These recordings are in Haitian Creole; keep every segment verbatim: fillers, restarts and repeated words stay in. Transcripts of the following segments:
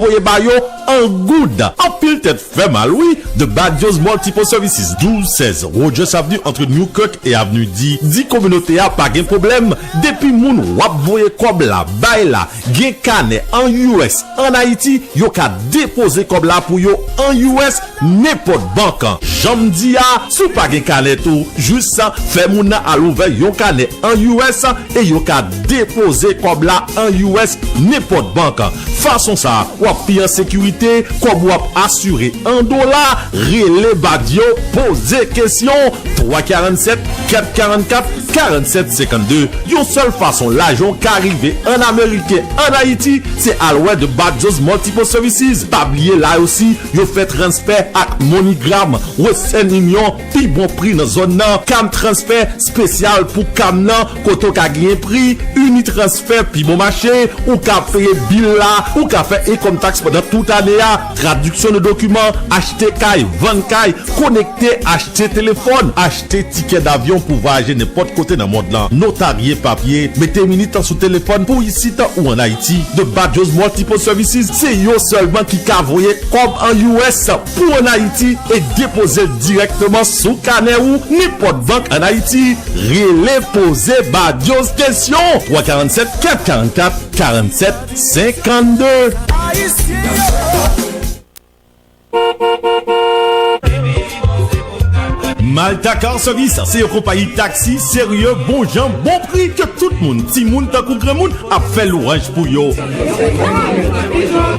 voye ba yo an goud. Anpil tèt fè mal, wi. The Bad Joe's Multiple Services, douz sèz Rogers Avenue, ant Newkirk e Avenue D, di kominote a pa gen pwoblèm. Depi moun w ap voye kòb la bay la gen kanè an U S ann Ayiti, yo ka depoze kòb la pou yo an U S nenpòt bank. Jan m di a, si w pa gen kanè tou, jis fè moun nan al ouvè yon kanè an U S e yo ka depoze kòb la an U S nenpòt bank. Fason sa a, w ap pi an sekirite, kòb ou ap asire an dola. Rele Bad Joe, poze kesyon, twa karannset, kat karannkat, karannset senkannde. Yon sèl fason lajan w ka rive an ameriken ann Ayiti, se al wè The Bad Joe's Multiple Services. Pa bliye la osi, yo fè transfè ak MoneyGram, Western Union, pi bon pri nan zòn nan, Cam Transfer espesyal pou Cam nan, kote w ka genyen pri, Unitransfer pi bon mache, ou ka peye bil la, ou ka fè income tax pandan tout ane a, tradiksyon de dokiman, achte kay, vann kay, konekte, achte telefòn, achte tikè davyon pou vwayaje nenpòt kote nan mond lan, notarye papye, mete minit sou telefòn pou isit ou ann Ayiti. The Bad Joe's Multiple Services, se yo sèlman ki ka voye kòb an U S pou ann Ayiti e depoze l dirèkteman sou kanè ou nenpòt bank ann Ayiti. Rele, poze Bad Joe's kesyon, twa karannset, kat karannkat, karannset senkannde. Malta Car Service se yon konpayi taksi serye, bon jan, bon pri ke tout moun, timoun tankou granmoun, ap fè lwanj pou yo.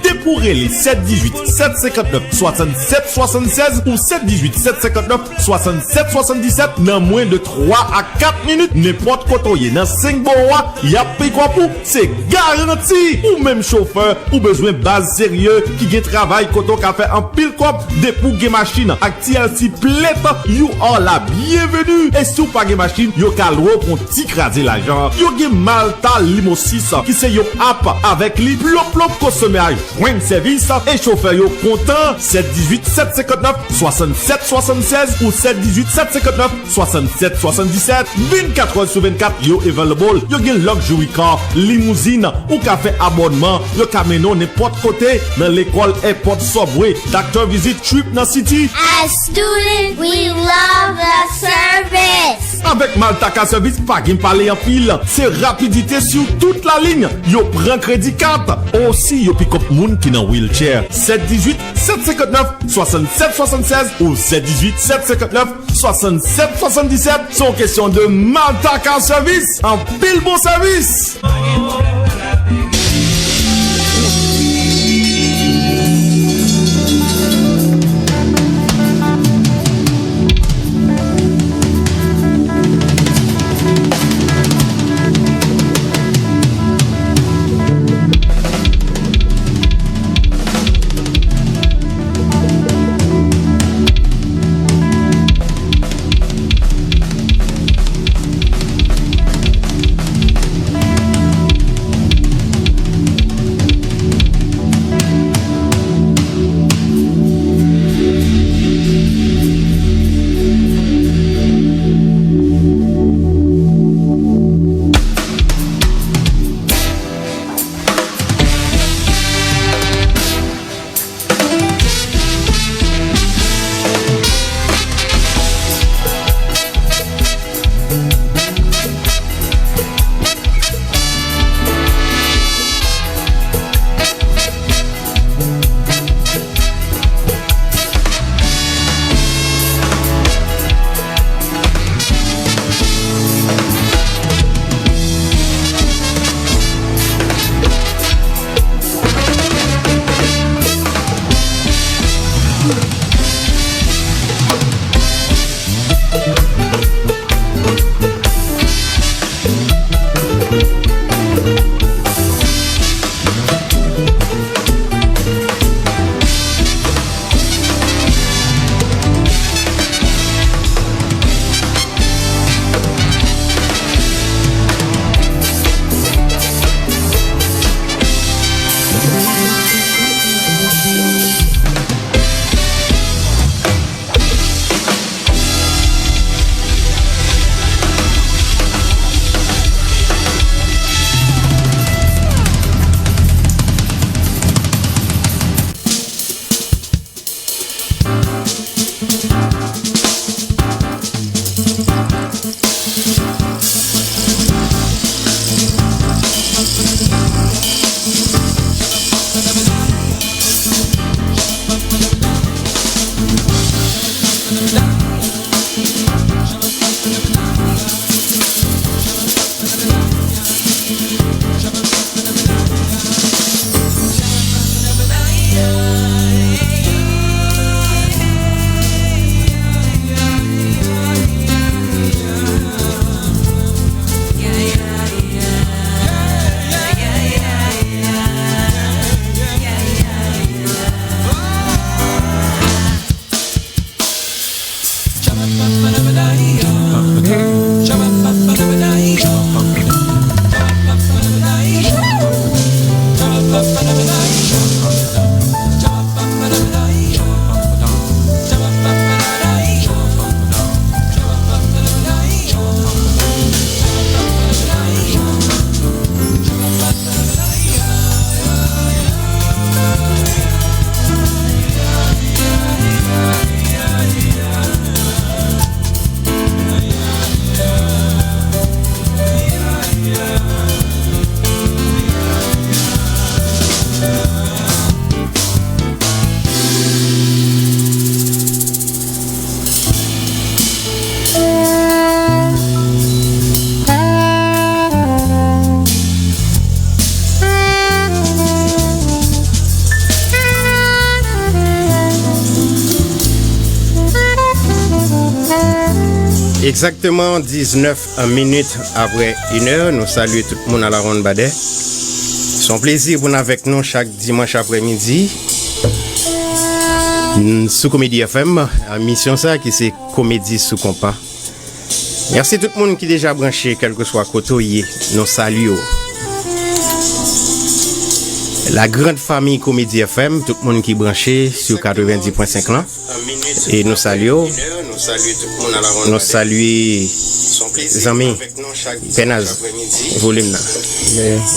Depi w rele sèt dizuit, sèt senkannèf, swasannsèt swasannsèz ou sèt dizuit, sèt senkannèf, swasannsèt swasanndisèt nan mwen de twa a kat minit, nenpòt kote w ye nan senk bò a, y ap peye kòb ou, se garanti. Ou menm chofè, ou bezwen baz serye ki gen travay kote w ka fè anpil kòb. Depi w gen machin ak T L C plate, you are la bienvenue. E si w pa gen machin, yo ka lwe w pou yon ti kraze lajan. Yo gen Malta Limo sis ki se yon app, avèk li plop plop konsomè a jwenn sèvis e chofè yo kontan. Sèt dizuit, sèt senkannèf, swasannsèt swasannsèz ou sèt dizuit, sèt senkannèf, swasannsèt swasanndisèt. Vennkat è sou vennkat, yo available. Yo gen luxury car, limouzin, ou ka fè abònman, yo ka mennen w nenpòt kote, nan lekòl, airport, subway, doctor visit, trip nan city. As student, we love the service. Avèk Malta Car Service, pa gen pale anpil, se rapidite sou tout lalin. Yo pran kredi kat, osi yo pick up moun ki nan wheelchair. Sèt dizuit, sèt senkannèf, swasannsèt swasannsèz ou sèt dizuit, sèt senkannèf, swasannsèt swasanndisèt. Se yon kesyon de Malta Car Service. Anpil bon sèvis. Egzakteman diznèf minit apre inè, nou salye tout moun a la ronn badè. Se yon plezi pou n avèk nou chak dimanch aprèmidi n-, sou Komedi F M, emisyon sa ki se Komedi sou Konpa. Mèsi tout moun ki deja branche, kèlkeswa kote w ye, nou salye w. La grande famille Komedi F M, tout moun ki branche sou katrevenndis pwen senk lan. E nou salye w. Nou salye zanmi Pènaz, volim nan.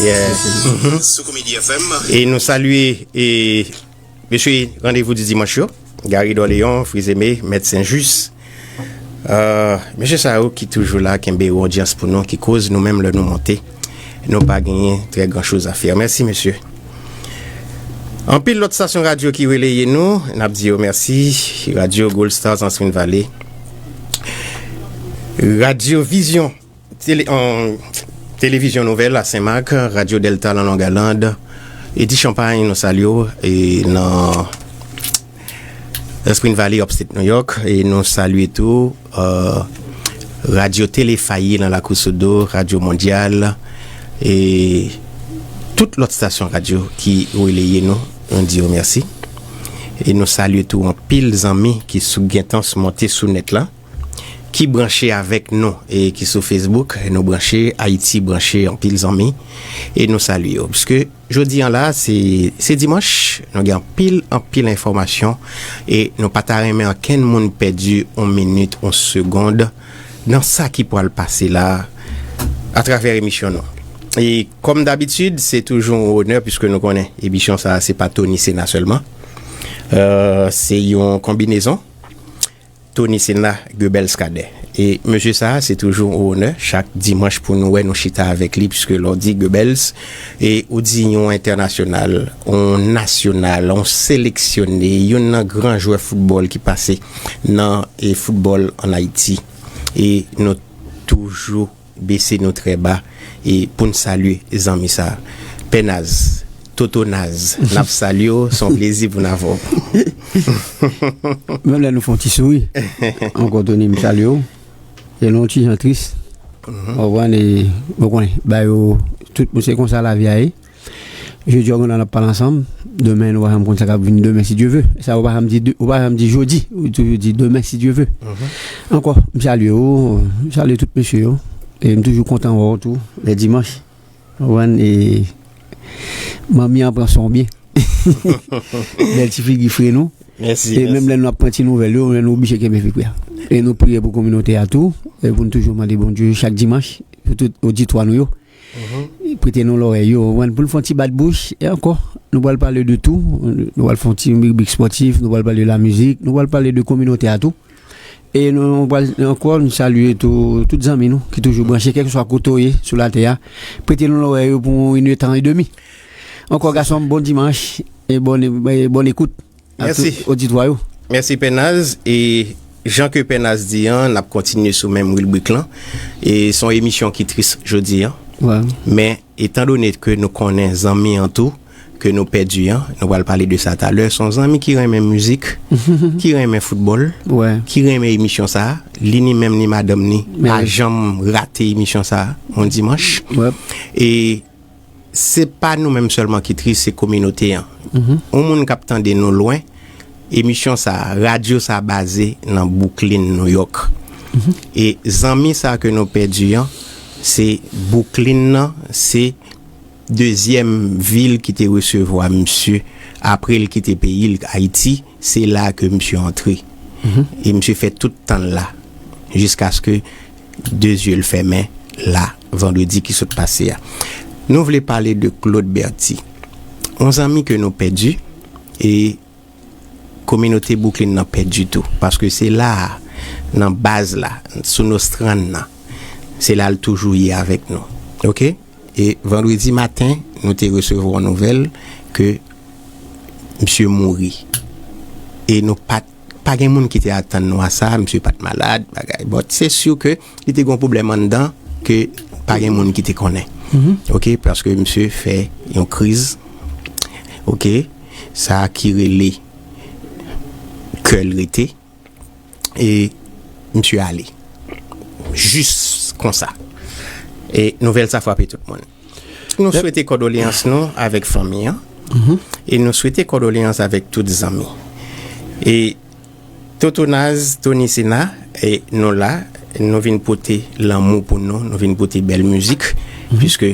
Yeah. Mhm. E nou salye e mesye randevou di dimanch yo, Gary Dorléon, Frizeme, Mèt Sen Jis. Euh, mesye sa yo ki toujou la, kenbe yon odyans pou nou, ki koz nou menm lè nou monte, nou pa genyen trè gran choz a fè. Mèsi, mesye. Anpil lòt stasyon radyo ki releye nou, n ap di yo mèsi. Radyo Gold Stars an Spring Valley. Radyo Vizyon, tele-, an, Televizyon Nouvèl a Sen Mak, Radyo Delta nan Long Island, Edi Champagne, nou salye w, e nan Spring Valley, Upstate New York, e nou salye tou, euh, Radyo Tele Faye nan Lakou Sodo, Radyo Mondyal, e tout lòt stasyon radyo ki releye nou, nou di yo mèsi. E nou salye tou anpil zanmi ki sou, gentan monte sou nèt la, ki branche avèk nou e ki sou Facebook. Nou branche, Ayiti branche, anpil zanmi, e nou salye yo. Piske jodi an la, se, se dimanch, nou gen anpil, anpil enfòmasyon, e nou pa ta renmen ankenn moun pèdi yon minit, yon segond nan sa ki pral pase la, atravè emisyon nou. E kòm dabitid, se toujou yon onè, piske nou konnen emisyon sa a, se pa Tony Sena sèlman. Euh, se yon konbinezon Tony Sena, Goebels Cadet. E mesye sa a, se toujou yon onè chak dimanch pou nou wè, nou chita avèk li, piske lè w di Goebels, e ou di yon entènasyonal, yon nasyonal, yon seleksyone, youn nan gran jwè foutbòl ki pase nan, e, foutbòl ann Ayiti. E nou toujou bese nou trè ba, e pou n salye zanmi sa a. Pè Naz, Toto Naz, n ap salye w, se yon plezi pou n avè w. Menm lè nou fè yon ti souri. Ankò, Tony, m salye w. Se yon ti jan tris. Mhm. Ou konprann, e, ou konnen, ba yo, tout moun, se konsa lavi a ye. Jodi a, nou ap pale ansanm. Demen, nou pa janm konn sa k ap vini demen, si Dye ve. Sa, ou pa janm di de-, ou pa janm di jodi, ou toujou di demen, si Dye ve. Mhm. Ankò, m salye w, m salye tout mesye yo. E m toujou kontan wè w tou, lè dimanch. Ou konprann, e manmi an pran swen w byen. Bèl ti figi fre nou. Mèsi, e menm mèsi. Lè nou ap pran ti nouvèl yo, nou oblije kenbe figi a. E nou priye pou kominote a tou, e pou n toujou mande Bondye chak dimanch, pou tout oditwa nou yo. Mhm. Prete nou lòrèy yo, ou konprann, pou n fè yon ti bat bouch, e ankò, nou pral pale de tou, nou pral fè yon ti ribrik spòtif, nou pral pale de lamizik, nou pral pale de kominote a tou. E nou, nou pral ankò, nou salye tou, tout zanmi nou ki toujou branche, kèlkeswa kote w ye sou latè a. Prete nou lòrèy yo pou yon inètan edmi. Ankò, gason m, bon dimanch e bòn, e bòn ekout a tout oditwa yo. Mèsi, Pè Naz. E jan ke Pè Naz di an, n ap kontinye sou menm ribrik lan. E se yon emisyon ki tris jodi an. Wi. Men, etandone ke nou konnen zanmi an tou, ke nou pèdi an, nou pral pale de sa talè, se yon zanmi ki renmen mizik, ki renmen foutbòl, wi, ki renmen emisyon sa a. Li ni menm ni madanm ni pa janm rate emisyon sa a, yon dimanch. Wi. E se pa nou menm sèlman ki tris, se kominote an. Mhm. Yon moun k ap tande nou lwen, emisyon sa a, radyo sa a baze nan Brooklyn, New York. Mhm. E zanmi sa a ke nou pèdi an, se Brooklyn nan, se dezyèm vil ki te resevwa misye apre l kite peyi l, Ayiti, se la ke misye antre. Mhm. E misye fè tout tan l la, jiskaske de zye l fèmen la, vandredi ki sot pase a. Nou vle pale de Claude Berthy, yon zanmi ke nou pèdi, e kominote Brooklyn nan pèdi tou, paske se la a, nan baz la, sou Nòstrann nan, se la l toujou ye avèk nou. Oke? E vandredi maten, nou te resevwa yon nouvèl ke misye mouri. E nou pa t, pa gen moun ki te atann nou a sa, misye pa t malad, bagay. But se si ke li te gen yon pwoblèm anndan ke pa gen moun ki te konnen. Mhm. Oke, paske misye fè yon kriz. Oke, sa ki rele kè l rete. E misye ale. jis konsa. E nouvèl sa frape tout moun. Nou swete kondoleyans nou avèk fanmi an. E nou swete kondoleyans avèk tout zanmi. E Toto Naz, Tony Sena, e nou la, nou vin pote lanmou pou nou, nou vin pote bèl mizik, piske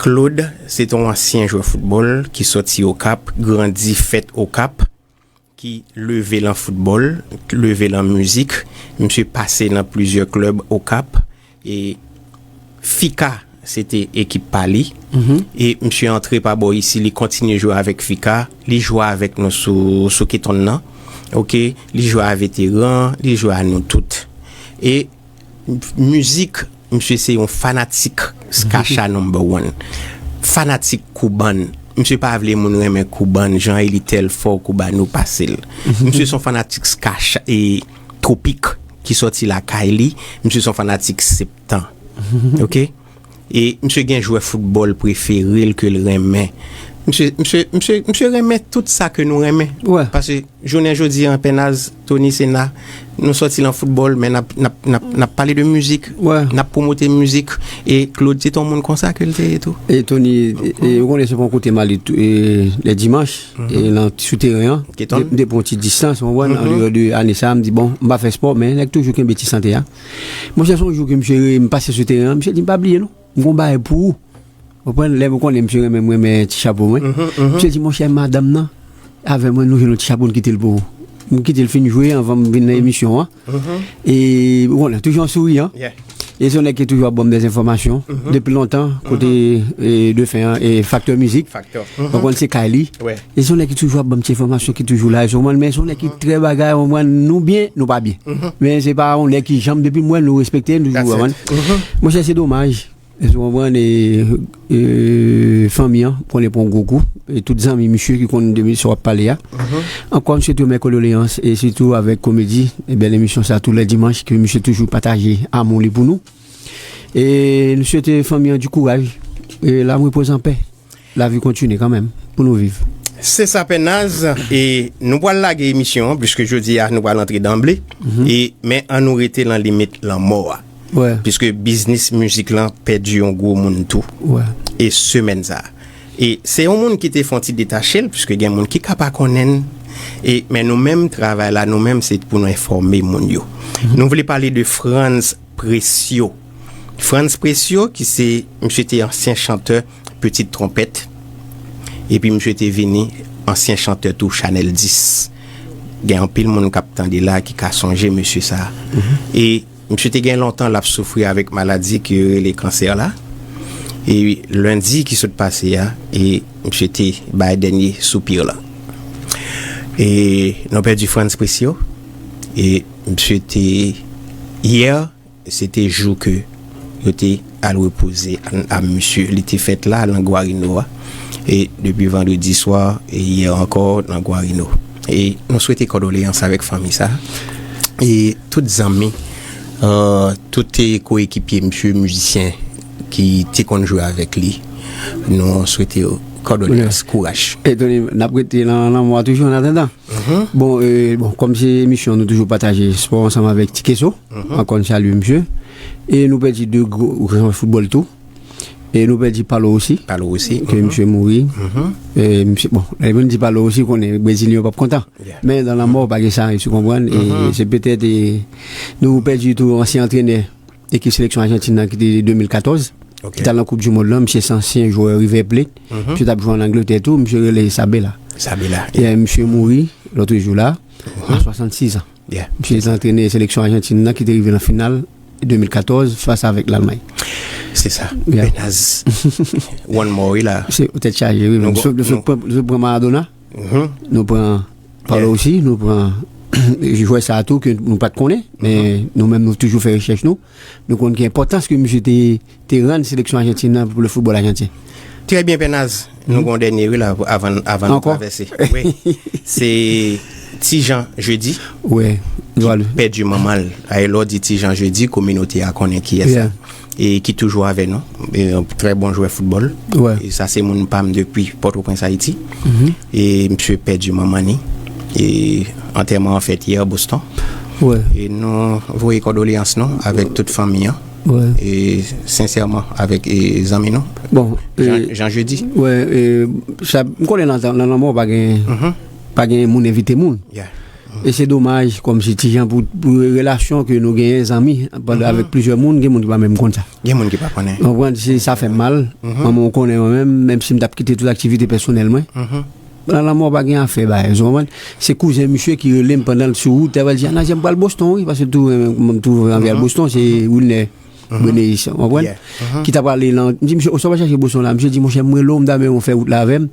Claude, se te yon ansyen jwè foutbòl ki sòti Okap, grandi, fèt Okap, ki leve lan foutbòl, leve lan mizik. Misye pase nan plizyè klèb Okap, e Fika, se te ekip pa li. E misye antre pa bò isi, li kontinye jwe avèk Fika, li jwe avèk nou sou, sou Ketonn nan. Oke, li jwe a veteran, li jwe a nou tout. E mizik, misye se yon fanatik Skacha number one. Fanatik Kouban. Misye pa vle moun renmen Kouban, jan Elitèl fò Koubano pase l. Misye se yon fanatik Skacha e Tropik ki sòti lakay li. Misye se yon fanatik Septan. Oke? E misye gen jwè foutbòl prefere l ke l renmen. Misye, misye, misye, misye renmen tout sa ke nou renmen. Paske jounen jodi a, Pè Naz, Tony Sena, nou sòti lan foutbòl, men n ap, n ap, n ap, n ap pale de mizik, n ap pwomote mizik. E Claude, se te yon moun konsa ke l te ye tou. E Tony, e, e, ou konnen se pa yon kote m ale tou, e, lè dimanch, e, lan, sou teren an, m te pran yon ti distans, ou konprann, andeyò de ane sa, m di, bon, m pa fè spò, men nèg toujou kenbe ti sante a. Monchè, se yon jou ke misye, m pase sou teren an, misye di, m pa bliye non. M gon bagay pou ou. Ou konprann? Lè m konnen misye renmen, m renmen ti chapo mwen. Misye di, monchè, madanm nan, avè mwen, nou jwenn yon ti chapo, n kite l pou ou. M kite l fin jwe anvan m vin nan emisyon an. E, ou konnen, toujou an souriyan. E se yon nèg ki toujou ap ban m dèzenfòmasyon. Depi lontan, kote, e, defen an, e faktè mizik. Ou konprann, se kay li. E se yon nèg ki toujou ap ban m ti enfòmasyon, ki toujou la. E se yon, men se yon nèg ki trè bagay, ou konprann, nou byen, nou pa byen. Men se pa yon nèg ki janm, depi m wè nou respekte, nou toujou, ou konprann. Monchè, se domaj. Èske w konprann, e, e, fanmi an konnen pran gwo kou, e tout zanmi misye ki konn de misye w ap pale a. Ankò, m swete w mè kondoleyans, e sitou avèk Komedi, e bèl emisyon sa tou lè dimanch, ke misye toujou pataje amou li pou nou. E nou swete fanmi an di kouraj, e l'âme repose en paix. Lavi kontinye kanmenm, pou nou viv. Se sa, Pè Naz, e nou pral lage emisyon an, piske jodi a, nou pral antre danble, e, men ann nou rete lan limit lanmò a. Piske biznis mizik lan pèdi yon gwo moun tou. E semèn sa a. E se yon moun ki te fè yon ti detache l, piske gen moun ki ka pa konnen l, e, men nou menm, travay la, nou menm, se pou nou enfòme moun yo. Nou vle pale de Frantz Précieux. Frantz Précieux, ki se, misye te ansyen chantè Petite Trompette, epi misye te vini ansyen chantè tou Chanèl dis. Gen anpil moun k ap tande la ki ka sonje mesye sa a. E misye te gen lontan l ap soufri avèk maladi ke yo rele kansè la. E lendi ki sot pase a, e misye te bay dènye soupi la. E nou pèdi Frantz Précieux. E misye te, yè, se te jou ke yo te al repoze a, a misye. Li te fèt la, lan Gwarino a. E depi vandredi swa, e yè ankò, lan Gwarino. E nou swete kondoleyans avèk fanmi sa. E tout zanmi, euh, tout koekipye misye, mizisyen ki te konn jwe avèk li, nou swete yo kondoleyans, kouraj. E Tony, n ap rete nan lanmò a toujou, an atandan. Bon, e, bon, kòm se emisyon, nou toujou pataje spò ansanm avèk Ti Keso. Ankò n salye misye. E nou pèdi de gwo gran foutbòl tou. E nou pèdi Palo Rossi. Palo Rossi. Ke misye mouri. E misye, bon, lè moun di Palo Rossi, konnen Brezilyen yo p ap kontan. Men dan lanmò, pa gen sa, misye konprann. E se petèt, e, nou pèdi tou ansyen antrenè ekip seleksyon Ajantin nan ki te de mil katòz. Ki t al nan Koup di Mond lan, misye se ansyen jwè River Plate. Misye t ap jwe ann Angletè tou, misye rele Sabella. Sabella. E misye mouri lòt jou la, a swasannsis an. Misye te antrenè seleksyon Ajantin nan ki te rive nan final de mil katòz fas avèk Lalmay. Se sa. Benaz. One more, wi, la. Se tèt chaje, wi. Nou pran, nou pran Maradona. Nou pran Palo Rossi, nou pran jwè sa a tou ke nou pa t konnen, men nou menm nou toujou fè rechèch nou. Nou konn ki enpòtans ke misye te, te rann seleksyon Ajantin nan pou le foutbòl ajanten. Trè byen, Pè Naz. Nou gon dènye, wi, la, avan, avan nou travèse. Wi. Se Ti Jan Jedi ki pèdi manman l. E lè w di Ti Jan Jedi, kominote a konnen kiyès la. E ki toujou avè nou. E yon trè bon jwè foutbòl. E sa se moun pa m depi Pòtoprens, Ayiti. E misye pèdi manman ni. E antèman an fèt yè Boston. Wè. E nou voye kondoleyans nou avèk tout fanmi an. Wè. E sensèman avèk, e, zanmi nou. Bon, Jean, e, Jean Jeudi. Wè, e, sa, m konnen nan, nan lanmò pa gen, pa gen moun envite moun. Yeah. E se domaj, kòmsi Ti Jan, pou, pou relasyon ke nou genyen, zanmi, pandan, avèk plizyè moun, gen moun ki pa menm konn sa. Gen moun ki pa konnen. Ou konprann, se, sa fè m mal. Manman, ou konnen mwen menm, menm si m t ap kite tout aktivite pèsonèl mwen. Nan lanmò pa gen afè bagay, ou konprann? Se kouzen misye ki rele m pandan l sou wout, l ap di, "Anazè, m pral Boston, wi," paske l tou, m tou anvi al Boston, se Wilner Beneis, ou konprann? Yeah. Ki t ap prale lan, m di, "Misye, ou sa pa chache Boston la?" Misye di, "Monchè, m rele w, m ta renmen w fè wout la avè m.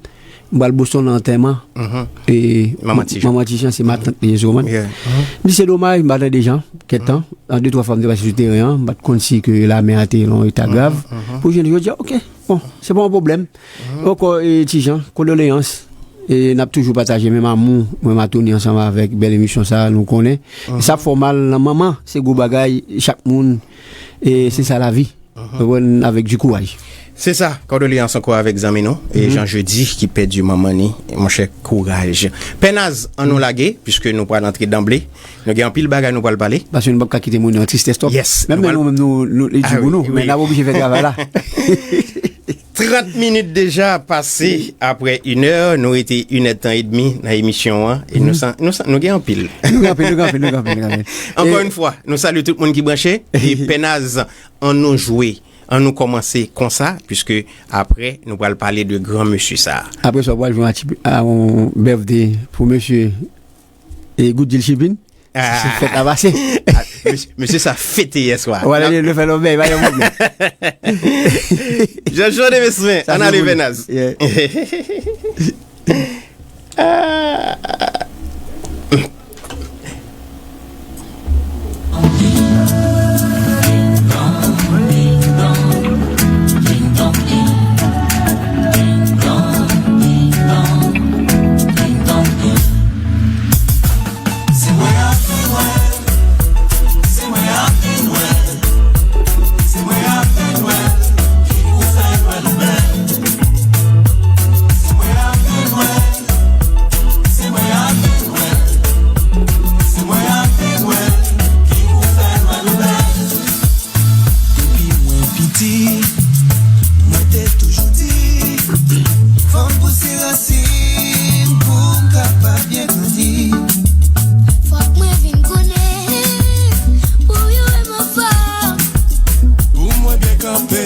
M pral Boston nan antèman." E, Manman Ti Jan. Manman Ti Jan, se matant li ye, ou konprann? Yeah. M di, "Se domaj, m pa tande Jan, kèk tan." An de twa fwa, m te pase sou teren an, m pa t konn si ke lamè a te lan yon eta grav. Pou jounen jodi a, oke, bon, se pa yon pwoblèm. Ankò, e, Ti Jan, kondoleyans. E n ap toujou pataje menm amou, mwen, Matoni, ansanm avèk bèl emisyon sa a, nou konnen. E sa fè w mal nan manman, se gwo bagay, chak moun, e se sa lavi. Ou konprann, avèk di kouraj. Se sa, kondoleyans ankò avèk zanmi nou, e Jean Jeudi ki pèdi manman ni, monchè, kouraj. Pè Naz, ann nou lage, piske nou pral antre danble. Nou gen anpil bagay nou pral pale. Paske nou p ap ka kite moun yo an tristès twòp. Yes, menm nou lè nou menm nou, nou, li di pou nou, men n ap oblije fè travay la. Trant minit deja pase apre inè, nou rete inèdtan edmi nan emisyon an, e nou san, nou san, nou gen anpil. Nou gen anpil, nou gen anpil, nou gen anpil, nou gen anpil. Ankò yon fwa, nou salye tout moun ki branche, e Pè Naz, ann nou jwe, ann nou kòmanse konsa, piske apre, nou pral pale de gran mesye sa a. Apre sa, w pral jwe yon ti, a, yon birthday pou mesye, e, Goodil Chipin. Se fèt la pase. Mesye, mesye sa fete yè swa. Wè, li fè lòbèy, pa gen pwoblèm. Jean Jean de Mesmen, ann ale Pè Naz. Yeah. Depi mwen piti, mwen te toujou di, fò m pouse rasin pou m kapab byen grandi. Fòk mwen vin konnen pou yo wè m anfòm. Pou mwen byen kanpe,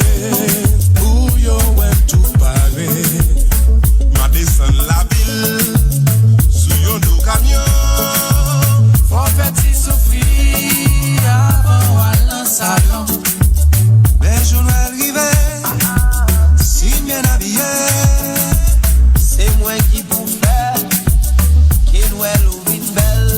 pou yo wè m tou pare. M ap desann lavil sou yon do kamyon. Fò w fè ti soufri avan w al nan salon. Lè jou Nwèl rive, si m byen abiye, se mwen ki pou fè ke Nwèl ou vin bèl.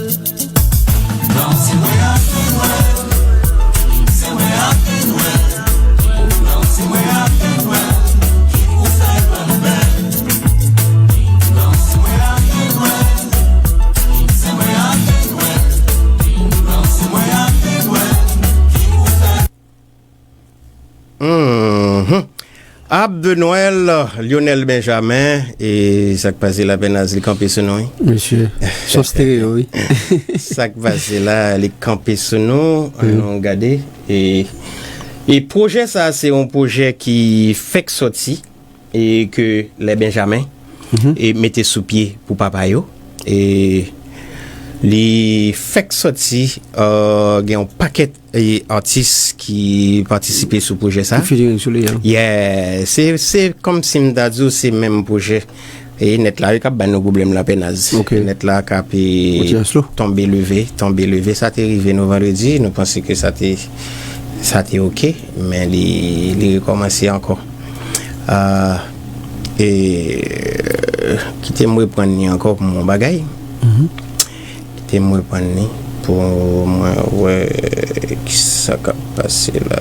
Mhm. Ab de Nwèl, Lionel Benjamin, e sa k pase la, Pè Naz, li kanpe sou nou, wi. Mesye, se yon stereo, wi. Sa k pase la, li kanpe sou nou, ann nou gade. E, e pwojè sa, se yon pwojè ki fèk sòti, e ke lè Benjamin, e mete sou pye pou papa yo. E li fèk sòti, e, gen yon pakèt e atis ki patisipe sou pwojè sa. Ki featuring sou li, an. Yeah, se, se kòmsi m ta di w se menm pwojè. E nèt la, yo k ap ban nou pwoblèm la, Pè Naz. Ok. Nèt la k ap, e, tonbe leve, tonbe leve. Sa te rive nou vandredi, nou panse ke sa te, sa te oke, men li, li rekòmanse ankò. Ah, e, kite m reprann li ankò pou m yon bagay. Mhm. Kite m reprann li pou mwen wè kisa k ap pase la.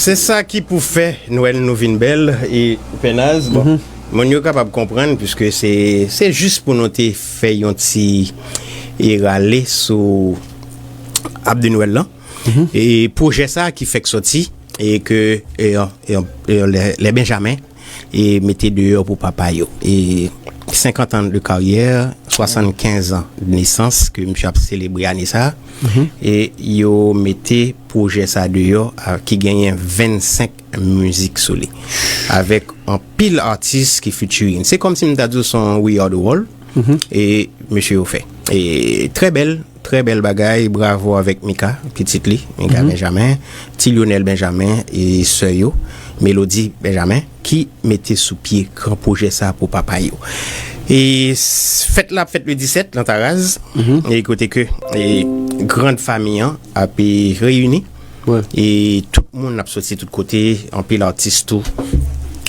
Se sa ki pou fè Nwèl nou vin bèl. E Pènaz, bon, moun yo kapab konprann, piske se, se jis pou nou te fè yon ti e rale sou Ab de Nwèl lan. E pwojè sa ki fèk sòti, e ke e, e, e, lè, lè Benjamin e mete deyò pou papa yo. E senkant an de karyè, swasannkenz an de nesans ke misye ap selebre ane sa. E yo mete pwojè sa deyò, a, ki genyen vennsenk mizik sou li, avèk anpil atis ki featuring. Se kòmsi m ta di w se yon We Are The World, e mesye yo fè. E trè bèl, trè bèl bagay, bravo avèk Mika, pitit li, Mika Benjamin, ti Lionel Benjamin, e sè yo, Melody Benjamin, ki mete sou pye gran pwojè sa pou papa yo. E s- fèt la ap fèt le disèt nan Taraz, e kote ke e grand fami an ap e reyini. E tout moun ap soti tout kote, anpil atis tou,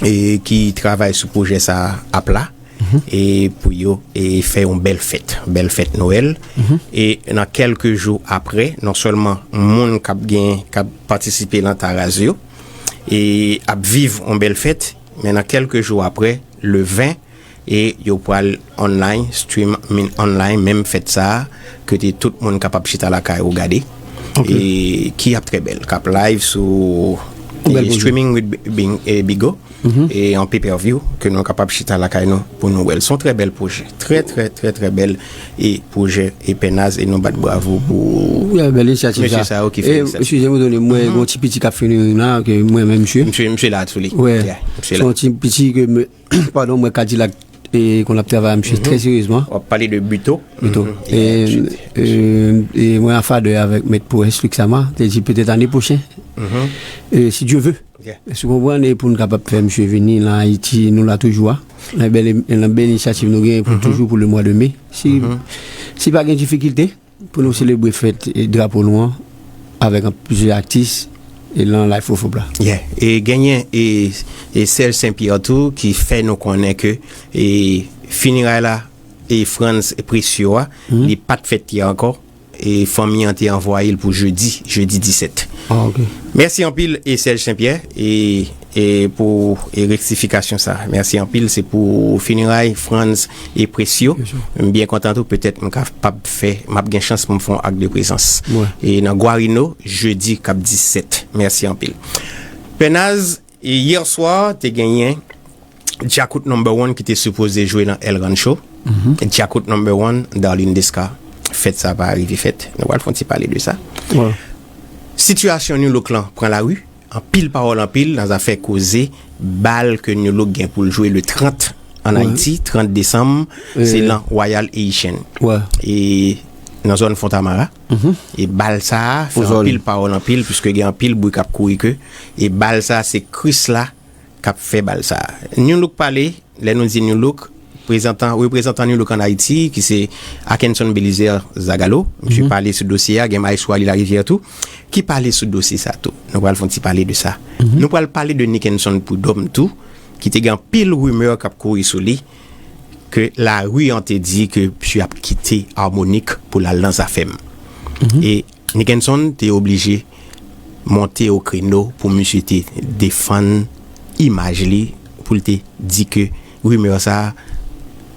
e ki travay sou pwojè sa ap la, e pou yo e fè yon bèl fèt, bèl fèt Nwèl. E nan kèlke jou apre, non sèlman moun k ap gen, k ap patisipe nan Taraz yo, e ap viv yon bèl fèt, men nan kèlke jou apre, le ven, e yo pral online, stream, I mean, online, menm fèt sa a, kote tout moun kapab chita lakay ou gade. E ki ap trè bèl, k ap live sou e streaming with Bing- e Bigo, e an pay-per-view, ke nou kapab chita lakay nou pou nou wè l. Se yon trè bèl pwojè. Trè, trè, trè, trè bèl e pwojè e Pènaz, e nou bat bravo pou mesye sa yo ki fè inisyativ. Eskize m, mwen gen yon ti piti k ap fini la, ke mwen menm, mesye. Misye, misye la tou li. Wè. Se yon ti piti ke, padon, mwen Kadilak, e konn ap travay ak misye trè seryezman. W ap pale de Buto. Buto. E, e, e mwen an fadè avèk Mèt Pwens Luxama, te di petèt ane pwochen. E si Dye ve. Èske w konprann? E pou n kapab fè misye vini nan Ayiti, nou la toujou a. Nan bèl, nan bèl inisyativ nou gen pou toujou pou le mwa de me. Si, si pa gen difikilte, pou nou selebre fèt e drapo nou an avèk an plizyè atis e nan Life of Hope la. Yeah. E genyen e, e Serge Saint Pierre tou ki fè nou konnen ke e fineray la e Frantz Précieux a, li pa t fèt yè ankò, e fanmi an te anvwaye l pou jedi, jedi disèt. Mèsi anpil e Serge Saint Pierre e, e pou e rektifikasyon sa. Mèsi anpil, se pou fineray Frantz e Précieux. M byen kontan tou, petèt m kapab fè, m ap gen chans pou m fè yon ak de prezans. E nan Guarino, jedi k ap disèt. Mèsi anpil. Pènaz, e yè swa, te genyen Djakout number one ki te sipoze jwe nan El Rancho. Djakout number one, Darline Desca. Fèt sa pa rive fèt. Nou pral fè yon ti pale de sa. Sitiyasyon New Look lan pran lari. Anpil pawòl anpil nan zafè koze bal ke New Look gen pou l jwe le trant an Ayiti, trant desanm, se lan Royal Haitian. E nan zòn Fontamara. E bal sa a fè anpil pawòl anpil, piske gen anpil bri k ap kouri ke e bal sa a se Krisla k ap fè bal sa a. New Look pale, lè nou di New Look, prezantan, reprezantan New Look an Ayiti, ki se Akenson Belizaire Zagalo, misye pale sou dosye a, gen Maestro Ali Larivière tou, ki pale sou dosye sa tou. Nou pral fè yon ti pale de sa. Nou pral pale de Nickenson Prud'homme tou, ki te gen anpil rimè k ap kouri sou li, ke lari an te di ke misye ap kite Harmonik pou l al nan Zafèm. E Nickenson te oblije monte o kreno pou misye te defann imaj li, pou l te di ke rimè sa a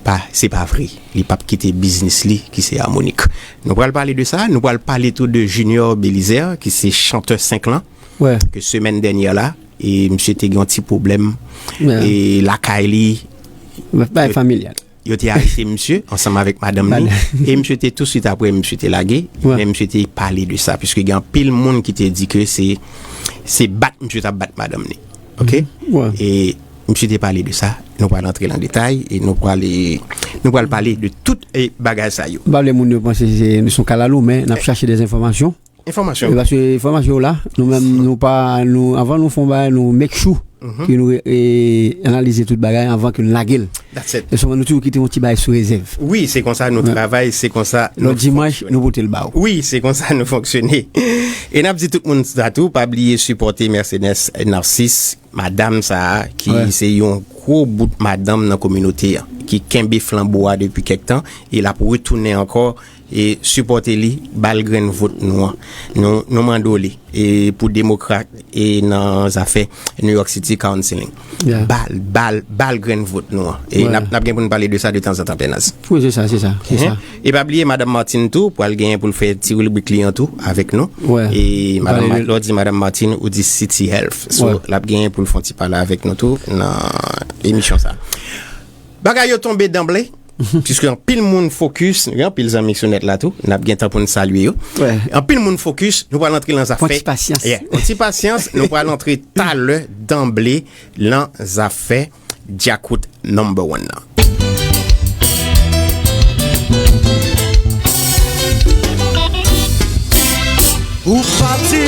pa, se pa vre. Li p ap kite biznis li ki se Harmonik. Nou pral pale de sa, nou pral pale tou de Junior Belizaire, ki se chantè senk lan, ke semèn dènyè la, e misye te gen yon ti pwoblèm e lakay li. Bagay familyal. Yo te arete misye ansanm avèk madanm li. E misye te touswit apre, misye te lage. Men misye te pale de sa, piske gen anpil moun ki te di ke se, se bat misye t ap bat madanm li. Oke? E misye te pale de sa. Nou pral antre nan detay e nou pral, nou pral pale de tout e bagay sa yo. M pa vle moun yo panse se, nou se yon kalalou, men n ap chache de enfòmasyon. Enfòmasyon. E paske enfòmasyon yo la, nou menm, nou pa, nou, anvan nou fè yon bagay, nou make sure ke nou e, analize tout bagay anvan ke nou lage l. E souvan nou toujou kite yon ti bagay sou rezèv. Wi, se konsa nou travay, se konsa nou fonksyone. Lòt dimanch, nou pote l ba ou. Wi, se konsa nou fonksyone. E n ap di tout moun sa tou, pa bliye sipòte Mercedes Narcisse, madanm sa a, ki se yon gwo bout madanm nan kominote a. ki kenbe flanbo a depi kèk tan, e l ap retounen ankò, e sipòte li, ba l grenn vot nou an. Nou, nou mande w li, e pou demokrat, e nan zafè New York City Counciling. Yeah. Ba l, ba l, ba l grenn vot nou an. E n ap, n ap gen pou n pale de sa de tanzantan, Pènaz. Wi, se sa, se sa, se sa. E pa bliye, Madanm Martine tou, pral genyen pou l fè ti ribrik li an tou avèk nou. E Madanm, lè w di Madanm Martine, ou di City Health. So, l ap genyen pou l fè yon ti pale avèk nou tou nan emisyon sa. Bagay yo tonbe danble, piske anpil moun fokis, nou gen anpil zanmi sou nèt la tou, n ap gen tan pou n salye yo. Anpil moun fokis, nou pral antre nan zafè. Fon ti pasyans. Yeah, fon ti pasyans, nou pral antre talè danble nan zafè Djakout number one nan. Ou pati,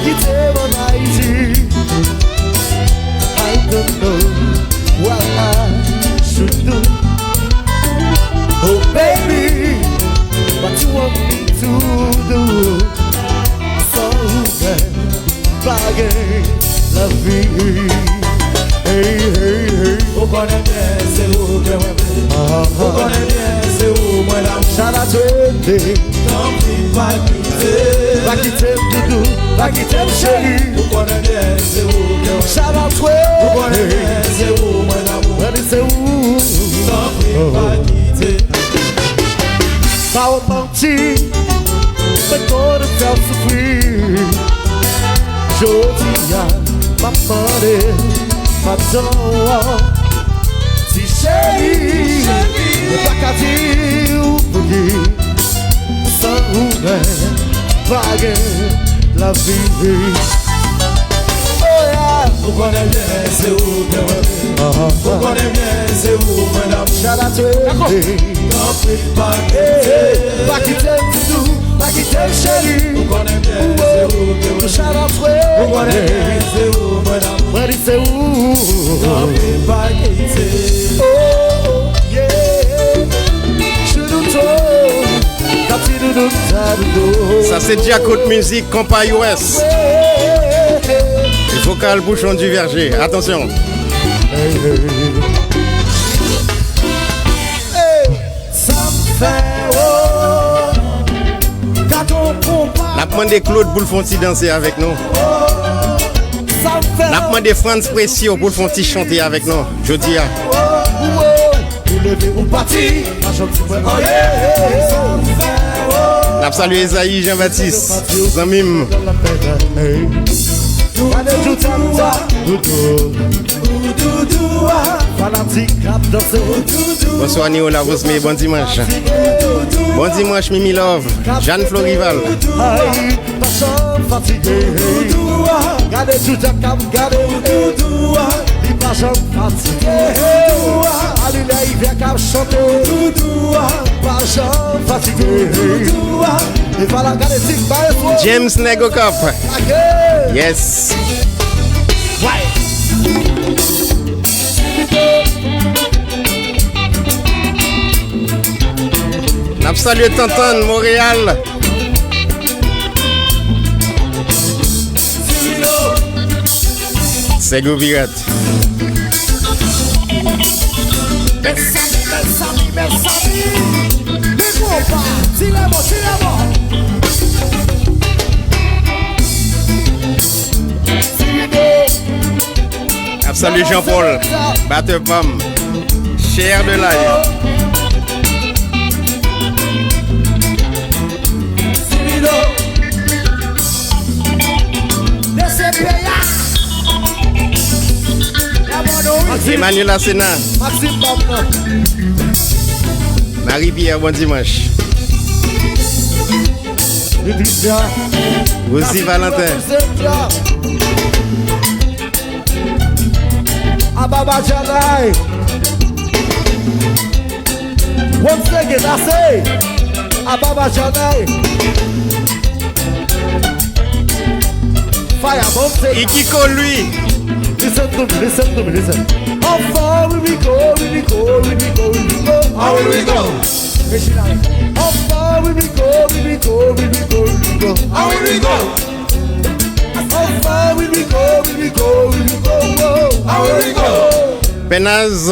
kite m ann Ayiti. I don't know why I should do. Oh baby, what you want me to do? San ou menm pa gen lavi. Hey, hey, hey. Ou konnen byen se ou ke mwen vle. Ou konnen byen se ou mwen damou. Shout out to Ede. Tanpri pa kite. Pa kite m doudou, pa kite m cheri. Ou konnen byen se ou ke mwen vle. Shout out to Ede. Ou konnen byen se ou mwen damou. Mwen di se ou. Tanpri pa kite. Pa w manti, mwen konnen fè w soufri. Jodi a, m ap mande padon. Ti cheri, mwen pa ka di w pouki. San ou mwen, pa gen lavi. Oh yeah. Ou konnen byen se ou ke mwen vle. Ou konnen byen se ou mwen damou. Shout out to Ede. Tanpri pa kite. Pa kite m doudou, pa kite m cheri. Ou konnen byen se ou ke mwen vle. Shout out to Ede. Ou konnen byen se ou mwen damou. Mwen di se ou. Tanpri pa kite. Oh, yeah. Chouloutou. Sa se Djakout Mizik, Konpa U S. Vokal Bouchon Duverger. Atansyon. N ap mande Claude pou l fè yon ti danse avèk nou. N ap mande Frantz Précieux pou l fè yon ti chante avèk nou jodi a. Ou leve, ou pati, pa janm di mwen anyen. N ap salye Esaïe Jean-Baptiste, zanmi m. Gade doudou a, doudou, doudou a, fanatik k ap danse. Bonswa Nio Lavosme, bon dimanch. Bon dimanch Mimi Love, Jeanne Florival. Ay, pa janm fatige. Gade doudou k ap gade. Li pa janm fatige. Alilè ivyè k ap chante. Pa janm fatige. E pa la gade tik ba e fo. James Negocop. Yes. N ap salye Tantann Montréal. Sègo Pirat. Mezanmi, mezanmi, mezanmi. Ti konpa, ti lèmò, ti lèmò. N ap salye Jean Paul, batè pa m, Cher de Live. Emmanuel Asena. Marie Pierre, bon dimanch. Rosie Valentin. Ababa Janay. Once again, I say, Ababa Janay. Fire, once again. Ikiko, lui. Listen to me, listen to me, listen. How far will we go, will we go, will we go, will we go? How will we go? How far will we go, will we go, will we go, will we go? How will we go? How far will we go, will we go, will we go, oh? How will we go? Pè Pènaz.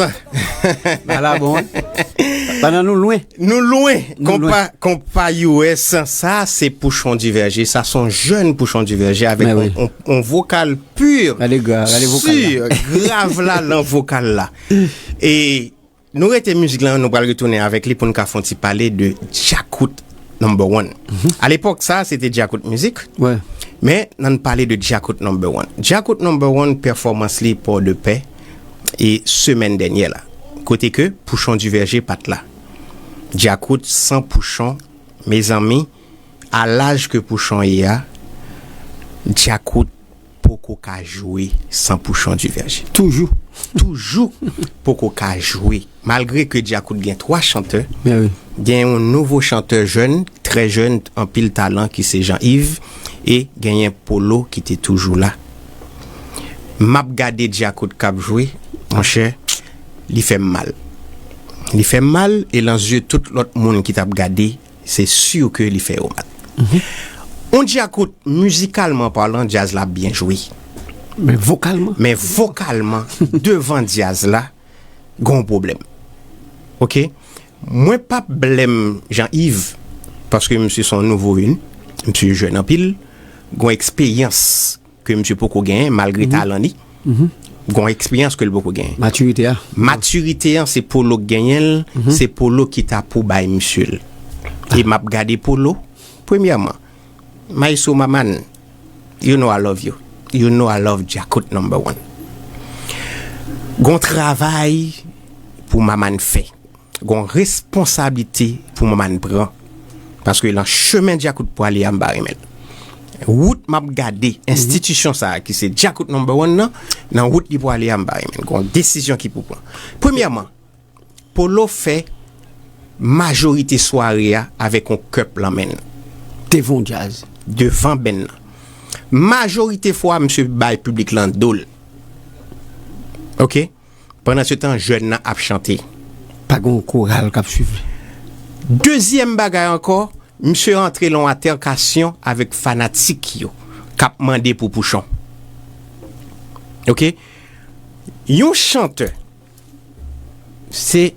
Ala bon, wi. Pandan nou lwen. Nou lwen. Nou lwen. Konpa, konpa U S, sa se Pouchon Diverger. Sa se yon jèn Pouchon Diverger avèk yon, yon, yon vokal pur. Gade gra-, gade vokal la. Sur, grav la, nan vokal la. E nou rete mizik la, nou pral retounen avèk li pou n ka fè yon ti pale de Djakout Number One. A lepòk sa, se te Djakout Mizik. Men, ann pale de Djakout Number One. Djakout Number One, pèfòmans li Pòdepè, e semèn dènyè la. Kote ke Pouchon Diverger pa t la. Djakout san Pouchon, mezanmi, a laj ke Pouchon ye a, Djakout poko ka jwe san Pouchon Diverger. Toujou. Toujou poko ka jwe. Malgre ke Djakout gen twa chantè, gen yon nouvo chantè jèn, trè jèn, anpil talan ki se Jean Yves, e genyen Polo ki te toujou la. M ap gade Djakout k ap jwe, monchè, li fè m mal. Li fè m mal, e nan zye tout lòt moun ki t ap gade, se si ke li fè yo mal. On Djakout, mizikalman palan, djaz la ap byen jwe. Men vokalman? Men vokalman, devan djaz la, gon pwoblèm. Oke? Mwen p ap blèm Jean Yves, paske misye se yon nouvo vini, misye jèn anpil, gon eksperyans ke misye poko genyen, malgre talan li. Gon eksperyans ke l poko genyen. Matirite a. Matirite an, se Polo k genyen l, se Polo ki ta pou bay misye l. E m ap gade Polo, premyèman, Maestro Maman, you know I love you. You know I love Djakout Number One. Gon travay pou Maman fè. Gon responsablite pou Maman pran. Paske nan chemen Djakout pwale a, m pa renmen l. Wout m ap gade enstitisyon sa a, ki se Djakout Number One nan, nan wout li pwale a, m pa renmen l. Gon desizyon ki pou pran. Premyèman, Polo fè majorite sware a avèk yon kèp lan men l. Devan djaz. Devan band nan. Majorite fwa, misye bay piblik lan do l. Oke? Pandan se tan, jèn nan ap chante. Pa gen yon koral k ap swiv li. Dezyèm bagay ankò, misye antre lan yon atèkasyon avèk fanatik yo k ap mande pou Pouchon. Oke? Yon chantè, se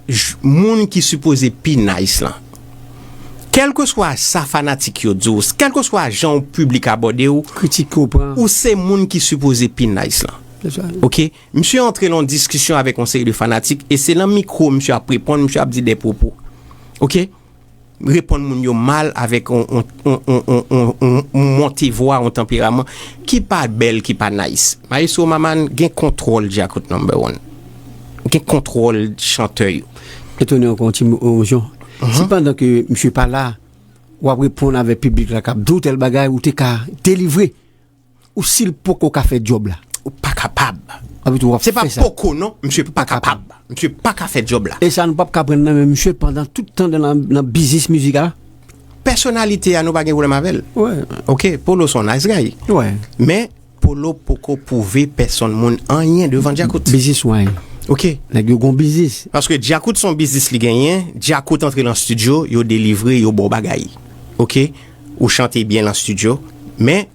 j-, moun ki sipoze pi nice lan. Kèlkeswa sa fanatik yo di w, kèlkeswa jan w piblik abòde w, kritik yo pran, ou se moun ki sipoze pi nice lan. Se sa. Oke? Misye antre lan yon diskisyon avèk yon seri de fanatik, e se lan mikwo misye ap reponn, misye ap di de pwopo. Oke? Reponn moun yo mal avèk yon, yon, yon monte vwa, yon tanperaman ki pa bèl, ki pa nice. Maestro Maman gen kontwòl Djakout Number One. Gen kontwòl chantè yo. Etone ankò yon ti mo, yon jan. Si pandan ke misye pa la, w ap reponn avèk piblik la k ap di w tèl bagay, ou te ka delivre. Ou si l poko ka fè djòb la. Ou pa kapab. Abitou w ap fè sa. Se pa poko non, misye pa kapab. Misye pa ka fè djòb la. E sa nou p ap ka pran nan men misye pandan tout tan nan, nan biznis mizik la. Pèsonalite a, nou pa gen pwoblèm avè l. Oke, Polo se yon nice guy. Men, Polo poko pwouve pèsonn moun anyen devan Djakout. Biznis wine. Oke. Nèg yo gon biznis. Paske Djakout se yon biznis li genyen, Djakout antre lan estidyo, yo delivre, yo ba w bagay. Oke? Ou chante byen lan estidyo, men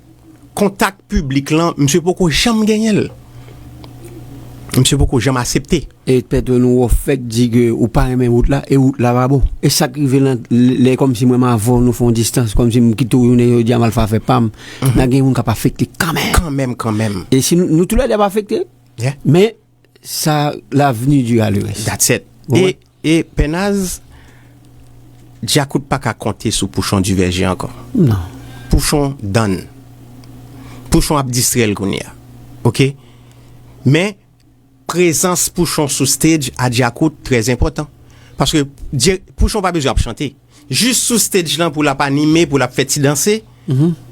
kontak piblik lan, misye poko janm genyen l. Misye poko janm aksepte. E pètè nou wè w fèk di ke ou pa renmen wout la, e wout la pa bon. E sa k rive lan, lè kòmsi mwen m avè w, nou fè yon distans, kòmsi m kite w jounen jodi a, m al fè afè pa m, nan gen moun k ap afekte kanmenm. Kanmenm, kanmenm. E si nou, nou toulède ap afekte, men sa, l'avenir dira le reste. That's it. E, e Pènaz, Djakout pa ka konte sou Pouchon Divèje ankò. Non. Pouchon done. Pouchon ap distrè l kounye a. Oke? Men, prezans Pouchon sou stage a Djakout trè enpòtan. Paske Dje-, Pouchon pa bezwen ap chante. Jis sou stage lan pou l ap anime, pou l ap fè ti danse.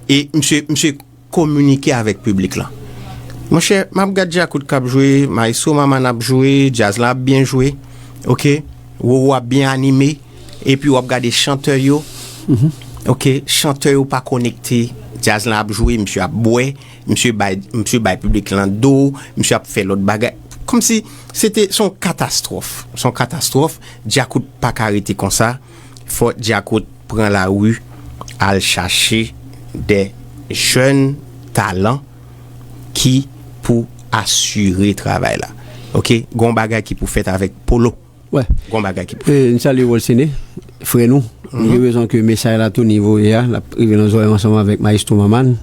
E misye, misye kominike avèk piblik lan. Monchè, m ap gad Djakout k ap jwe, Maestro Maman ap jwe, djaz lan ap byen jwe. Oke? Roro ap byen anime. Epi w ap gade chantè yo. Oke? Chantè yo pa konekte. Djaz lan ap jwe, misye ap bwè. Misye bay, misye bay piblik lan do, misye ap fè lòt bagay. Kòmsi se te, se yon katastwòf. Se yon katastwòf. Djakout pa ka rete konsa. Fò Djakout pran lari, al chache de jèn talan ki pou asire travay la. Ok, gon bagay ki pou fèt avèk Polo. Wè. Gon bagay ki pou fèt. E, n salye Wolsene, frè nou. Nou gen rezon ke mesaj la Tony voye a, l ap rive nan zòrèy ansanm avèk Maestro Maman.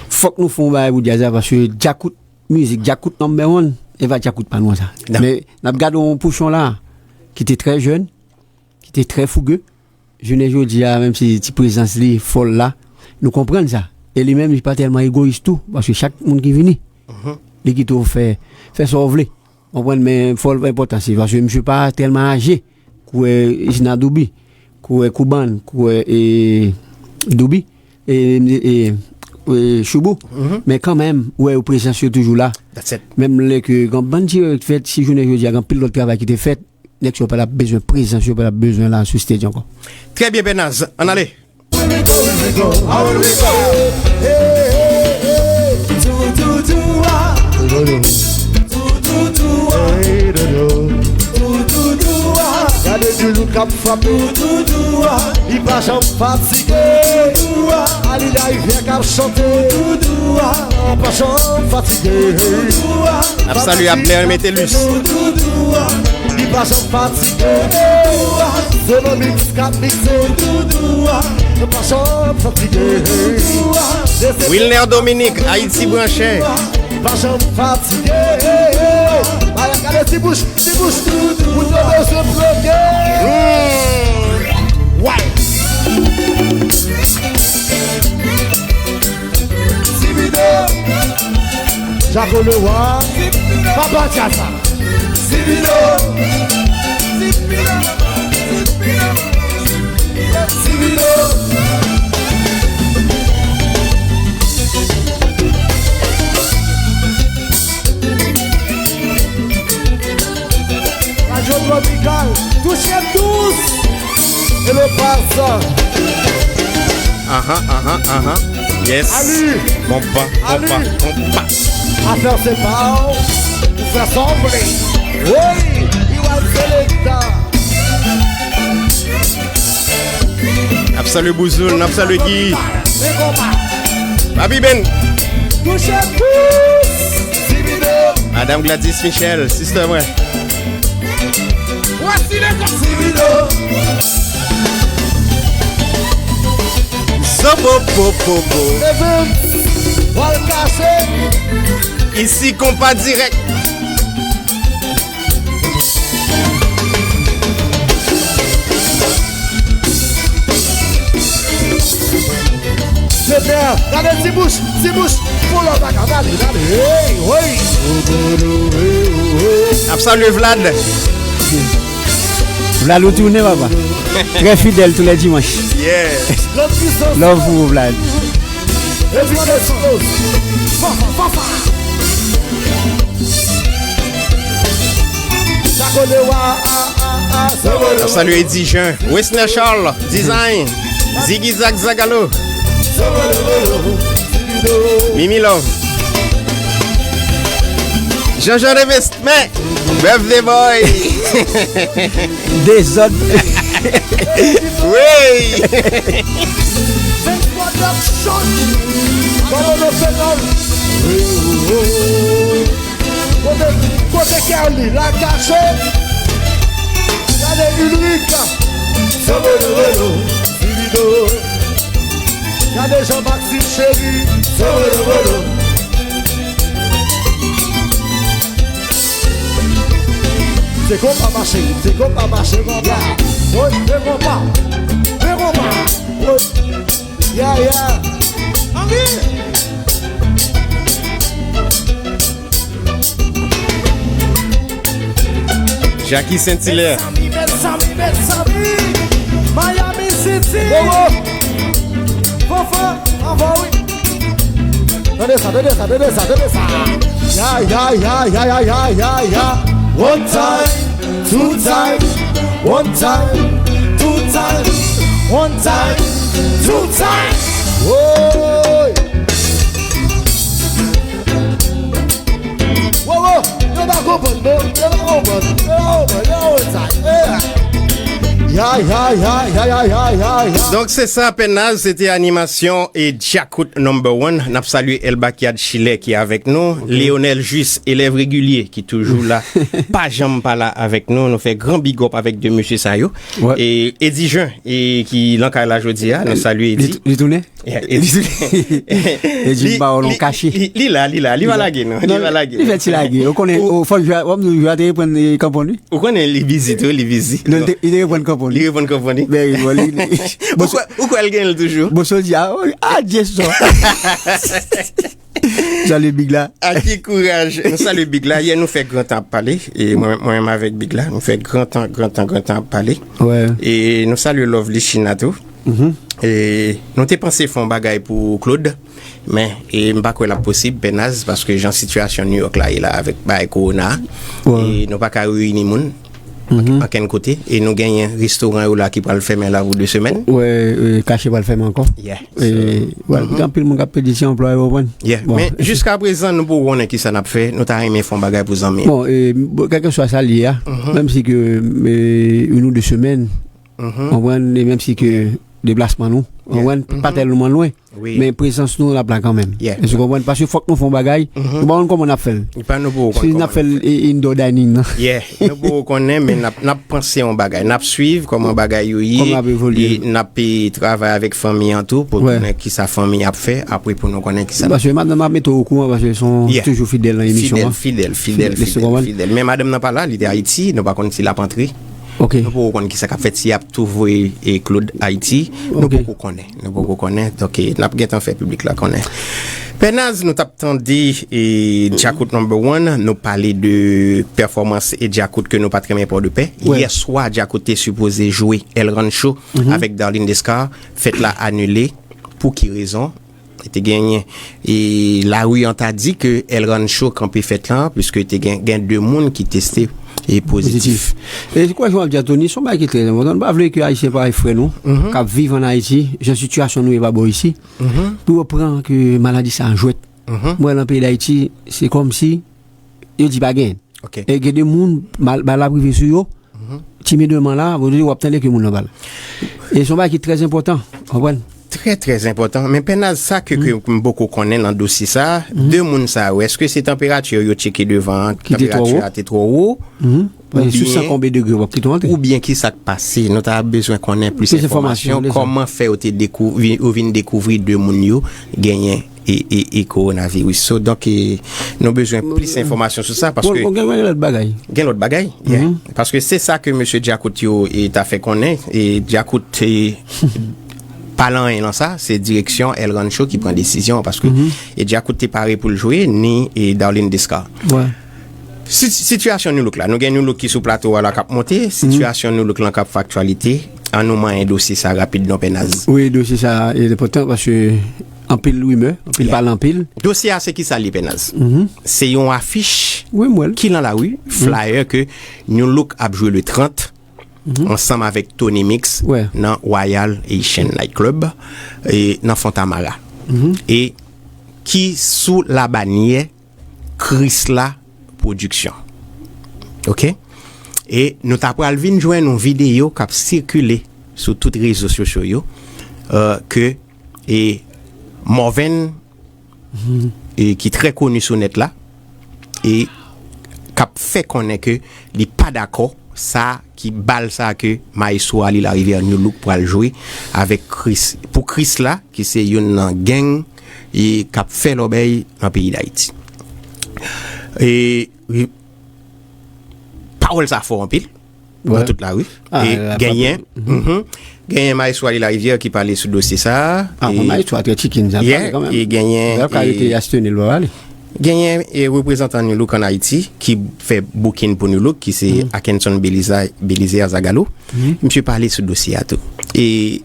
Fòk nou fè yon bagay pou djaz la, paske djakout, mizik, djakout number one, e pa djakout pa nou an sa. Men, n ap gade yon pouchon la, ki te trè jèn, ki te trè fouge. Jounen jodi a, menm si ti prezans li fò l la, nou konprann sa. E li menm, li pa tèlman egoyis tou, paske chak moun ki vini, li kite w fè, fè sa w vle. Konprann, men fò l enpòtan, se paske misye pa tèlman aje. Kouwè Isna Doubi, kouwè Kouban, kouwè, e, Doubi, e, e, e, Choubou. Men kanmenm, ou wè yo prezans yo toujou la. Menm lè ke gen bann ti erè ki fèt, si jounen jodi a, gen anpil lòt travay ki te fèt, nèg yo pa t ap bezwen prezans, yo pa t ap bezwen la sou stage ankò. Trè byen, Bernaz. Ann ale. Gade Doulou k ap frape. Li pa janm fatige. Alida Rivyè k ap chante. Pa janm fatige. N ap salye Abner Metellus. Li pa janm fatige. Se nan miks k ap mikse. Pa janm fatige. Wilner Dominique, Ayiti Branche. Pa janm fatige. Ay, gade ti bouch, ti bouch. Moun yo bezwen bloke. Why? Jako Lewa, papa djaz la. Radyo Tropikal, touche dous. E le pas. Ahan, ahan, ahan. Yes. Ali. Konpa, konpa, konpa. Afè se pa w. Ou fè sa w vle. Wi, Iwan Selecta. N ap salye Bouzoul, n ap salye Guy. Papi Ben. Touche tous. Madame Gladys Michel, sister mwen. Voici les Casinos. Zobobobobo. Evans, Paul Caché. Isi konpa dirèk. Gade ti bouch, ti bouch. Pou lòt bagay, gade, gade. Hey, hey. Ap salye Vlad. Vlad, ou tounen, papa. Trè fidèl tou lè dimanch. Yeah. Love pou ou, Vlad. Ap salye Edi Jan, Wesner Charles, Design, Ziggy Zag Zagalo, Mimi Love, Jean Jean Revestment, Birthday Boy. Dezòd. Wey. Production. Kote, kote Kerly, la kache. Gade Ulrich. Gade Jean Maxime Chéri. Se konpa mache, se konpa mache konpa. Woy, se konpa, se konpa. Woy. Ya, ya. Anvi. Jackie Saint-Hilaire. Mezanmi, mezanmi, mezanmi. Miami City. Bobo. Fanfan, anvan wi. Tande sa, tande sa, tande sa, tande sa. Ya, ya, ya. One time, two time, one time, two time, one time, two time. Woy! Wo, wo! Yo pa konprann, non? Yo pa konprann. Yo pa konprann. Yo pa konprann. Yeah. Ay, ay, ay, ay, ay, ay, ay, ay. Donk se sa, Pè Naz, se te animasyon e Djakout number one. N ap salye El Bakyad Chilè ki avèk nou, Leonel Jus, elèv regilye ki toujou la, pa janm pa la avèk nou. Nou fè gran big up avèk de mesye sa yo. Wè. E Edi Jen, e ki lan kay la jodi a, nou salye Li Edi. li tounen? Yeah, Edi. Edi ba w lon kache. Li, li la, li la, li pa lage non, li pa lage. Li fè ti lage. Ou konnen, ou fòk jwa, w ap di jwa te reprann kanpon li. Ou konnen li bizi tou, li bizi. Non, li te- li te reprann kanpon li. Li reprann kanpon li. Ben, bon, li- Ou kwè, ou kwè l gen l toujou? Bon, so di, ah, ah, Dye sò. Salye big la. A ki kouraj. Nou salye Big la. Yè nou fè gran tan ap pale. E mwen mwen menm avèk Big la, nou fè gran tan, gran tan, gran tan ap pale. Wè. E nou salye Lovely China tou. E nou te panse fè yon bagay pou Claude, men e m pa kwè l ap posib, Pè Naz, paske jan sitiyasyon New York la ye la avèk bagay kowona, Wè. E nou pa ka reyini moun ankenn kote. E nou genyen restoran yo la ki pral fèmen la pou de semèn. Wè, e, kache pral fèmen ankò. Yeah. E, wè, gen anpil moun k ap pèdi ti anplwa yo, konprann. Yeah. Bon. Men jiska prezan, nou poko konnen kisa n ap fè. Nou ta renmen fè yon bagay pou zanmi. Bon, e, bon, kèlkeswa sa l ye a, menm si ke e, youn ou de semèn, konprann, e menm si ke deplasman nou, konprann, pa tèlman lwen, Wi. men prezans nou l ap la kanmenm. Yeah. Èske w konprann? Paske fòk nou fè yon bagay, nou pa konn kòman n ap fè l. Pa nou poko Si konn n ap kòman. Fè l e, indoor dining nan. Yeah, nou poko konnen, men n ap, n ap panse yon bagay. N ap swiv kòman bagay yo ye. Kòman ap evolye. E n ap e, travay avèk fanmi an tou pou Wè. Konnen kisa fanmi ap fè. Apre pou nou konnen kisa n ap Paske madanm ap mete w okouran, paske se yon Yeah. toujou fidèl nan emisyon Fidèl, an. Fidèl, Fidèl, Fidèl, se Fidèl, konprann? Fidèl. Men madanm nan pa la, li te Ayiti, nou pa konn si l ap antre. Ok. Nou poko konn kisa k ap fèt, si y ap tou voye e Claude Ayiti, nou Ok. poko konnen. Nou poko konnen. Donk, e, n ap gentan fè piblik la konnen. Pè Naz, nou t ap tande e Djakout number one, nou pale de pèfòmans e Djakout ke nou pa t renmen pè de pè. Wè. Yè swa, Djakout te sipoze jwe El Rancho avèk Darline Descar. Fèt la anile. Pou ki rezon? Te genyen e lari an ta di ke El Rancho kanpe fèt lan, piske te gen, gen de moun ki teste e pozitif. E se kwa jan w ap di a, Tony, se yon bagay ki trè enpòtan. Nou pa vle ke Ayisyen parèy frè nou, k ap viv ann Ayiti, jan sitiyasyon nou ye pa bò isi, pou yo pran ke maladi sa a jwèt. Mwen, nan peyi Dayiti, se kòmsi yo di pa gen. Ok. E gen de moun, mal, mal ap rive sou yo, timidman la, bon, w ap tande ke moun nan pa la. E se yon bagay ki trè enpòtan, konprann? Trè, trè enpòtan. Men Pè Naz, sa ke, ke m poko konnen nan dosye sa, de moun sa yo, èske se tanperati yo tcheke devan an, Ki te twò tanperati wo. A te twò wo? Paske sou Oubyen- san konbe degre, w ap kite w antre. Oubyen ki sa k pase? Nou ta bezwen konnen plis Plis enfòmasyon, enfòmasyon. de sa. Kòman fè yo te dekouvri, yo vin dekouvri de moun yo genyen e, e, e kowonaviris? So, donk, e, nou bezwen plis enfòmasyon sou sa, Bon, paske bon, gen gen lòt bagay. Gen lòt bagay, yeah. Paske se sa ke mesye Djakout yo e ta fè konnen, e Djakout e pa lan anyen lan sa, se direksyon El Rancho ki pran desizyon, paske e Djakout te pare pou l jwe, ni e Darline Descar. Wè. Si- Sitiyasyon New Look la, nou gen New Look ki sou plato a la k ap monte, sitiyasyon New Look lan k ap fè aktyalite, an nou manyen dosye sa rapid non, Pè Naz. Wi, dosye sa e enpòtan paske anpil rimè, anpil Yeah. pale anpil. Dosye a se ki sa li, Pè Naz? Se yon afich Wi, m wè l. ki lan lari, flyer ke New Look ap jwe le trant ansanm avèk Tony Mix Wè. nan Royal Haitian Night Club e nan Fontamara. E ki sou labanyè Krisla Production. Ok? E nou ta pral vin jwenn yon videyo k ap sikile sou tout rezo sosyo yo, euh, ke e Morven, e ki trè koni sou nèt la, e k ap fè konnen ke li pa dakò sa ki bal sa ke maestro Ali Larivière New Look pral jwe avèk Chris, pou Chris la, ki se youn nan gang e k ap fè lòbèy nan peyi Dayiti. E, e pawòl sa fò anpil Wè. nan tout lari. Ah, E la genyen, mhm, genyen maestro Ali Larivière ki pale sou dosye sa. Ah, E bon, maestro a trè chicken, sa Yeah, pale kanmenm. e genyen, Lè w ka e rete Astonil, w pa pale. Genyen e reprezantan New Look ann Ayiti ki fè booking pou New Look, ki se Akenson Beliza- Belizaire Zagalo. Misye pale sou dosye a tou. E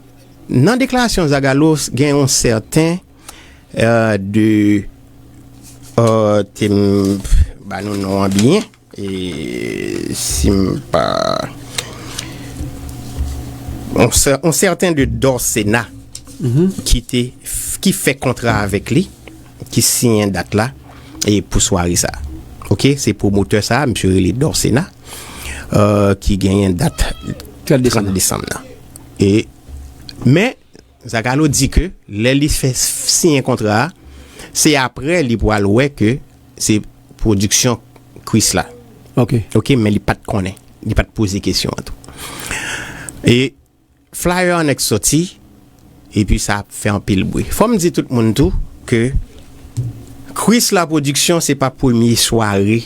nan deklarasyon Zagalo, gen yon sèten, euh, de, euh, te m ba nou non an byen, e si m pa, on sè- on sèten de Dorsena ki te, ki fè kontra avèk li, ki siyen dat la e pou sware sa. Ok, se pwomotè sa, misye rele Dorsena, euh, ki genyen dat Trant desanm nan. E, men, Zagalo di ke lè li fè siyen kontra a, se apre li pral wè ke se pwodiksyon Chris la. Ok, men li pa t konnen. Li pa t poze kesyon an tou. E flyer an nèk soti, epi sa ap fè anpil bri. Fò m di tout moun tou ke Chris la pwodiksyon se pa premye sware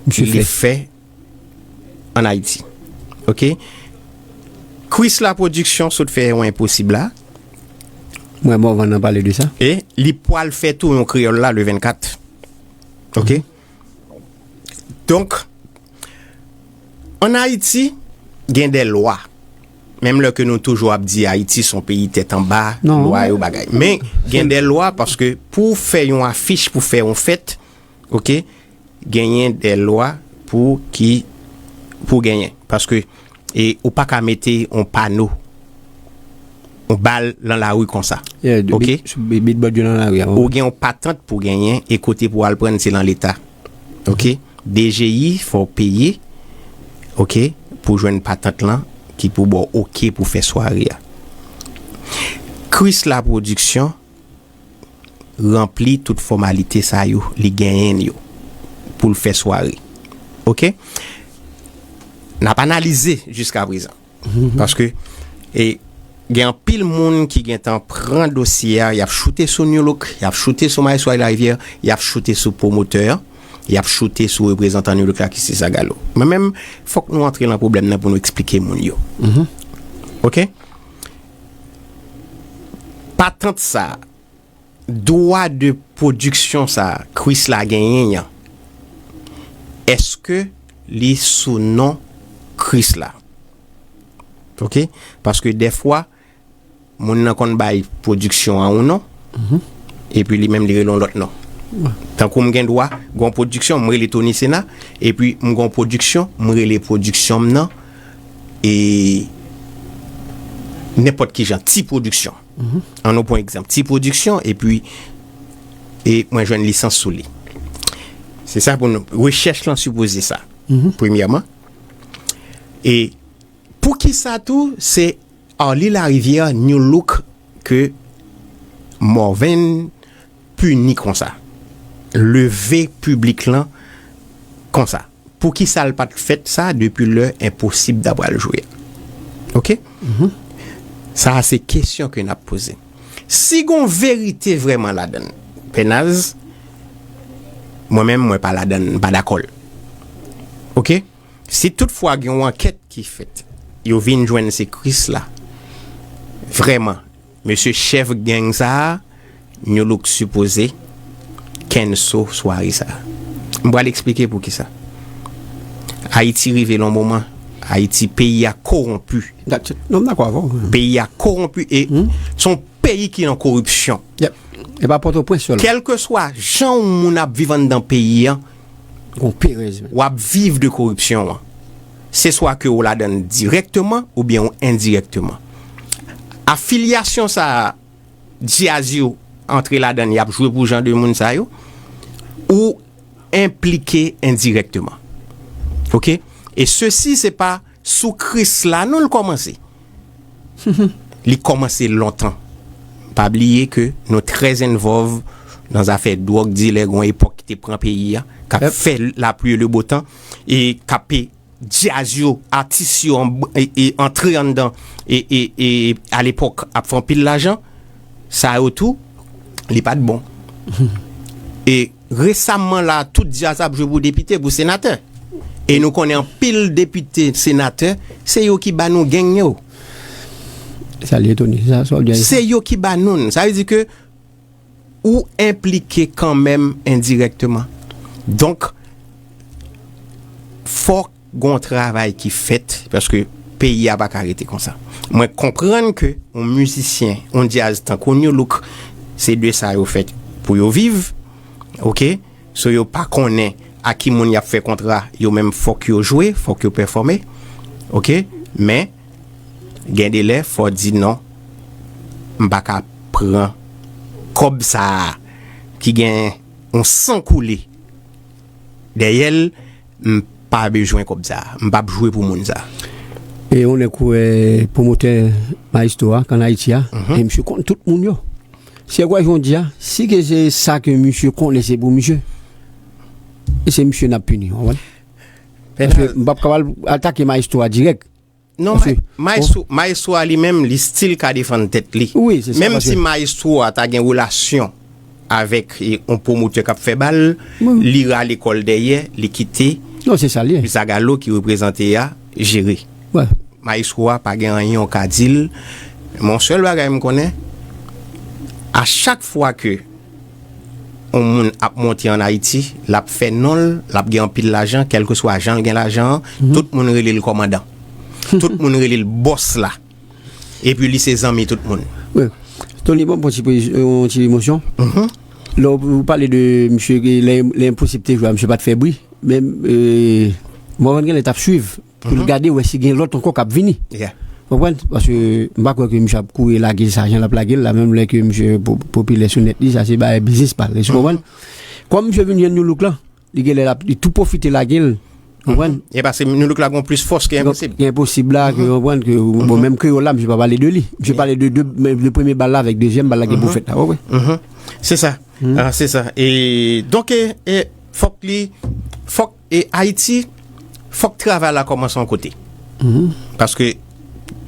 li fè ann Ayiti. Ok? Chris la pwodiksyon sot fè yon Enposib la. Mwen Morvan nan pale de sa. E li pwal fè tou yon Kreyòl la le vennkat. Ok? Donk, ann Ayiti, gen de lwa. Menm lè ke nou toujou ap di Ayiti se yon peyi tèt anba, lwa yo bagay. Men, gen de lwa paske pou w fè yon afich, pou w fè yon fèt, ok, genyen de lwa pou ki, pou genyen. Paske, e, ou pa ka mete yon pano, yon bal nan lari konsa. Ok? Ou gen yon patant pou genyen, e kote pou al prann se nan Leta. Ok? D G I, fò w peye, ok, pou jwenn patant lan, ki pou ba w ok pou fè sware a. Chris la pwodiksyon ranpli tout fòmalite sa yo, li genyen yo pou l fè sware. Ok? N ap analize jiska prezan. Paske, e, gen anpil moun ki gentan pran dosye a, y ap choute sou New Look, y ap choute sou Maestro Larivye, y ap choute sou pwomotè an, y ap choute sou reprezantan New Look la ki se Zagalo. Mwen menm, fòk nou antre nan pwoblèm nan pou nou eksplike moun yo. Ok? Patant sa, dwa de pwodiksyon sa Chris la genyen an, èske li sou non Chris la? Ok? Paske dèfwa, moun nan konn bay pwodiksyon an yon non, epi li menm li rele yon lòt non. Tankou m gen dwa, gon pwodiksyon, m rele Tony Sena, epi m gon pwodiksyon, m rele pwodiksyon m nan, e nenpòt ki jan, Ti Pwodiksyon. An nou pran egzanp, Ti Pwodiksyon, epi, e mwen jwenn lisans sou li. Se sa pou nou, rechèch lan sipoze sa, premyèman. E poukisa tou, se Arly Larivière, New Look, ke Morvan pini konsa. Leve piblik lan konsa. Poukisa l pa t fèt sa depi lè Enposib ta pral jwe a? Ok? Sa a se kesyon ke n ap poze. Si gon verite vrèman ladan l, Pè Naz, mwen menm, mwen pa ladan l, m pa dakò l. Ok? Si toutfwa gen yon ankèt ki fèt, yo vin jwenn se Chris la, vrèman, mesye chèf gang sa a, New Look sipoze kenso sware sa a. M pral eksplike poukisa. Ayiti rive nan moman, Ayiti, peyi a kowonpi. Non, m dakò avè w. Peyi a kowonpi e se yon peyi ki nan koripsyon. E pa Pòtoprens sèlman. Kèlkeswa jan yon moun ap viv anndan peyi an, w ap viv de koripsyon an. Se swa ke w ladan l dirèkteman oubyen w endirèkteman. Afilyasyon sa a, djaz yo antre ladan l, y ap jwe pou jan de moun sa yo, ou enplike endirèkteman. Ok? E sesi, se pa sou Chris la non l kòmanse. Li kòmanse lontan. Pa bliye ke nou trè envòlve nan zafè dwòg dilè, gon epòk ki te pran peyi a, k ap fè lapli e le botan, e k ap djaz yo, atis yo an, e, e antre anndan, e, e, e alepòk ap fè anpil lajan, sa yo tou, li pa t bon. E resaman la, tout djaz ap jwe pou depite, pou senatè. E nou konnen anpil depite, senatè, se yo ki ba nou gang yo. Sa li etone, sa, sa w di a. Se yo ki ba nou l. Sa vle di ke ou enplike kanmenm endirèkteman. Donk, fòk gon travay ki fèt, paske peyi a pa ka rete konsa. Mwen konprann ke yon mizisyen, yon djaz tankou New Look, se de sa yo fèt pou yo viv, ok? So yo pa konnen a ki moun y ap fè kontra, yo menm fòk yo jwe, fòk yo pèfòme, ok? Men, gen de lè, fò di non, m pa ka pran kòb sa a ki gen yon san koule dèyè l, m pa bezwen kòb sa a. M p ap jwe pou moun sa a. E yon nèg ou wè pwomotè Maestro a, k ann Ayiti a, e misye konn tout moun yo. Se kwè jodi a, si ke se sa ke misye konnen, se pou misye. E se misye n ap pini, w konprann? Paske m p ap kapab atake Maestro a dirèk. Non, Paske, Maestro, Maestro a li menm, li still ka defann tèt li. Wi, se sa, Menm paske si Maestro a ta gen relasyon avèk e, yon pwomotè k ap fè bal, Wi. li rale kò l dèyè, li kite Non, se sa l ye. Zagalo ki reprezante a jere. Wè. Maestro a pa gen anyen w ka di l. Men yon sèl bagay m konnen, a chak fwa ke yon moun ap monte ann Ayiti, l ap fè non l, l ap gen anpil lajan, kèlkeswa jan l gen lajan an, tout moun rele l kòmandan. Tout moun rele l bòs la. Epi li se zanmi tout moun. Wi. Tony, ban m pran ti, yon ti emosyon. Lè w, w pale de misye, lè, lè Enposib te jwe a, misye pa t fè bri. Men, e, Morvan genlè t ap swiv pou l gade wè si gen lòt ankò k ap vini. Yeah. Ou konprann? Paske m pa kwè ke misye ap kouri lage sa jan l ap lage l la, menm lè ke misye po-, popilè sou nèt li, sa se bagay biznis pa l. Ou konprann? Kòm misye vin jwenn New Look lan, li genlè l ap, li tou pwofite lage l. Ou konprann? E paske New Look la gon plis fòs ke Enposib. Gen Enposib la, ke ou konprann ke, bon, menm Kreyòl la, misye pa pale de li. Misye pale de, de, de premye bal la avèk dezyèm bal la ki pou fèt la. Ou konprann? Se sa. Ah, se sa. E, donk, e, e, fòk li, fòk, e, Ayiti, fòk travay la kòmanse yon kote. Paske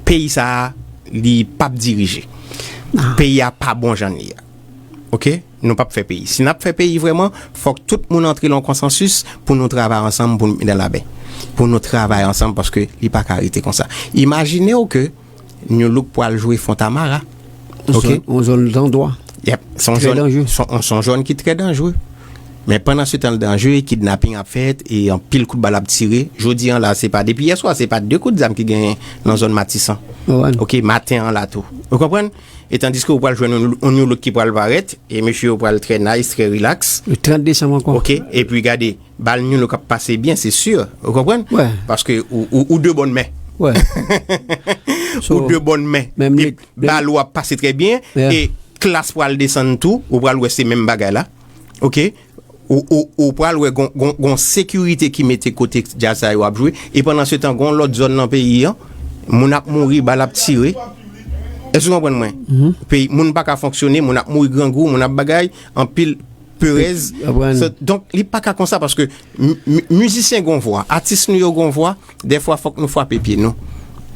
peyi sa a, li p ap dirije. Peyi a pa bon jan li ye. Oke? Nou p ap fè peyi. Si n ap fè peyi vrèman, fòk tout moun antre nan yon konsansis pou nou travay ansanm, pou nou met dans la paix. Pou nou travay ansanm, paske li pa ka rete konsa. Imajine w ke New Look pral jwe Fontamara. Yon zòn, yon zòn landwa. Yep. Se yon zòn, se yon, se yon zòn ki trè danjere. Men pandan se tan l danjere, kidnaping ap fèt e anpil kout bal ap tire. Jodi an la, se pa depi yèswa, se pa de kout zam ki genyen nan zòn Matisan. Oke, maten an la tou. Ou konprann? E tandiske ou pral jwenn yon, yon New Look ki pral parèt, e mesye yo pral trè nice, trè relax. Le trant desanm ankò. Oke, epi gade, bal New Look ap pase byen, se si. Ou konprann? Paske ou, ou, ou de bòn men. Ou de bòn men. E bal ou ap pase trè byen, e klas pral desann tou, ou pral wè se menm bagay la. Oke? Ou, ou, ou pral wè gon, gon, gon sekirite ki mete kote djaz sa yo ap jwe. E pandan se tan, gon lòt zòn nan peyi an, moun ap mouri, bal ap tire. Èske w konprann mwen? Peyi, moun pa ka fonksyone, moun ap mouri grangou, moun ap bagay, anpil perèz. So, donk, li pa ka konsa paske mi-, mi-, mizisyen gon vwa, atis nou yo gon vwa, dèfwa fòk nou frape pye nou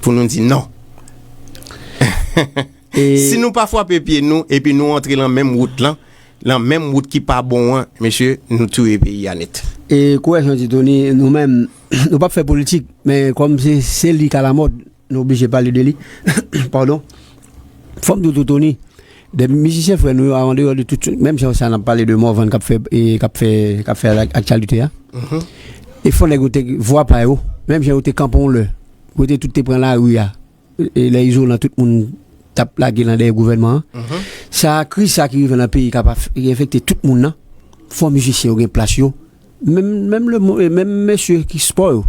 pou nou di non. Si nou pa frape pye nou epi nou antre nan menm wout lan, nan menm wout ki pa bon an, mesye, nou touye peyi a nèt. E kouwè Jean Titoni, nou menm, nou p ap fè politik, men kòm se, se li k alamòd, nou oblije pale de li. Padon. Fò m di w tou, Tony, de mizisyen frè nou yo, andeyò de tout, menm jan sa n ap pale de Morvan k ap fè, e, k ap fè, k ap fè ak-, aktyalite a. E fò nèg yo te vwa pa yo, menm jan yo te kanpe yon lè, kote tout te pran lari a. E lè Izolan, tout moun t ap lage nan dèyè gouvènman an. Sa, kriz sa ki rive nan peyi k ap af-, ki enfekte tout moun nan, fò mizisyen yo gen plas yo. Menm, menm le mo-, e menm mesye ki spò yo.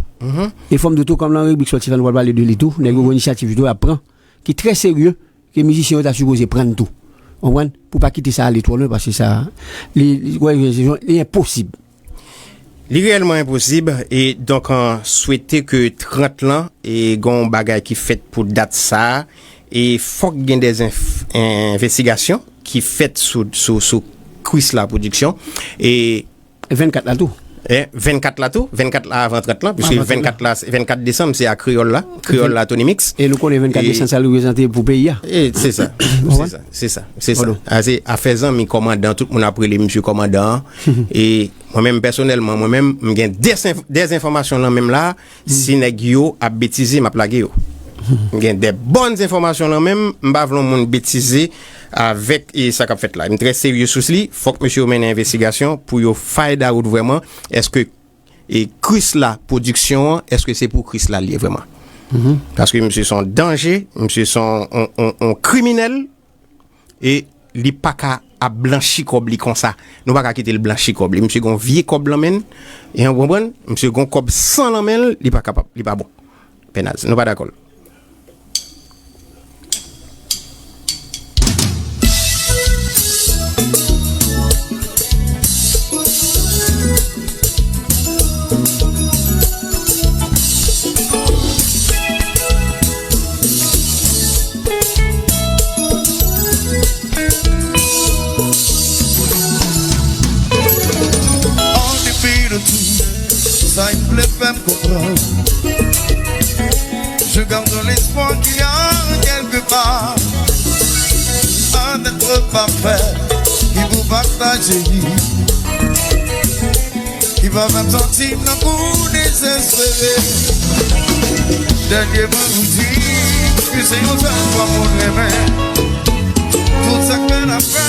E fò m di w tou, kòm nan ribrik sòti sa, nou pral pale de li tou, nèg yo gen inisyativ yo tou y ap pran, ki trè serye, ke mizisyen yo ta sipoze pran tou. Konprann? Pou pa kite sa ale twò lwen, paske sa, li, li, wè, li, li enposib. Li reyèlman enposib, e donk, an swete ke trant lan, e gon bagay ki fèt pou dat sa a, e fòk gen de enf-, envestigasyon ki fèt sou, sou, sou Krisla Production, e vennkat la tou. E vennkat la tou, vennkat la avan trant lan, piske vennkat la, vennkat desanm, se a Kreyòl la, Kreyòl la, Tony Mix. E nou konnen vennkat desanm, sa l reprezante pou peyi a. E se sa, se sa, se sa, se sa. A, se afè zanmi kòmandan, tout moun ap rele misye kòmandan an. E mwen menm pèsonèlman, mwen menm, m gen de, de enfòmasyon nan men m la, si nèg yo ap betize, m ap lage yo. M gen de bòn enfòmasyon nan men m, m pa vle yon moun betize avèk, e, sa k ap fèt la. M trè serye sou li, fòk mesye yo mennen envestigasyon pou yo find out vrèman, èske, e, Krisla Production an, èske se pou Krisla l ye vrèman? Paske misye se yon danje, misye se yon, yon, yon, yon kriminèl, e li pa ka ap blanchi kòb li konsa. Nou pa ka kite l blanchi kòb li. Misye gen yon vye kòb nan men l, e w konprann? Misye gen yon kòb san nan men l, li pa kapab, li pa bon. Pènaz, nou pa dakò l. M konprann. Je garde l'espoir qu'il y a quelque part un être parfait qui pou pataje li, ki pa fè m santi m nan kou dezespere. Dènyèman, m di ke se yon sèl fwa moun renmen. Tout sa k fè n ap fè,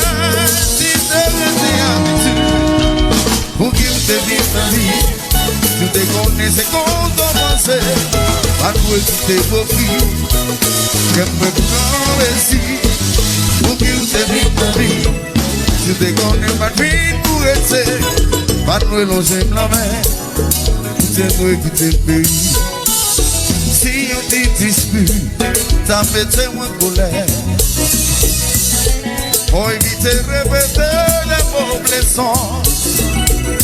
si se rete abitid. Pouki w te vin nan vi? Si w te konnen se konsa w panse, pa t dwe kite pwofi. Kè m mwen pran resi. Pouki w te vin nan vi? Si w te konnen pa t vin pou rete, pa t dwe lonje m lanmen. Kite mwen kite m peri. Si yon ti dispit ta mete mwen kolè, fò evite repete de mo bleson.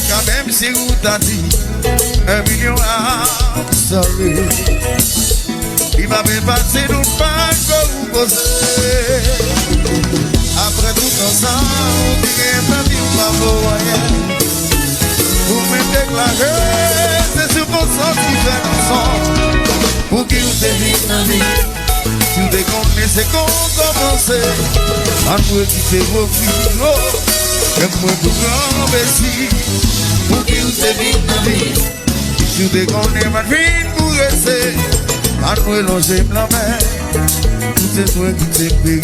Kan menm si ou ta di un million, I'm sorry. Li pa byen pase nou pa ko ou koze. Apre tout tan sa, ou te gen tan di ou pa vo anyen. Ou menm deklare se sikonstans ki fè nou ansanm. Pouki ou te vin nan vi? Si w te konnen se konsa w panse, ann mwen kite pwofi, oh. Kè mwen pou pran resi. Pouki ou te vin nan vi? Si w te konnen m ap vin pou rete, ann mwen lonje m lanmen. Ou te dwe kite m peri.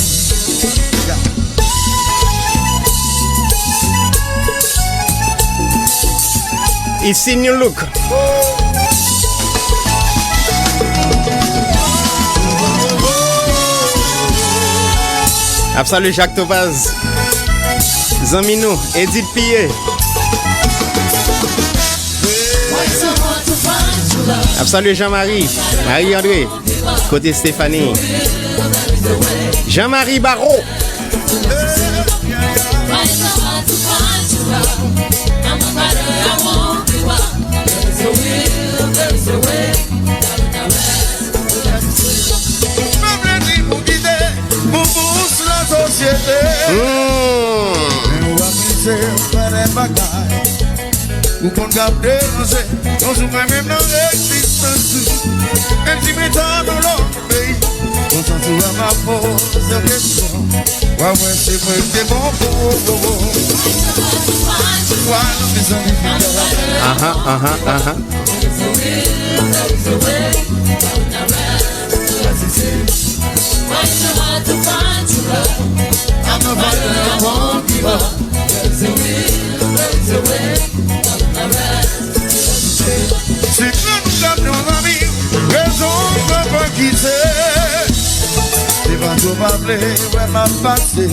Isi New Look. Ap salye Jacques Topaz. Zanmi nou, Edith Pillé. Ap salye Jean-Marie, Marie André. Kote Stéphanie? Jean-Marie Barreau. Hmm. Ou konn k ap deranje, yon jou mwen menm nan egzistans ou. Menm si m te nan lòt peyi, konsa tou a m ap poze w kesyon. W a wè se mwen ki te bon pou ou. W a nan mezanmi fidèl. Ahan, ahan, ahan. Siklòn ou t ap yon zanmi, rezon pran pran kite. Se pa tou pa vle wè m ap pase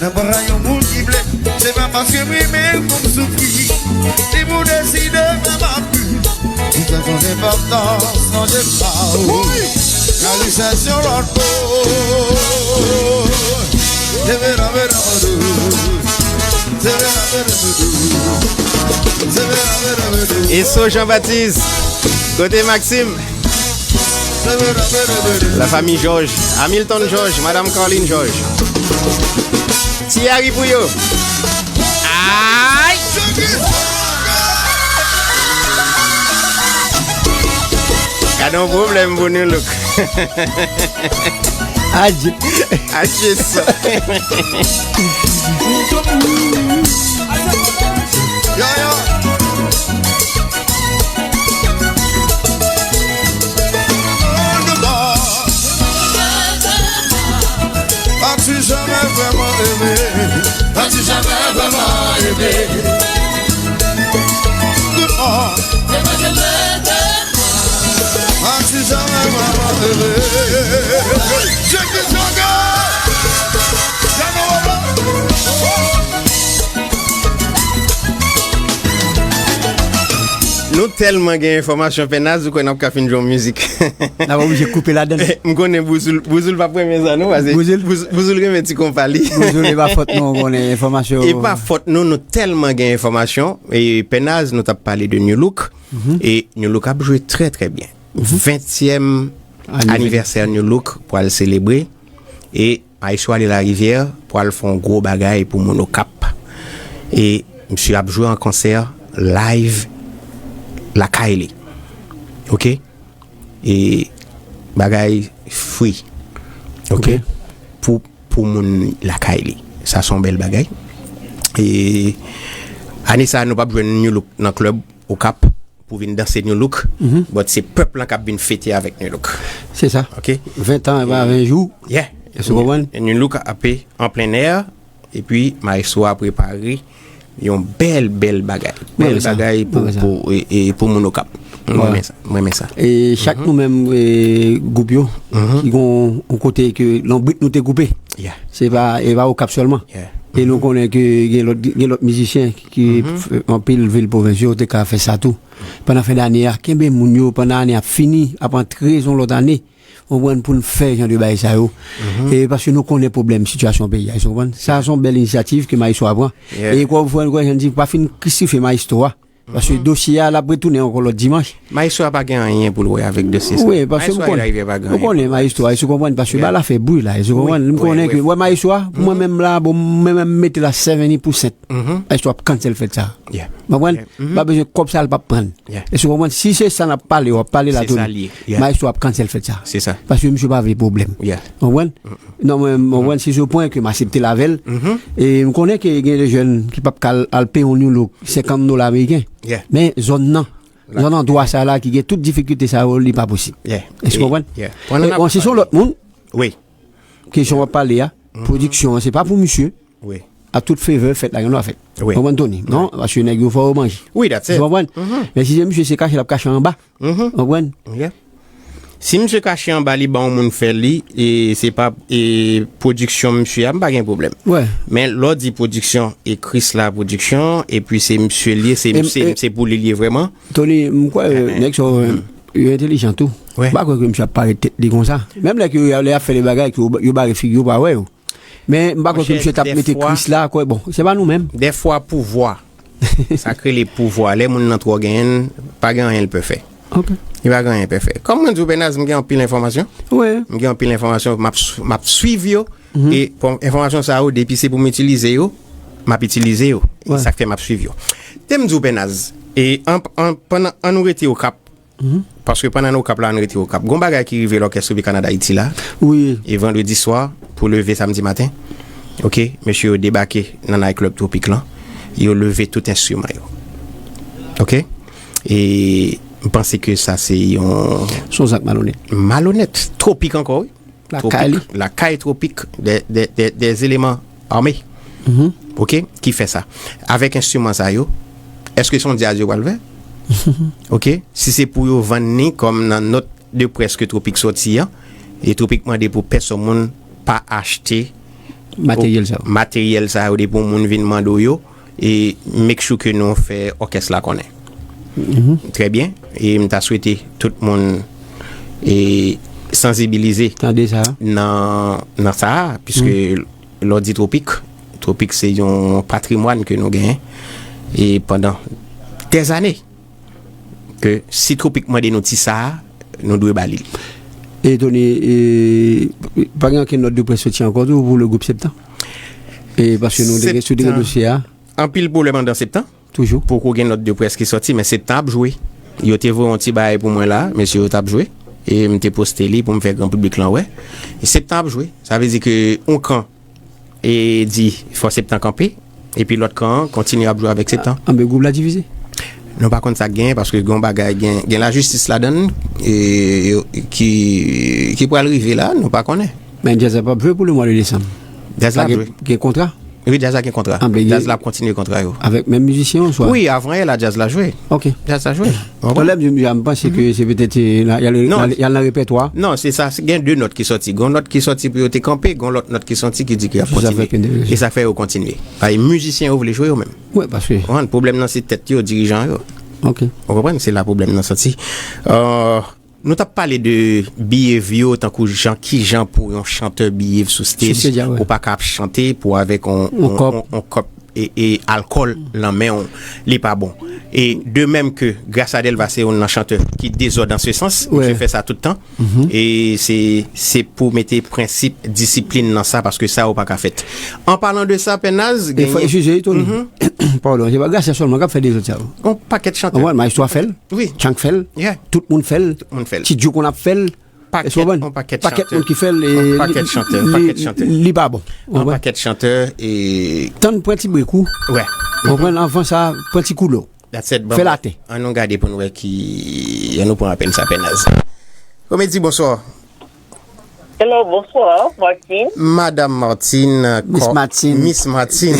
nan bra yon moun ki vle. Se pa paske m renmen l pou m soufri. Si pou deside fè m ap Ou fè son enpòtans nan je pa ou. Wi. Nan richès yon lòt bò. Se vre, se vre, se vre. Se vre, se vre, se vre. Eso Jean Baptiste. Kote Maxime? Se vre, se vre, se vre. La famille Georges. Hamilton Georges. Madame Carline Georges. Ti Harry pou yo. Ay! Gade yon pwoblèm pou nou, Louk. Adje. Adje sa. Yo, yo. As-tu jamais vraiment aimé? As-tu jamais vraiment aimé? As-tu jamais vraiment aimé? Check this out, guys! Y'all know what up? Nou tèlman gen enfòmasyon, Pènaz, ou kwè n ap ka fin jwe yon mizik? N ap oblije koupe ladann. M konnen Bouzoul, Bouzoul p ap renmen sa, non, paske Bouzoul, Bouzoul, Bouzoul renmen ti konpa li. Bouzoul, e pa fòt nou, ou konnen, enfòmasyon. E pa fòt nou, nou tèlman gen enfòmasyon. E Pènaz, nou t ap pale de New Look. Mhm. E New Look ap jwe trè, trè byen. Mhm. Ventyèm anivèsè. Anivèsè New Look pral selebre. E Maestro Ale Larivière pral fè yon gwo bagay pou moun Okap. E misye ap jwe an konsè live lakay li. Ok? E bagay free. Ok? Ok. Pou, pou moun lakay li. Sa se yon bèl bagay. E ane sa, nou p ap jwenn New Look nan klèb Okap pou vin danse New Look. Mhm. But se pèp lan k ap vin fete avèk New Look. Se sa. Ok? Ven tan, e pa ven jou. Yeah. Èske w konprann? New Look ape an plen èr, epi maestro a prepare yon bèl, bèl bagay. Mwen Bèl renmen sa. bagay Mwen pou, renmen sa. pou, e, e pou moun Okap. Mwen Wè. renmen sa. Mwen renmen sa. E chak nou menm, e, gwoup yo, Mhm. ki gon yon kote ke lonbrit nou te koupe. Yeah. Se pa, e pa Okap sèlman. Yeah. E nou konnen ke gen lòt, gen lòt mizisyen ki Mhm. f- anpil vil pwovens yo te ka fè sa tou. Pandan fen dane a, kenbe moun yo, pandan ane ap fini, ap antre yon lòt ane, w konprann, pou n fè jan de bagay sa yo. Mhm. E paske nou konnen pwoblèm sitiyasyon peyi a, èske w konprann? Sa se yon bèl inisyativ ke maestro a pran. Yeah. E kwa, kwa, kwa, jan di, pa fin krisifye maestro a. Paske Mhm. dosye a, l ap retounen ankò lòt dimanch. Maestro a pa gen anyen pou l wè avèk dosye sa. Wi, paske m Maestro a konnen, rive pa gen m anyen konnen pou l wè. maestro a, èske w konprann? Paske Yeah. bagay la fè bri la, èske w Wi, konprann? M wi, konnen wi. ke, wè, maestro a, pou mwen Mhm. menm la, bon, mwen menm mete la seventy percent. Mhm. Maestro ap cancel fèt sa. Yeah. W konprann? Yeah. Mhm. Pa bezwen kòb sa, l p ap pran. Yeah. Èske w konprann? Si se sa n ap pale, w ap pale la, Se sa Tony. l ye. Yeah. Maestro ap cancel fèt sa. Se sa. Paske misye pa vle pwoblèm. Yeah. W konprann? Non, mwen, mwen, si se pwen ke m aksepte l avè l, Mhm. e m konnen ke gen de jèn ki p ap ka al, al peye yon New Look senkant dola ameriken. Yeah. Men zòn nan, La- zòn andwa sa la ki gen tout difikilte sa yo, li pa posib. Yeah. Èske w E, konprann? yeah. Pran nan E, bon, si se yon lòt moun, Wi. kesyon w ap pale a, Mhm. pwodiksyon an, se pa pou misye. Wi. A tout favor fèt la, gen dwa fèt. Wi. Konprann, Tony? Non, Wi. paske nèg yo fò yo manje. Wi, that's it. Ou konprann? Mhm. Men si se misye, se kache l ap kache anba. Mhm. Ou konprann? Yeah. Si misye kache anba li, ba yon moun fè li, e se pa, e pwodiksyon misye a, m pa gen pwoblèm. Wè. Men lè w di pwodiksyon, e Chris la pwodiksyon, epi se misye l ye, se, E m- se, e se pou li l ye vrèman. Tony, m kwè, Eh, eh. nèg sa yo, Hmm. yo entelijan tou. Wè. M pa kwè ke misye ap parèt tèt li konsa. Menm lè ke yo, lè y ap fè de bagay, ke yo, yo bare figi yo pa wè yo. Men m pa kwè ke Monchè, misye t ap mete dèfwa Chris la, kwè, bon, se pa nou menm. Dèfwa pouvwa. Sa k rele pouvwa. Lè moun nan twò genyen l, pa gen anyen l pè fè. Ok. Li pa gen anyen l pè fè. Kòm mwen di w, Bènaz, m gen anpil enfòmasyon. Wi. M gen anpil enfòmasyon, m ap, m ap swiv yo. Mhm. E bon, enfòmasyon sa yo, depi se pou m itilize yo, m ap itilize yo. E Wi. sa k fè m ap swiv yo. Te m di w, Bènaz, e an, an, pandan, an nou rete Okap, Mhm. Paske pandan n Okap la, n rete Okap. Gon bagay ki rive lòkès Tropicana Dayiti la. Wi. E vandredi swa, pou leve samdi maten, ok, mesye yo debake nan night club Tropik lan. Yo leve tout enstriman yo. Ok? E m panse ke sa se yon Se yon zak malonèt. Malonèt. Tropik ankò, wi. Lakay li. Tropik, lakay Tropik, de, de, de, de eleman ame, Mhm. ok, ki fè sa. Avèk enstriman sa yo, èske se yon djaz yo pral fè? Ok, si se pou yo vann li kòm nan nòt de près ke Tropik sòti an, e Tropik mande pou pèsòn moun pa achte Materyèl sa yo. materyèl sa yo, depi yon moun vin mande w yo, e make sure ke nou fè òkès la konnen. Mhm. Trè byen. E m ta swete tout moun e sansibilize Tande sa. nan, nan sa a, piske Mhm. lè w di Tropik, Tropik se yon patrimwàn ke nou genyen. E pandan dèzane, ke si Tropik mande nou ti sa a, nou dwe ba li l. E Tony, e, pa gen okenn nòt de près soti ankò tou pou le gwoup Septan? E paske nou te gen sou de Septan. dosye a. Anpil pwoblèm anndan Septan. Toujou. Poko gen nòt de près ki sòti, men Septan ap jwe. Yo te voye yon ti bagay pou mwen la, mesye yo t ap jwe. E m te poste li pou m fè gran piblik lan wè. E Septan ap jwe. Sa vle di ke yon kan e di fò Septan kanpe, epi lòt kan an kontinye ap jwe avèk Septan. Anben, gwoup la divize. Nou pa konn sa k genyen, paske gen yon bagay, gen, gen lajistis ladan l, e, yo, ki, ki pral rive la, nou pa konnen. Men djaz la p ap jwe pou le mwa de desanm. Djaz la ap jwe. Gen kontra? Wi, djaz la gen kontra. Anben, djaz la ap kontinye kontra yo. Avèk menm mizisyen yo, swa? Wi, avan yè la, djaz la jwe. Ok. Djaz la jwe. Ou konprann? Talè m di, m panse ke se petèt, e, y al, y al, y al nan repètwa. Non, se sa, se gen de nòt ki sòti. Gon nòt ki sòti pou yo te kanpe, gon lòt nòt ki sòti ki di ke y ap kontinye. E sa fè yo kontinye. Paske mizisyen yo vle jwe yo menm. Wi, paske Ou konprann? Pwoblèm nan se tèt yo, dirijan yo. Ok. Ou konprann? Se la pwoblèm nan sòti. Euh, nou t ap pale de behave yo, tankou jan, ki jan pou yon chantè behave sou stage. Sou stage, wi. Ou pa ka ap chante pou avèk on, on, on kòp e, e alkòl lan men w, li pa bon. E de menm ke Gracia Delva se youn nan chantè ki dezòd an se sans, misye fè sa tout tan. E se, se pou mete prensip disiplin nan sa, paske sa yo pa ka fèt. An palan de sa, Pè Naz, e fò, eskize, Tony. Padon, se pa Gracia sèlman k ap fè dezòd sa yo. Yon pakèt chantè. Konprann, Maestro a fè l, Wi. Chang fè l, Yeah. Tout moun fè l, Tout moun fè l. Ti Djouk konn ap fè l. Pakèt, Èske w konprann? yon pakèt Pakèt chantè. Moun ki fè l, e, Yon pakèt li, chantè, yon li, pakèt chantè. li pa bon. Yon Konprann? pakèt chantè e Tann pran ti brek ou. Wè. Konprann? Anvan sa, pran ti koulè w. That's it. Bon, Fè latè. Ann nou gade pou n wè ki, ann nou pran apèl sa, Pènaz. Komedi, bonswa. Hello, bonswa, Martin. Madam Martin, Miss kò- Martin. Miss Martin.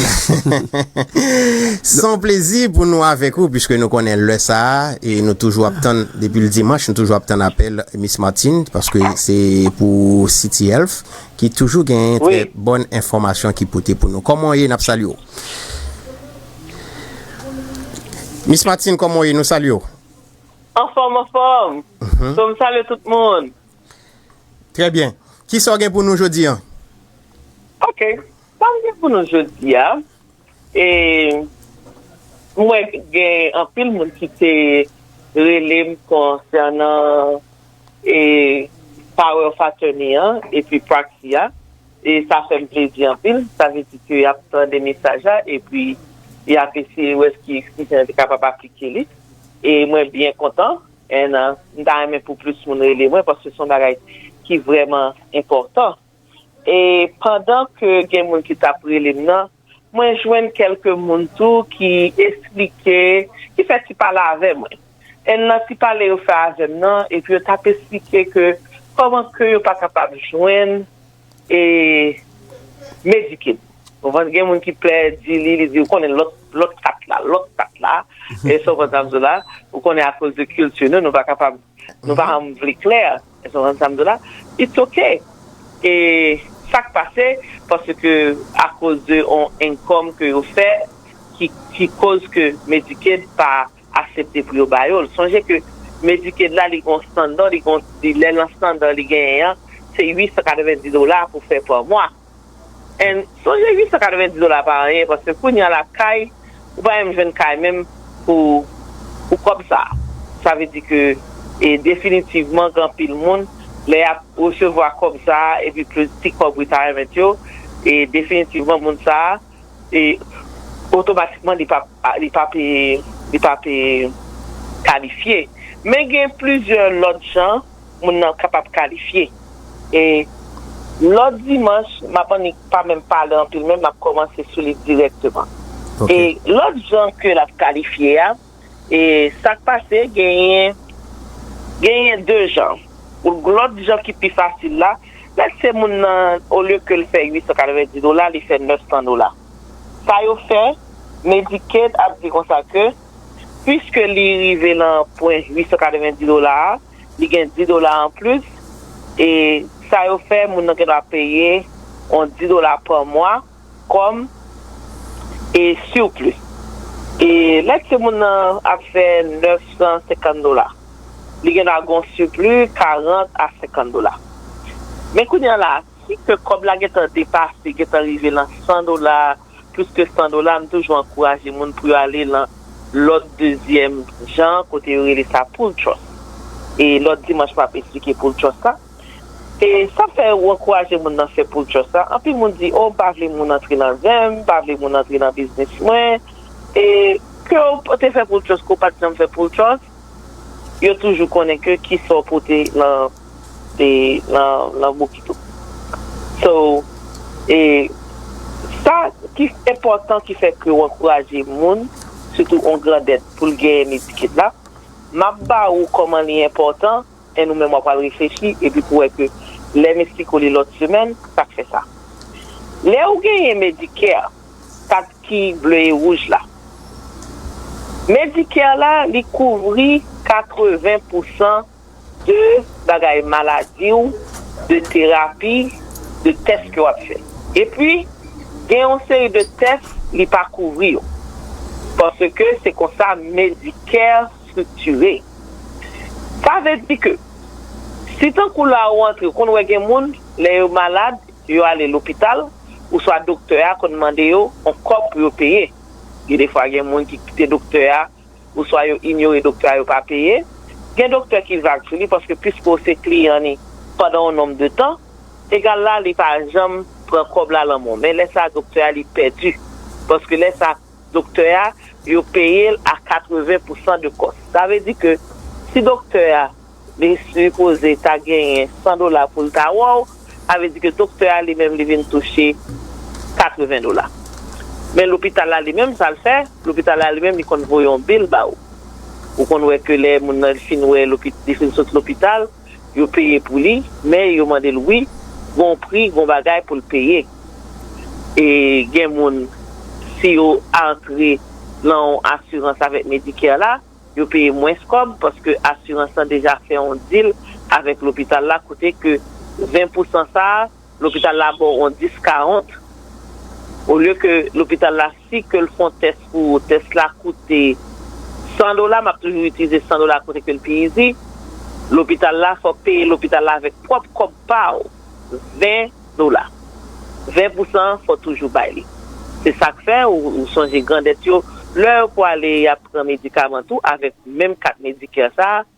Se yon plezi pou nou avèk ou, piske nou konnen lè sa a, e nou toujou ap tann, depi l dimanch, nou toujou ap tann apèl Miss Martin, paske se pou City Health, ki toujou gen Wi. trè bòn enfòmasyon ki pote pou nou. Kòman w ye, n ap salye w. Miss Martin, kòman w ye? Nou salye w. Anfòm, anfòm. Mhm. So, m salye tout moun. Trè byen. Kisa w gen pou nou jodi a? Ok. Sa m gen pou nou jodi a, e, mwen gen anpil moun ki te rele m konsènan, e, Power of Attorney an, epi Praxi a. E sa fè m plezi anpil. Sa vle di ke y ap tande mesaj la, epi y ap eseye wè si eksplisyon an te kapab aplike li. E mwen byen kontan. And, uh, m ta renmen pou plis moun rele mwen, paske se yon bagay ki vrèman enpòtan. E pandan ke gen moun ki t ap rele m nan, mwen jwenn kèlke moun tou ki esplike, ki fè ti pale avè mwen. And nan ti pale yo fè avè m nan, epi yo t ap esplike ke kòman ke yo pa kapab jwenn e, Medicaid. Ou konprann, gen moun ki pè di li, li di, ou konnen lòt, lòt kat la, lòt kat la, e sa w konprann sa m di w la, ou konnen akoz de kilti nou, nou pa kapab, nou pa janm vle klè, e sa w konprann sa m di w la, it's ok. E sa k pase, paske akoz de on income ke yo fè, ki, ki koz ke Medicaid pa aksepte pou yo ba yo l. Sonje ke Medicaid la, li gon standard, li gon, li, lè nan standard li genyen an, se uit san katrevenndis dola pou fè pa mwa. And sonje uit san katrevenndis dola pa anyen, paske kounye a la kay, ou pa menm jwenn kay menm pou, pou kòb sa. Sa vle di ke, e, definitivman, gen anpil moun, lè y ap resevwa kòb sa, epi plis ti kòb retirement yo, e definitivman, moun sa, e, otomatikman, li p ap, li p ap, e, li p ap, e, kalifye. Men gen plizyè lòt jan moun nan kapab kalifye. E lòt dimanch, m ap annik pa menm pale anpil, men m ap kòmanse sou li dirèkteman. Ok. E lòt jan ke l ap kalifye a, e sa k pase, genyen, genyen de jan. Ou lòt jan ki pi fasil la, let's say moun nan, olye ke l fè uit san katrevenndis dola, li fè nèf san dola. Sa yo fè, Medicaid ap di konsa ke, piske li rive nan pwen uit san katrevenndis dola a, li gen dis dola anplis, e sa yo fè, moun nan gendwa peye yon dis dola pa mwa kòm, e, surplus. E let's say moun nan ap fè nèf san senkant dola. Li gendwa gen yon surplus karant a senkant dola. Men kounye a la, si ke kòb la gentan depase, gentan rive nan san dola, plis ke san dola, m toujou ankouraje moun pou yo ale nan lòt dezyèm jan, kote yo rele sa pool trust. E lòt dimanch, m ap esplike pool trust la. E sa fè ou ankouraje moun nan fè pool trust la. Anpil moun di, "Oh, m pa vle moun antre nan zen m, m pa vle moun antre nan biznis mwen." E ke w te fè pool trust, ke w pa t janm fè pool trust, yo toujou konnen ke kisa w pote nan, e, nan, nan bokit ou. So, e, sa ki enpòtan ki fè ke w ankouraje moun, sitou yon grandèt, pou l genyen Medicaid la, m ap ba ou kòman li enpòtan, e nou menm w ap al reflechi, epi pou wè ke lè m esplike w li lòt semèn, sa k fè sa. Lè ou genyen Medicare, kat ki ble e wouj la. Medicare la, li kouvri katreven pousan de bagay maladi w, de terapi, de tès ke w ap fè. Epi, gen yon seri de tès li pa kouvri yo. Paske se konsa Medicare estriktire. Sa vle di ke, si tankou la ou antre, ou konn wè gen moun, lè yo malad, yo ale lopital, oswa doktè a konn mande yo yon kòb pou yo peye. Gen defwa gen moun ki kite doktè a, oswa yo inyore doktè a, yo pa peye. Gen doktè ki vag sou li, paske piske w se kliyan li pandan yon nonb de tan, egal la, li pa janm pran kòb la lan men w. Men lè sa, doktè a, li pèdi. Paske lè sa, doktè a, yo peye l a katreven pousan de kòs. Sa vle di ke si doktè a li sipoze ta genyen san dola pou l ta wè w, sa vle di ke doktè a li menm li vin touche katreven dola. Men lopital la li menm, sa l fè, lopital la li menm li konn voye yon bil ba ou. Ou konn wè ke lè moun nan fin wè lopi- li fin sot lopital, yo peye pou li, men yo mande l wi, gon pri, gon bagay pou l peye. E gen moun, si yo antre nan yon asirans avèk Medicare la, yo peye mwens kòb paske asirans lan deja fè yon dil avèk lopital la kote ke ven pousan sa a, lopital la ba w yon discount. Olye ke lopital la, si ke l fè yon tès pou ou, tès la koute san dola, m ap toujou itilize san dola kote ke l pi izi, lopital la, fò w peye lopital la avèk pwòp kòb pa w, ven dola. Ven pousan fò w toujou bay li. Se sa k fè ou, ou sonje grandèt yo, lè yo pou ale y ap pran medikaman tou avèk menm kat Medicare sa a,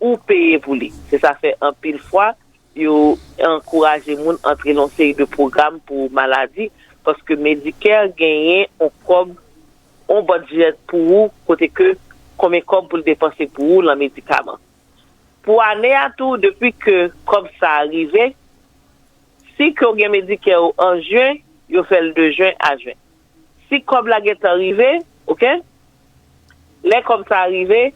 ou peye pou li. Se sa fè anpil fwa yo ankouraje moun antre nan yon seri de pwogram pou maladi, paske Medicare genyen yon kòb, yon budget pou ou, kote ke konbyen kòb pou l depanse pou ou lan medikaman. Pou ane a tou, depi ke kòb sa a rive, si ke w gen Medicare ou an jen, yo fè l de jen a jen. Si kòb la gentan rive, oke, lè kòb sa a rive,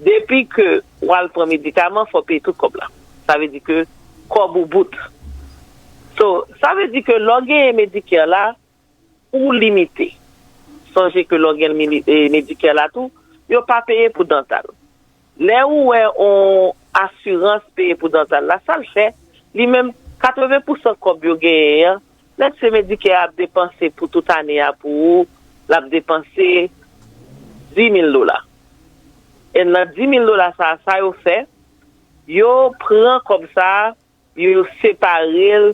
depi ke w al pran medikaman, fò w peye tout kòb la. Sa vle di ke kòb ou bout. So, sa vle di ke lè w genyen Medicare la, ou limite. Sonje ke lè w gen mili- eh, Medicare la tou, yo pa peye pou dantal. Lè ou wè yon asirans peye pou dantal la, sa l fè, li menm, katreven pousan kòb yo genyen an, lè se Medicare ap depanse pou tout ane a pou ou, l ap depanse dis mil dola. E nan dis mil dola sa, sa yo fè, yo pran kòb sa, yo separe l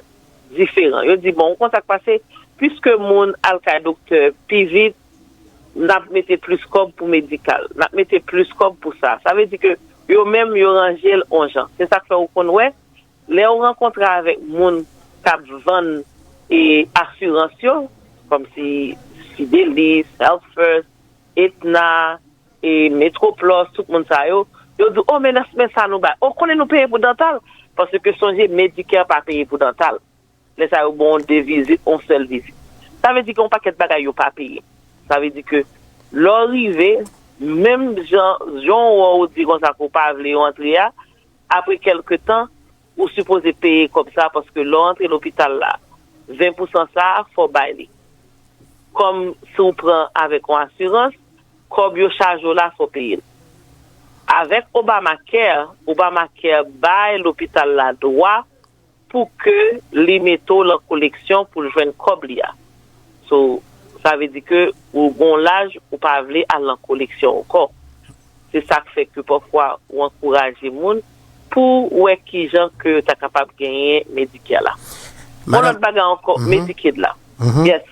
diferan. Yo di, bon, ou konn sa k pase, piske moun al kay doktè pi vit, n ap mete plis kòb pou medikal, n ap mete plis kòb pou sa. Sa vle di ke yo menm, yo ranje l on jan. Se sa k fè ou konn wè, lè ou rankontre avèk moun k ap vann e asirans yo, kòmsi Fidelis, Health First, Aetna, e Metroplus, tout moun sa yo, yo di, o, men, men sa nou bay. O, konnen nou peye pou dantal, paske sonje, Medicare pa peye pou dantal. Lè sa yo ba w de vizit, yon sèl vizit. Sa vle di ke yon pakèt bagay yo pa peye. Sa vle di ke lè w rive, menm jan, jan w wè w di konsa ke w pa vle yo antre a, apre kèlke tan, ou sipoze peye kòb sa, paske lè w antre lopital la, ven pousan sa a, fò w bay li. Kòm si w pran avèk yon asirans, kòb yo chaje w la, fò w peye l. Avèk Obamacare, Obamacare bay lopital la dwa pou ke li mete w lan koleksyon pou l jwenn kòb li a. So, sa vle di ke ou gon laj, ou pa vle al lan koleksyon ankò. Se sa k fè ke pafwa ou ankouraje moun pou wè kijan ke yo ta kapab genyen Medicare la. Yon lòt bagay ankò, Medicaid la. Yes.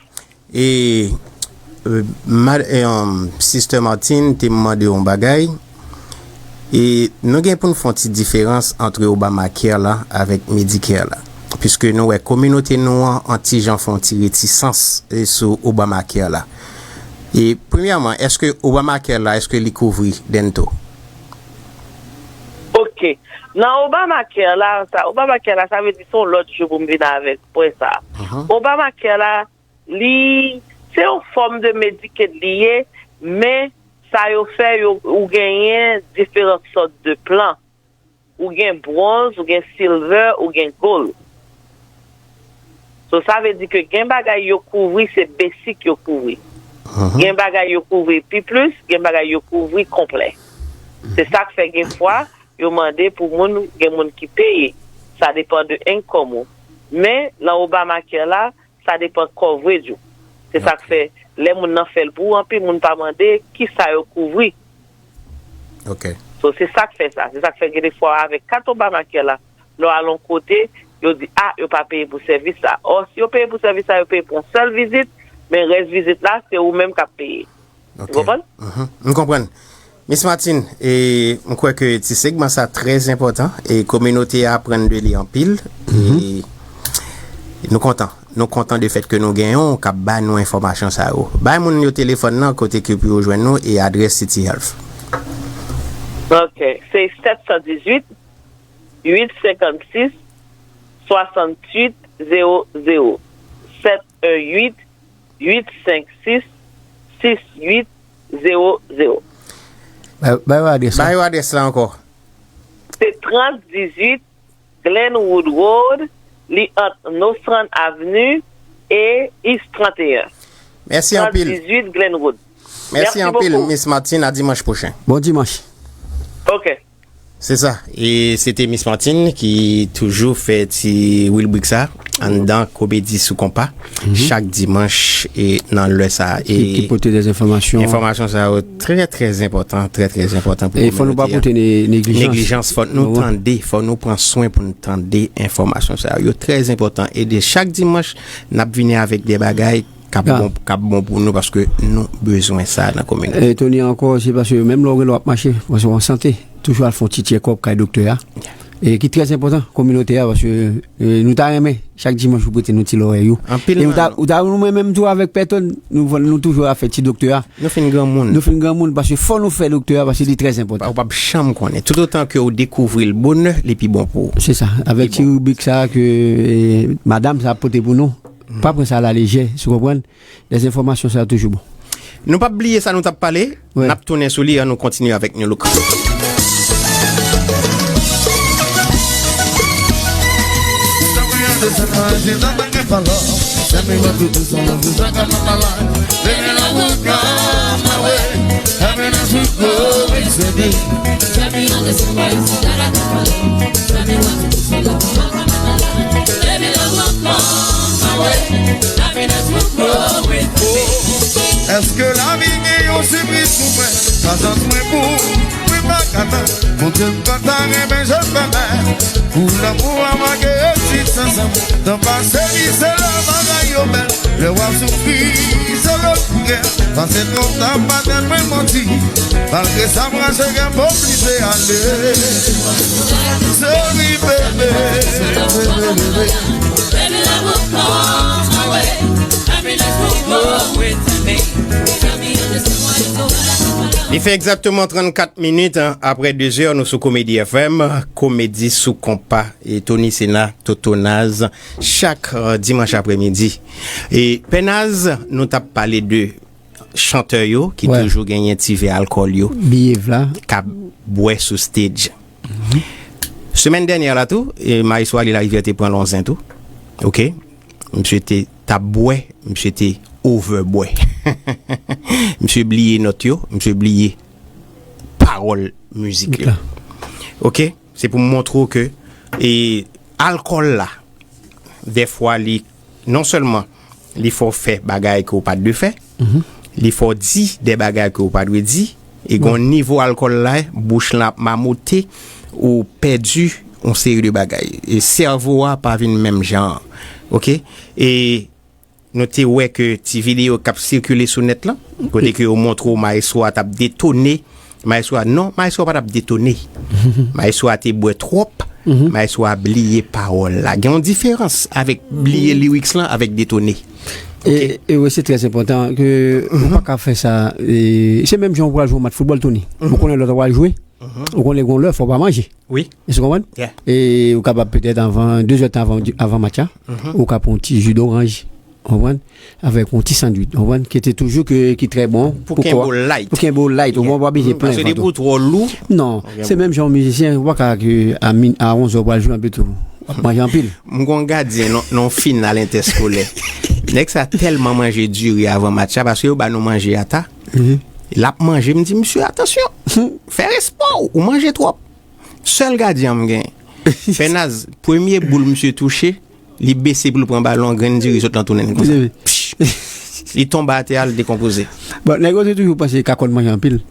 E, e, mad- e, um, Sister Martine te mande yon bagay. E nou gen pou n fè yon ti diferans antre Obamacare la avèk Medicare la. Piske nou wè kominote nou an, an ti jan fè yon ti retisans, e, sou Obamacare la. E premyèman, èske Obamacare la, èske li kouvri dento? Ok. Nan Obamacare la, sa, Obamacare la, sa vle di se yon lòt jou pou m vin avèk pwen sa. Obamacare la, li, se yon fòm de Medicaid li ye, men sa yo fè, yo, ou genyen diferan sòt de plan. Ou gen bronze, ou gen silver, ou gen gold. So, sa vle di ke gen bagay yo kouvri, se basic yo kouvri. Gen bagay yo kouvri pi plis, gen bagay yo kouvri konplè. Se sa k fè gen fwa, yo mande pou moun, gen moun ki peye. Sa depan de income ou. Men, nan Obamacare la, sa depan coverage ou. Se sa k fè, lè moun nan fè l pou ou, anpil moun pa mande kisa yo kouvri. Ok. So, se sa k fè sa. Se sa k fè gen de fwa avèk kat Obamacare la, lè w al yon kote, yo di, a, yo pa peye pou sèvis sa. Ò, si yo peye pou sèvis sa, yo peye pou yon sèl vizit, men rès vizit la, se ou menm k ap peye. Ou konprann? M konprann. Miss Martine, e, m kwè ke ti segman sa trè enpòtan, e kominote a aprann de li anpil. E Nou kontan. Nou kontan de fèt ke nou genyen w k ap ba nou enfòmasyon sa yo. Bay moun yo telefòn nan kote ke pou yo jwenn nou e adrès City Health. Ok, se sèt san dizuit, uit senkannsis, swasanntuit zewo zewo. Sèt en uit, uit senk sis, sis uit zewo zewo. Bay, bay yo adrès la. Bay yo adrès la ankò. Se trant dizuit Glenwood Road, li ant Nostrand Avenue e East trant e en. Mèsi anpil. Trant dizuit Glenwood. Mèsi anpil, Miss Martine, a dimanch pwochen. Bon dimanch. Ok. Se sa. E se te Miss Martine ki toujou fè ti wilbrik sa anndan Komedi sou Konpa, chak dimanch e nan lè sa. E ki, ki pote de enfòmasyon. Enfòmasyon sa yo trè, trè enpòtan, trè, trè enpòtan pou kominote a. E fò nou pa pote ne-, neglijans. Neglijans, fò nou tande, fò nou pran swen pou nou tande enfòmasyon sa yo. Yo trè enpòtan. E de chak dimanch, n ap vini avèk de bagay k ap bon, k ap bon pou nou, paske nou bezwen sa nan kominote. E Tony, ankò, se paske menm lè w gen lè w ap mache, paske w an sante, toujou al fè yon ti tchekòp kay doktè a. E ki trè enpòtan, kominote a, paske, e, nou ta renmen, chak dimanch, ou prete nou ti lòrèy ou. Anpil. E ou ta, ou ta, nou menm tou avèk Pè Tony, nou, nou toujou ap fè ti doktè a. Nou fin granmoun. Nou fin granmoun, paske fò nou fè doktè a, paske li trè enpòtan. Ou p ap janm konnen. Toutotan ke ou dekouvri l bonè, li pi bon pou ou. Se sa. Avèk ti ribrik sa a ke, e, madanm sa ap pote pou nou, pa pran sa alalejè, si w konprann. Lèzenfòmasyon sa yo toujou bon. Nou p ap bliye sa nou t ap pale. Wi. N ap tounen sou li, an nou kontinye avèk New Look. Èske lavi gen yon sipriz pou mwen? Pazans mwen pou ou, mwen pa ka tann. Bondye m konn ta renmen je fèmen. Pou lanmou a make ekzistans an mwen. Tan pase li se lè bagay yo bèl. Lè w ap soufri se lè w ap krè. Pase twòp ta pa tèt mwen manti. Malgre sa m rache kè m oblije ale. Seri bebe, bebe, bebe. Li fè egzakteman trannkat minit, an, apre de zè, nou sou Komedi F M, Komedi sou Konpa, e Tony Sena, Toto Naz, chak, e, dimanch apremidi. E Pè Naz, nou t ap pale de chantè yo ki toujou genyen ti vè alkòl yo. Biyev la. K ap bwè sou stage. Semèn dènyè la tou, e, Maestro Ali Larivière te pran lonzen tou. Ok. Misye te t ap bwè, misye te over bwè. Misye bliye nòt yo, misye bliye pawòl mizik yo. Ok? Se pou m montre w ke, e, alkòl la, dèfwa li, non sèlman li fè w fè bagay ke w pa t dwe fè, li fè w di de bagay ke w pa dwe di, e gen yon nivo alkòl la, bouch lan ap mamote, ou pèdi yon seri de bagay. E sèvo a pa vin menm jan an. Ok? E nou te wè ke ti videyo k ap sikile sou nèt lan, kote ke yo montre w maestro a t ap detone. Maestro a, non, maestro a pa t ap detone. Maestro a te bwè twòp, maestro a bliye pawòl la. Gen yon diferans avèk bliye lyrics lan avèk detone. Ok? E, e wi, se trè enpòtan ke ou pa ka fè sa. E, se menm jan ou pral jwe yon match foutbòl, Tony. Ou konnen lè w pral jwe, ou konnen gon lè fò w pa manje. Wi. Èske w konprann? Yeah. E ou kapab petèt anvan, de zè tan anvan, anvan match la, ou ka pran yon ti ji doranj, w konprann? Avèk yon ti sandwich, w konprann? Ki te toujou ke, ki trè bon pou kò a. Pou kenbe w light. Pou kenbe w light, ou konprann? Ou pa bezwen plen vant ou. Paske depi w twò lou. Non, se menm jan yon mizisyen, ou pa ka ke a min-, a onz è w pral jwe anpil tou. W ap manje anpil. M gon gadyen nan, nan final entèskolè. Nèg sa tèlman manje diri avan match la, paske yo ba nou manje a ta. L ap manje, m di, "Misye, atansyon, fè respè w, ou manje twòp." Sèl gadyen an m genyen. Pè Naz, premye boul misye touche, li bese pou l pran balon, grenn diri sot nan tou nen l konsa. Psh! Li tonbe atè a, l dekonpoze. Bon, nèg yo te toujou panse Kakòn manje anpil.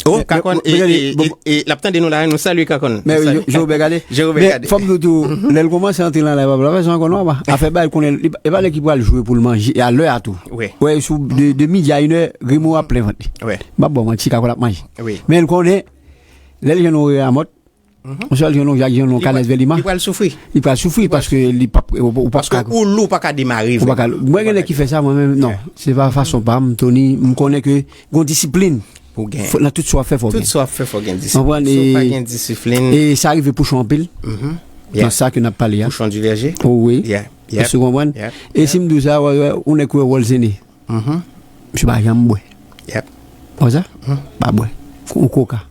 Oh, Kakòn, e, e, e, e, l ap tande nou la, nou salye Kakòn. Men wi, Jerobè gade. Jerobè gade. Men fò m di w tou, lè l kòmanse antre nan live la, pa fè sa ankò non, papa. Afè ba l konnen, li pa, e pa nèg ki pral jwe pou l manje, e a lè a tou. Wi. Wè, sou de, de midi a inè, grimo ap plen vant li. Wi. M ap ba w manti, Kakòn ap manje. Wi. Men l konnen, lè l jwenn yon rè a mòt, Yon sèl jou, yon jou, yon kanèz vè li ma. Li pral soufri. Li pral soufri paske li p ap, ou p ap ka. Paske ou lou, ou pa ka demare vre. Ou pa ka. Mwen, gen nèg ki fè sa, mwen menm, non. Se pa fason pa m, Tony. M konnen ke gon disiplin. Pou gen. Nan tout sa w ap fè, fò w gen. Tout sa w ap fè, fò w gen disiplin. Si w pa gen disiplin. E sa rive Pouchon anpil. Nan sa ke n ap pale a. Pouchon Divèje. Oh, wi. Èske w konprann? E si m di w sa, wè, wè, ou nèg ki wè wòl Zene. Misye pa janm bwè. Wè sa? Pa bwè. Ou koka.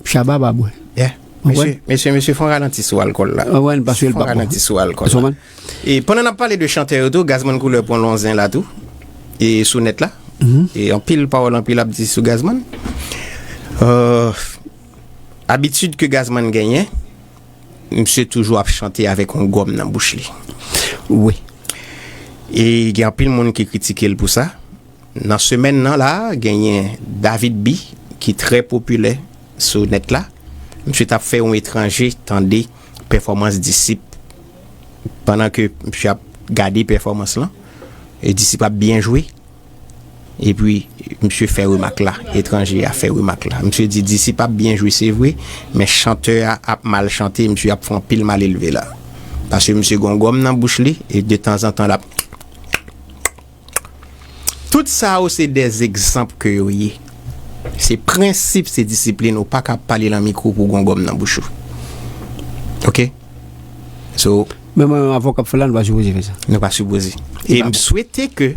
Chaba pa bwè. Mesye, mesye, mesye, fon ralanti sou alkòl la. Fon ralanti sou alkòl la. E pandan n ap pale de chantè yo tou, Gazman Koulè pran lonzen la tou. E sou nèt la. E anpil pawòl, anpil ap di sou Gazman. Euh, abitid ke Gazman genyen, misye toujou ap chante avèk yon gòm nan bouch li. Wi. E gen anpil moun ki kritike l pou sa. Nan semèn nan la, genyen David B, ki trè popilè sou nèt la. Misye t ap fè yon etranje tande pèfòmans Disip. Pandan ke misye ap gade pèfòmans lan, e Disip ap byen jwe. Epi, misye fè remak la, etranje a fè remak la. Misye di, Disip ap byen jwe, se vre, men chantè a ap mal chante, misye ap fè anpil malelve la. Paske misye gon gòm nan bouch li, e detanzantan l ap. Tout sa yo se dè egzanp ke yo ye. Se prensip, se disiplin, ou pa ka pale nan mikwo pou gon gòm nan bouch ou. Ok? So, men mwen, menm avoka k ap fè la, nou pa sipoze fè sa. Nou pa sipoze. E m swete ke.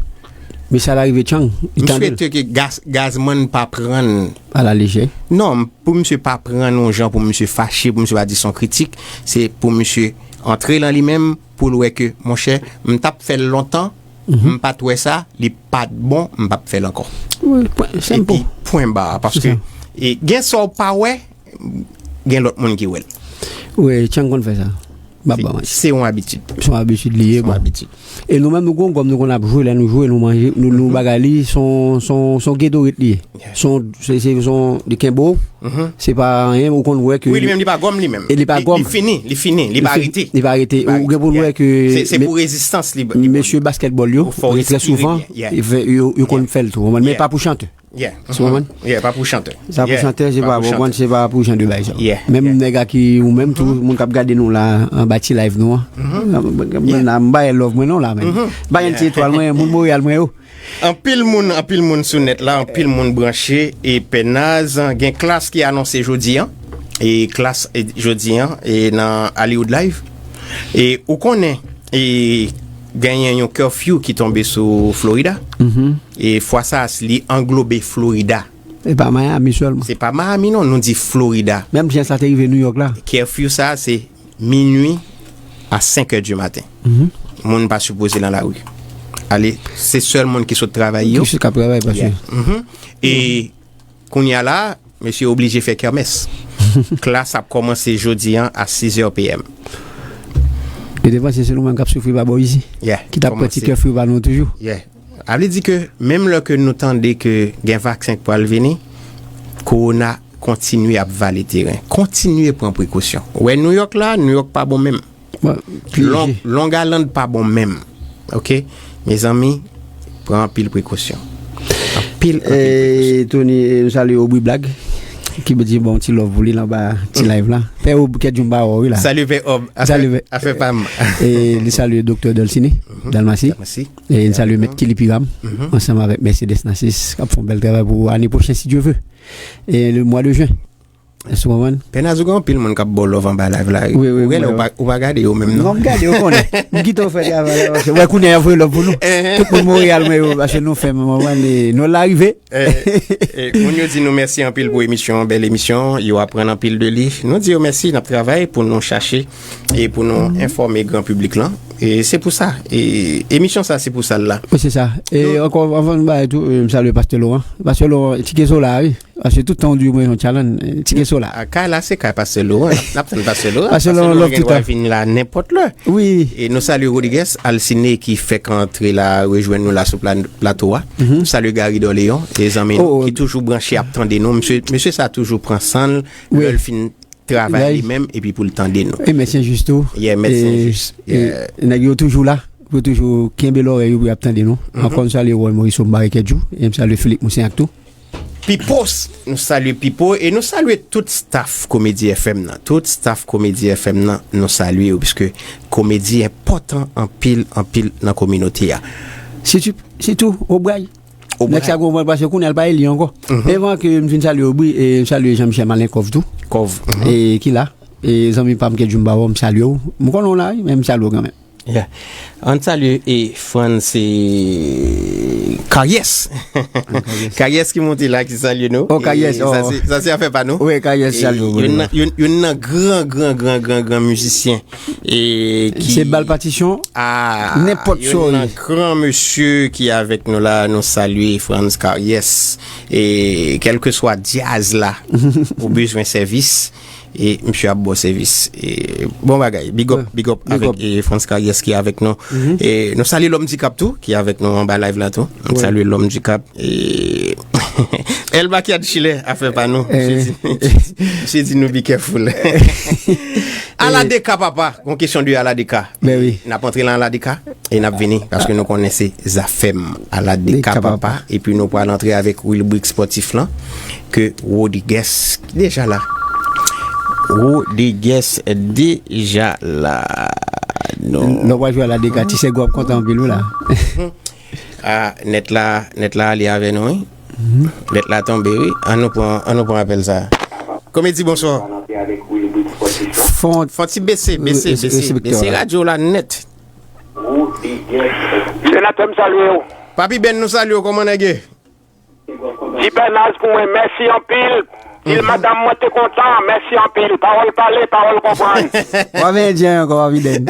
Men sa la rive Tchang, li tande l. M swete ke Gaz, Gazman pa pran l a la lejè. Non, pou misye pa pran l yon jan, pou misye fache, pou misye pa di s on kritik, se pou misye antre lan li menm, pou l wè ke, monchè, m t ap fè l lontan, m pa t wè sa, li pa t bon, m p ap fè l ankò. Wi, pwen, senp. Epi, pwen ba, paske, e, gen sa w pa wè, gen lòt moun ki wè l. Wi, Tchang konn fè sa. M ap ba manti. Se yon abitid. Se yon abitid li ye, bon. Se yon abitid. E nou menm, nou gon gòm, nou konn ap jwe, lè nou jwe, nou manje, nou, nou bagay li, se yon, se yon, se yon Gatorade li ye. Se yon, se, se, se yon, li kenbe w, se pa anyen, ou konn wè ke. Wi, li menm, li pa gòm, li menm. E li pa gòm. Li fini, li fini, li pa rete. Li pa rete. Ou gen pou w wè ke. Se, se pou rezistans li, li bon. Mesye basketball yo, trè souvan, yo, yo konn fè l tou, men pa pou chantè. Yeah. Ou konprann? Yeah, pa pou chantè. Sa pou chantè, se pa pou chantè, se pa pou jan de bagay sa. Yeah. Menm nèg a ki ou menm tou, moun k ap gade nou la, anba ti live nou an. M ba love mwen non la, men. M ba yon ti etwal mwen, moun Montréal mwen yo. Anpil moun, anpil moun sou nèt la, anpil moun branche, e Pè Naz, gen Klass ki anonse jodi an, e Klass, e jodi an, e nan Hollywood Live. E ou konnen, e genyen yon curfew ki tonbe sou Florida. E fwa sa, li anglobe Florida. E pa Miami sèlman. Se pa Miami non, nou di Florida. Menm jan sa te rive New York la. Curfew sa, se minui a senk è di maten. Moun pa sipoze nan lari. Ale, se sèl moun ki sot travay yo. Ki sot k ap travay, paske. Yeah. E kounye a la, mesye oblije fè kèmès. Klass ap kòmanse jodi an a sis è P M. Yo te panse se nou menm k ap soufri pa bò isi. Yeah. Ki t ap pran ti kèfri pa nou toujou. Yeah. A vle di ke menm lè ke nou tande ke gen vaksen k pral vini, kowona kontinye ap vale teren. Kontinye pran prekosyon. Ou wè New York la, New York pa bon menm. Long, Long Island pa bon menm. Ok? Mezanmi, pran anpil prekosyon. Anpil, anpil prekosyon. E Tony, e, nou salye Obri Blag, ki di bon ti love pou li la anba ti live la. Pè Ob, kèt jou m pa wè w wi la. Salye Pè Ob, afè, afè pa m. E li salye Doktè Dolcine Dalmacy. Dalmacy. E li salye Mèt Kelly Pyram, ansanm avèk Mercedes Narcisse, k ap fè yon bèl travay pou ane pwochen, si Dye ve. E le mwa de jen. Èske w konprann? Pè Naz, ou gen anpil moun k ap ba w love anba live la. Wi, wi, ou genlè ou pa, ou pa gade yo menm non. Non, m gade yo konnen. M kite w fè travay la, paske wè kounye a y ap voye love pou nou. Tout moun Montréal mwen yo, paske nou fè m, w konprann, e nou la rive. E, e, moun yo di nou mèsi anpil pou emisyon an, bèl emisyon, yo aprann anpil de li. Nou di yo mèsi, n ap travay pou nou chache e pou nou enfòme gran piblik lan. E se pou sa, e emisyon sa, se pou sa l la. Wi, se sa. E ankò, anvan nou bay tou, e, m salye Pastè Laurent. Pastè Laurent, Tike Sola, wi. Paske tout tan w di mwen yon challenge, eh, Tike Sola. A, kay la se kay Pastè Laurent. N ap tann Pastè Laurent. Pastè Laurent love tout tan. Pastè Laurent gen dwa vin la nenpòt lè. Wi. E nou salye Rodriguez Alcine ki fèk antre la, rejwenn nou la sou pla-, plato a. Nou salye Gary Dorléans, e zanmi nou ki toujou branche ap tande nou. Mesye, mesye sa toujou pran san l, lè l fin travay li menm, epi pou l tande nou. E Mèt Sen Jis tou. Yeah, Mèt Sen Jis. E nèg yo toujou la. Yo toujou kenbe lòrèy yo pou y ap tande nou. Ankò, m salye Roy Morisseau, m pa wè kèk jou. E m salye Philippe Moussignac tou. Pipo, nou salye Pipo e nou salye tout staff Komedi F M nan. Tout staff Komedi F M nan, nou salye yo, piske komedi enpòtan anpil, anpil nan kominote a. Sitou, sitou Obray. Obray. Nèg sa gon van pase kounye a l pa eli ankò. Evan ke m fin salye Obri, e m salye Jean Michel Malenkov tou. Kòv. E ki la. E zanmi pa m Kedjou m ba w, m salye w. M konnen w la wi, men m salye w kanmenm. Yeah. Ann salye e Frantz e Karyès. Karyès ki monte la ki salye nou. Oh, Karyès. E sa se, sa se afè pa nou. Wi, Karyès salye w. Youn nan, youn, youn nan gran, gran, gran, gran, gran mizisyen. E ki se bal patisyon. Ah, nenpòt sa w ye. Youn nan gran mesye ki avèk nou la, nou salye Frantz Karyès. E kèlkeswa djaz la, ou bezwen sèvis. E misye ap ba w sèvis. E bon bagay. Big up, big up avèk e Frantz Karyès ki avèk nou. E nou salye Lòm Dikap tou, ki avèk nou anba live la tou. Nou salye Lòm Dikap. E El Bakyard Chile, afè pa nou. Misye di, misye di nou be careful. Aladeka papa, gon kesyon de Aladeka. N ap antre nan Aladeka. E n ap vini, paske nou konnen se zafèm Aladeka papa. Epi nou pral antre avèk ribrik spòtif lan, ke Rodriguez ki deja la. Rodriguez deja la. Non. Lè w pral jwe Aladeka, ti sègo ap kontan anpil wi la. Ah, nèt la, nèt la ale avè nou, wi. Nèt la tonbe, wi. An nou pran, an nou pran apèl sa. Komedi, bonswa. Fon, fon ti bese, bese, bese, bese radyo la nèt. Senatè, m salye w. Papi Ben, nou salye w, kòman nèg ye? Di Bènaz pou mwen, mèsi anpil. Di l madanm mwen te kontan, mèsi anpil. Pawòl pale, pawòl konprann. W ap endyen ankò, Papi Ben.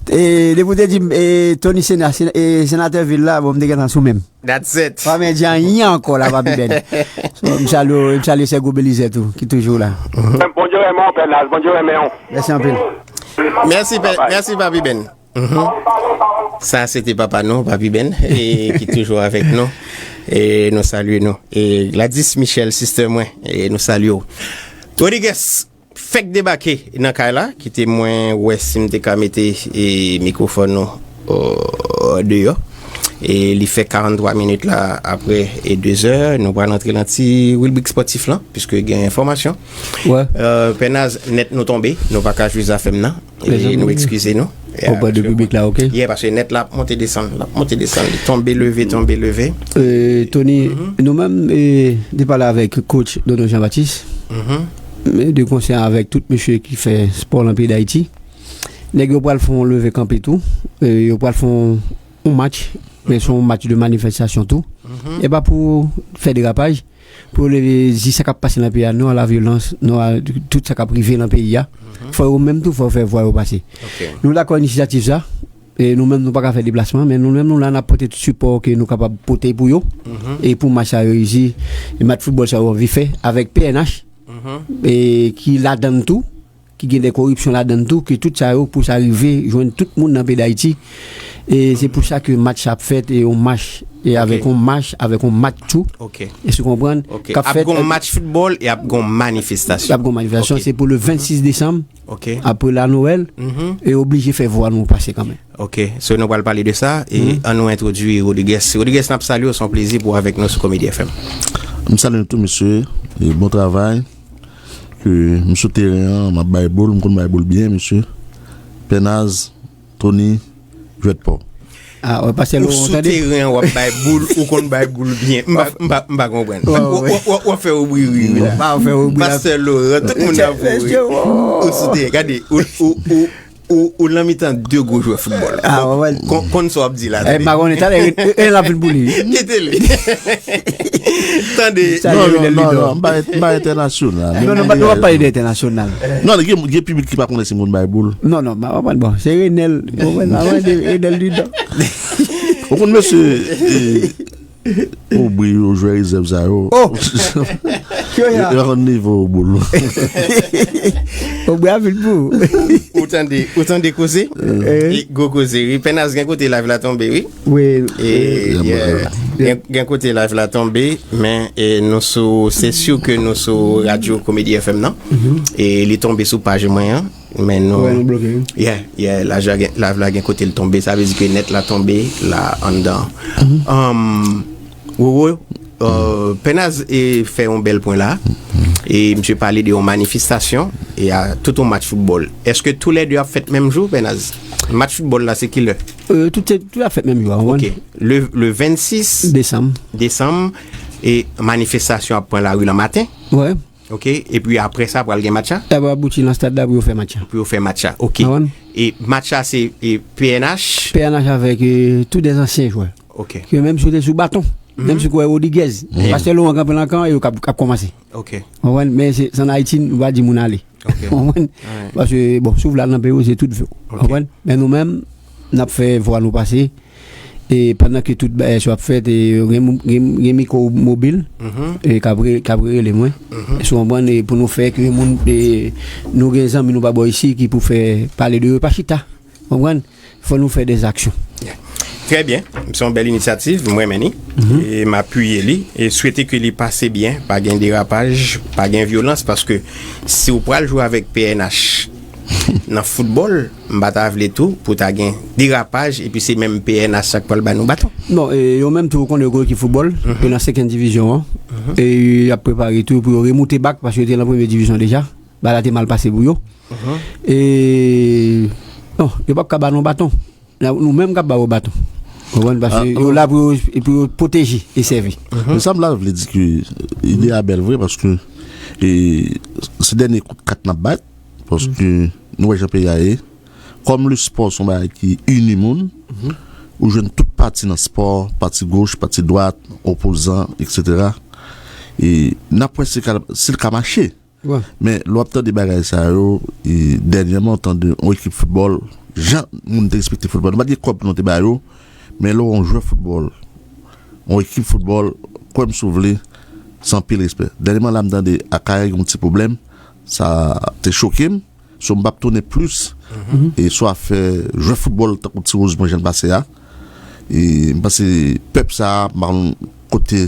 E, depi w te di m, e, Tony Sena, sena-, e, senatè vil la, bon, m te gentan sou men m. That's it. W ap endyen anyen ankò la, Papi Ben. So, m salye, m salye Sègo Belizè tou, ki toujou la. Bondye renmen w, Bènaz, Bondye renmen w. Mèsi anpil. Mèsi, Pè-, mèsi, Papi Ben. Mhm. Sa, se te papa nou, Papi Ben, e ki toujou avèk nou. E nou salye nou. E Gladys Michel, sister mwen, e nou salye w. Rodriguez, fèk debake nan kay la, kite mwen wè si m te ka mete, e, mikwofòn nou, o, deyò. E li fè karant twa minit la, apre, e, de zè, nou pral antre nan ti ribrik spòtif lan, piske gen enfòmasyon. Wè. E, Pènaz, nèt nou tonbe, nou pa ka jwe zafèm nan. E nou ekskize nou. Oprè de piblik la, oke. Yeah, paske nèt la ap monte desann, l ap monte desann, li tonbe leve, tonbe leve. E, Tony, nou menm, e, te pale avèk coach Dono Jean Baptiste, e, de konsè avèk tout mesye ki fè spò nan peyi Dayiti. Nèg yo pral fè yon leve kanpe tou, e, yo pral fè yon, yon match, men se yon match de manifestasyon tou. E pa pou fè derapaj, pou yo leve di sa k ap pase nan peyi a, non a la vyolans, non a tout sa k ap rive nan peyi a. Fò yo menm tou, fò yo fè vwa yo pase. Nou dakò inisyativ sa, e nou menm nou pa ka fè deplasman, men nou menm nou la, n ap pote tout sipò ke nou kapab pote pou yo. E pou match sa yo reyisi, e match foutbòl sa yo anvi fè avèk P N H, e ki ladann tou, ki gen de koripsyon ladann tou, ke tout sa yo pou sa rive jwenn tout moun nan peyi Dayiti. E se pou sa ke match sa ap fèt, e yon mach, e avèk yon mach, avèk yon match tou. Èske w konprann? K ap fèt, ap gon match foutbòl e ap gon manifestasyon. Ap gon manifestasyon, se pou le vennsis desanm, apre la Nwèl, e oblije fè vwa nou pase kanmenm. Ok, so nou pral pale de sa, e an nou entwodui Rodriguez. Rodriguez, n ap salye w, se yon plezi pou w avèk nou sou Komedi F M. M salye nou tou, mesye, e bon travay. Ke m sou teren an, m ap bay boul, m konn bay boul byen, mesye. Pènaz, Tony, jwèt pa w. Ah, wè, pastè Laurent, ou sou tande? Teren an, w ap bay boul, ou konn bay boul byen. M pa, m pa, m pa konprann. Wè, wè, wè. W ap fè oubri wi la. W ap fè oubri la. Pastè Laurent, tout moun ap ri. Ou sou teren, gade, ou, ou, ou, ou, ou nan mitan de gwo jwè foutbòl. Ah, wè, wè. Kon, konn sa w ap di la, tande. Eh, m pa konnen, talè, e, e, e l ap vin pou li. Kite li. Tande. Non, non, non, non, m pa, m pa entènasyonal. Non, non, nou ap pale de entènasyonal. Non, gen, gen piblik ki pa konnen si moun bay boul. Non, non, m pa konprann. Bon, se Renel, ou konprann, m pa konprann de Renel ditan. Ou konn mesye, e, Obri yo, jwè rezèv sa yo. Oh! Yo pa konn nivo boul. Obri a vin pou ou. Ou tande, ou tande koze? E gwo koze. Wi, Pènaz, gen kote live la tonbe, wi. Wi. E, gen, gen kote live la tonbe, men, e, nou sou, se si ke nou sou radyo Komedi F M nan. E li tonbe sou paj mwen an. Men nou, wè, nou bloke, wi. Yeah, yeah, live la gen, live la gen kote l tonbe, sa vle di ke nèt la tonbe la anndan. Um, Roro, Pènaz e fè yon bèl pwen la. E misye pale de yon manifestasyon e a tout yon match foutbòl. Èske toulède ap fèt menm jou, Pènaz? Match foutbòl la, se ki lè? Euh, tout, tout ap fèt menm jou. Ok. Le, le vennsis desanm. Desanm, e manifestasyon ap pran lari lan maten. Ouais. Ok. Epi apre sa, pral gen match la? Sa va abouti nan stad la pou yo fè match la. Pou yo fè match la. Ok. E match la, se e, P N H? P N H avèk euh, tout des anciens joueurs. Ok. Ke menm si w te sou baton, menm si w kwè Rodriguez, pastè Laurent kanpe nan kan, yo k ap, k ap kòmanse. Ok. Konprann? Men se, se an Ayiti, nou pa di moun ale. Konprann? Paske, bon, si w vle al nan peyi w, se tout vi w. Konprann? Men nou menm, n ap fè vwa nou pase. E pandan ke tout bagay sa ap fèt, e gen, gen, gen mikwo mobil e k ap re- k ap rele mwen. Si w konprann, e pou nou fè ke moun, e nou gen zanmi nou pa bò isi ki pou fè pale de yo, pa chita. Konprann? Fò nou fè dèzaksyon. Trè byen. Se yon bèl inisyativ, m renmen li. E m apiye li. E swete ke li pase byen, pa gen derapaj, pa gen vyolans, paske si w pral jwe avèk P N H nan foutbòl, m pa ta vle tou pou ta gen derapaj, epi se menm P N H sa k pral ba nou baton. Non, e yo menm tou, ou konnen yo gen ekip foutbòl, yo nan senkyèm divizyon an. E y ap prepare tou pou yo remoute bak, paske yo te nan premye divizyon deja. Bagay la te mal pase pou yo. E non, yo p ap ka ba nou baton. Nou menm k ap ba yo baton. Konprann? Paske yo la pou yo, pou yo pwoteje e sèvi. Men sa m la vle di ke ide a bèl vre, paske e, se dènye kout kat n ap bat, paske nou wè jan peyi a ye. Kòm le spò se yon bagay ki ini moun, ou jwenn tout pati nan spò, pati goch, pati dwat, opozan, etsetera. E n ap wè si l ka, si l ka mache. Men lè w ap tande bagay sa yo, e dènyèman w tande yon ekip foutbòl, jan moun te respekte foutbòl, nou pa t gen kòb pou nou te ba yo, men lè w wè yon jwè foutbòl, yon ekip foutbòl, kwè m si w vle, se anpil respè. Dènyèman la m tande Akayè gen yon ti pwoblèm, sa te choke m, so m p ap tounen plis e sou afè jwè foutbòl tankou Ti Woz mwen jan l pase a. E m panse pèp sa a, m pa konn kote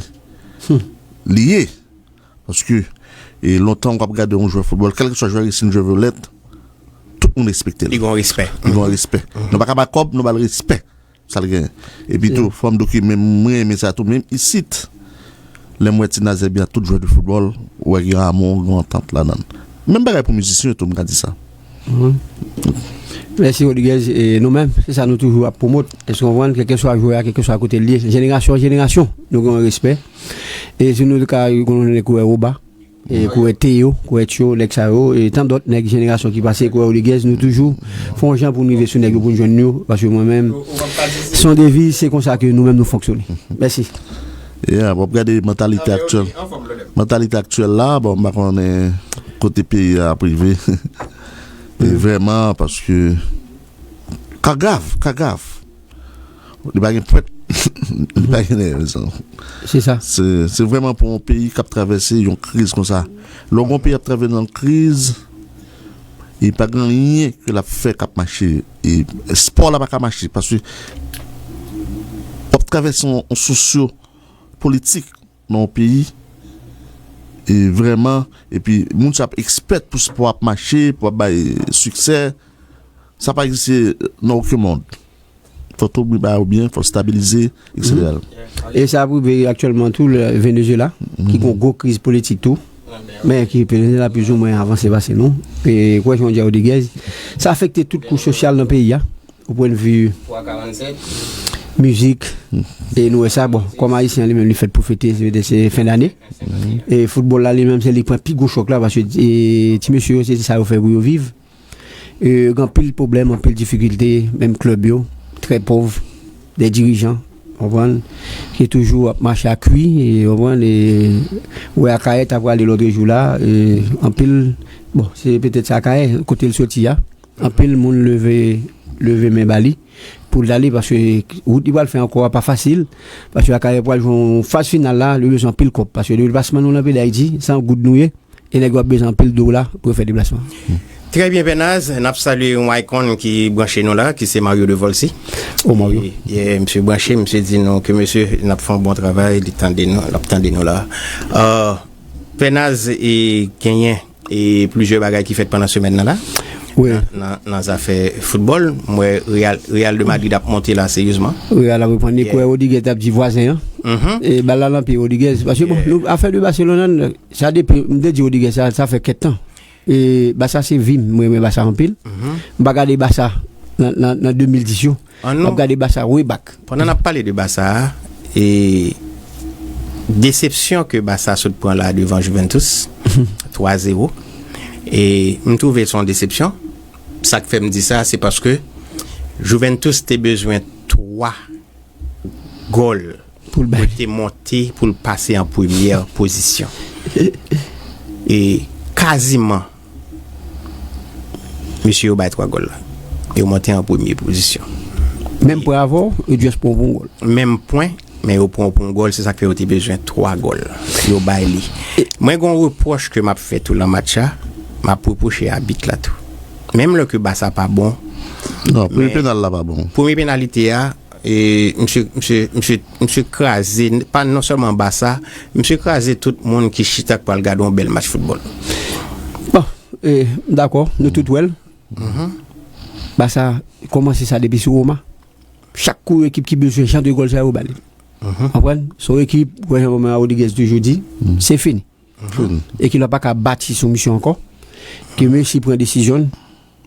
li ye. Paske e lontan w ap gade yon jwè foutbòl, kèlkeswa jwè isi, jwè vyolèt, tout moun respekte l. Li gen yon respè. Li gen yon respè. Nou pa ka ba kòb, nou ba l respè. Sa l genyen. Epi tou, fò m di w ke menm mwen renmen sa tou, menm isit, lè m wè Ti Nazè byen ak tout jwè de foutbòl, ou wè gen yon amou, gen yon antant ladan l. Menm bagay pou mizisyen yo tou, m ka di sa. Mèsi Rodriguez. E nou menm, se sa nou toujou ap pwomot. Èske w konprann? Kèlkeswa jwè a, kèlkeswa kote l ye, jenerasyon an jenerasyon, nou gen yon respè. E si nou ka konnen kourè Oba, e kourè Teyo, kourè Tyo, nèg sa yo, e tan dòt nèg jenerasyon ki pase, kourè Rodriguez, nou toujou fè yon jan pou n rive sou nèg yo pou n jwenn yo, paske mwen menm, se yon deviz, se konsa ke nou menm nou fonksyone. Mèsi. Yeah, w ap gade mantalite aktyèl. Mantalite aktyèl la, bon, m pa konnen kote peyi a ap rive. E vrèman, paske ka grav, ka grav. Li pa gen pwent, li pa gen nèg, mezanmi. Se sa. Se, se vrèman pou yon peyi k ap travèse yon kriz konsa. Lè w gen yon peyi ap travèse yon kriz, e pa gen anyen ke l ap fè k ap mache. E espò la pa ka mache, paske w ap travèse yon, yon sosyo politik nan yon peyi, e vrèman, epi moun sa ap ekspèt pou espò ap mache, pou ap bay siksè, sa pa egziste nan okenn mond. Fò w tou oubli bagay ou byen, fò w stabilize, etsetera. E sa ap rive aktyèlman tou, Venezuela, ki gen yon gwo kriz politik tou, men ki Venezuela plizoumwen avanse pase nou. E kwè jan w di a Rodriguez, sa afekte tout kouch sosyal nan peyi a, o pwennvi mizik. E nou wè sa, bon, kòm Ayisyen li menm li fèt pou fete, se fen dane. E foutbòl la li menm se li pran pi gwo chòk la, paske e, ti mesye yo se sa yo fè pou yo viv. E, gen anpil pwoblèm, anpil difikilte, menm klèb yo, trè pòv, de dirijan, w konprann, ki toujou ap mache ak kwi, e, w konprann, e, ou wè Akayè t ap prale lòt jou la, e, anpil, bon, se petèt se Akayè, kote l soti a, anpil moun leve, leve men ba li, pou l ale, paske wout li pral fè ankò a pa fasil, paske Akayè pral jwe yon faz final la, li bezwen anpil kòb, paske deplasman nou nan peyi Dayiti, se an goud nou ye, e nèg yo ap bezwen anpil dola pou yo fè deplasman. Trè byen, Pènaz, n ap salye yon icon ki branche nou la, ki se Mario de Volcy. O Mario. E, e, misye branche, misye di nou ke misye, n ap fè yon bon travay, li tande nou, l ap tande nou la. Pènaz e genyen e plizyè bagay ki fèt pandan semèn nan la. Nan, nan, nan zafè foutbòl, m wè Real, Real de Madrid ap monte la seryezman. Real ap reprann li. Kouwè Rodriguez t ap di vwazen an. Mhm. E bal la nan pye Rodriguez. Paske, bon, Yeah. nou, afè de Barcelona, sa depi, m te di Rodriguez, sa, sa fè kèk tan. E Barça se vi m, mwen renmen Barça anpil. Mhm. M pa gade Barça nan, nan, nan de mil dis yo. An M ap nou, gade Barça way back. Pandan n ap pale de Barça a, e desepsyon ke Barça sot pran la devan Juventus, twa zewo, e m twouve se yon desepsyon. Sa k fè m di sa, se paske Juventus te bezwen twa gòl Pou l bay. pou l te monte, pou l pase an premyè pozisyon. E kaziman, mesye yo bay twa gòl la. Yo monte an premye pozisyon. Menm pwen avè w, yo just pran w pou yon gòl. Menm pwen, men yo pran w pou yon gòl, se sa k fè yo te bezwen twa gòl. Yo bay li. Mwen gen yon repwòch ke m ap fè tou nan match la, m ap repwoche abit la tou. Menm lè ke Barça pa bon, Non, premye men penal la pa bon. Premye penalite a, e, misye, misye, misye, misye kraze, pa non sèlman Barça, misye kraze tout moun ki chita k pral gade yon bèl match foutbòl. Bon, e, dakò, nou tout wè l. Mhm. Barça kòmanse sa depi sou Roma. Chak kou ekip ki bezwen jan de gòl sa yo ba li. Mhm. Konprann? Se yon ekip, wè jan Romeo Rodriguez toujou di, Mhm. se fini. Mhm. Ekip la pa ka bati sou misye ankò. Ke Messi pran desizyon l.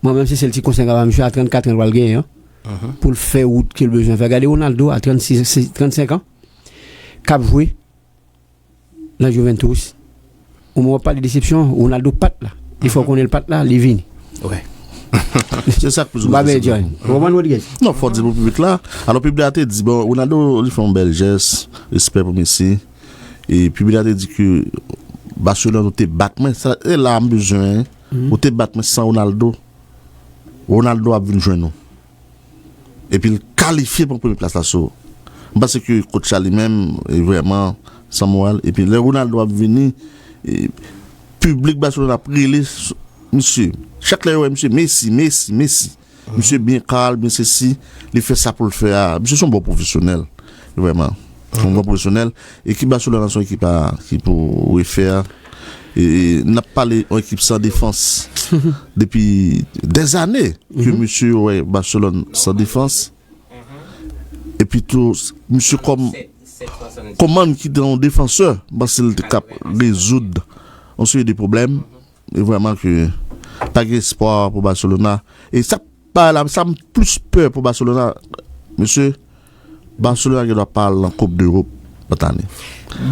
Mwen menm se sèl ti konsèy m ka ba misye a trannkat an l pral genyen an. Mhm. Pou l fè wout ke l bezwen fè. Gade Ronaldo a trannsis, trannsenk an. K ap jwe nan Juventus. Ou mwen w ap pale desepsyon, Ronaldo pa t la. E fò w konnen l pa t la, li vini. Wi. Se sa k plis gwo desepsyon. Roman Rodriguez. Non, fò di pou piblik la. Alò, piblik la te di, bon, Ronaldo, li fè yon bèl jès, respè pou Messi. E piblik la te di ke Barcelona, ou te bat mwen, sa, e la m bezwen, ou te bat mwen san Ronaldo. Ronaldo ap vin jwenn ou. Epi l kalifye pou premye plas la sou. M panse ke coach la li menm, e vrèman, san moral. Epi lè Ronaldo ap vini, e, piblik Barcelona ap rele s-, misye. Chak lè yo wè misye, Messi, Messi, Messi. Misye byen kal, byen sesi, li fè sa pou l fè a. Misye se yon bon pwofesyonèl, vrèman. Se yon bon pwofesyonèl. Ekip Barcelona se yon ekip a, ki pou refè. E, e, n ap pale yon ekip san defans depi dèzane ke misye wè Barcelona san defans. Epi tou, misye kòm, kòman ki te yon defansè, m panse l te kap rezoud yon seri de pwoblèm. E vrèman ke pa gen espwa pou Barcelona. E sa, pa la, sa m plis pè pou Barcelona, mesye, Barcelona gen dwa pa al nan Koup Dewòp lòt ane.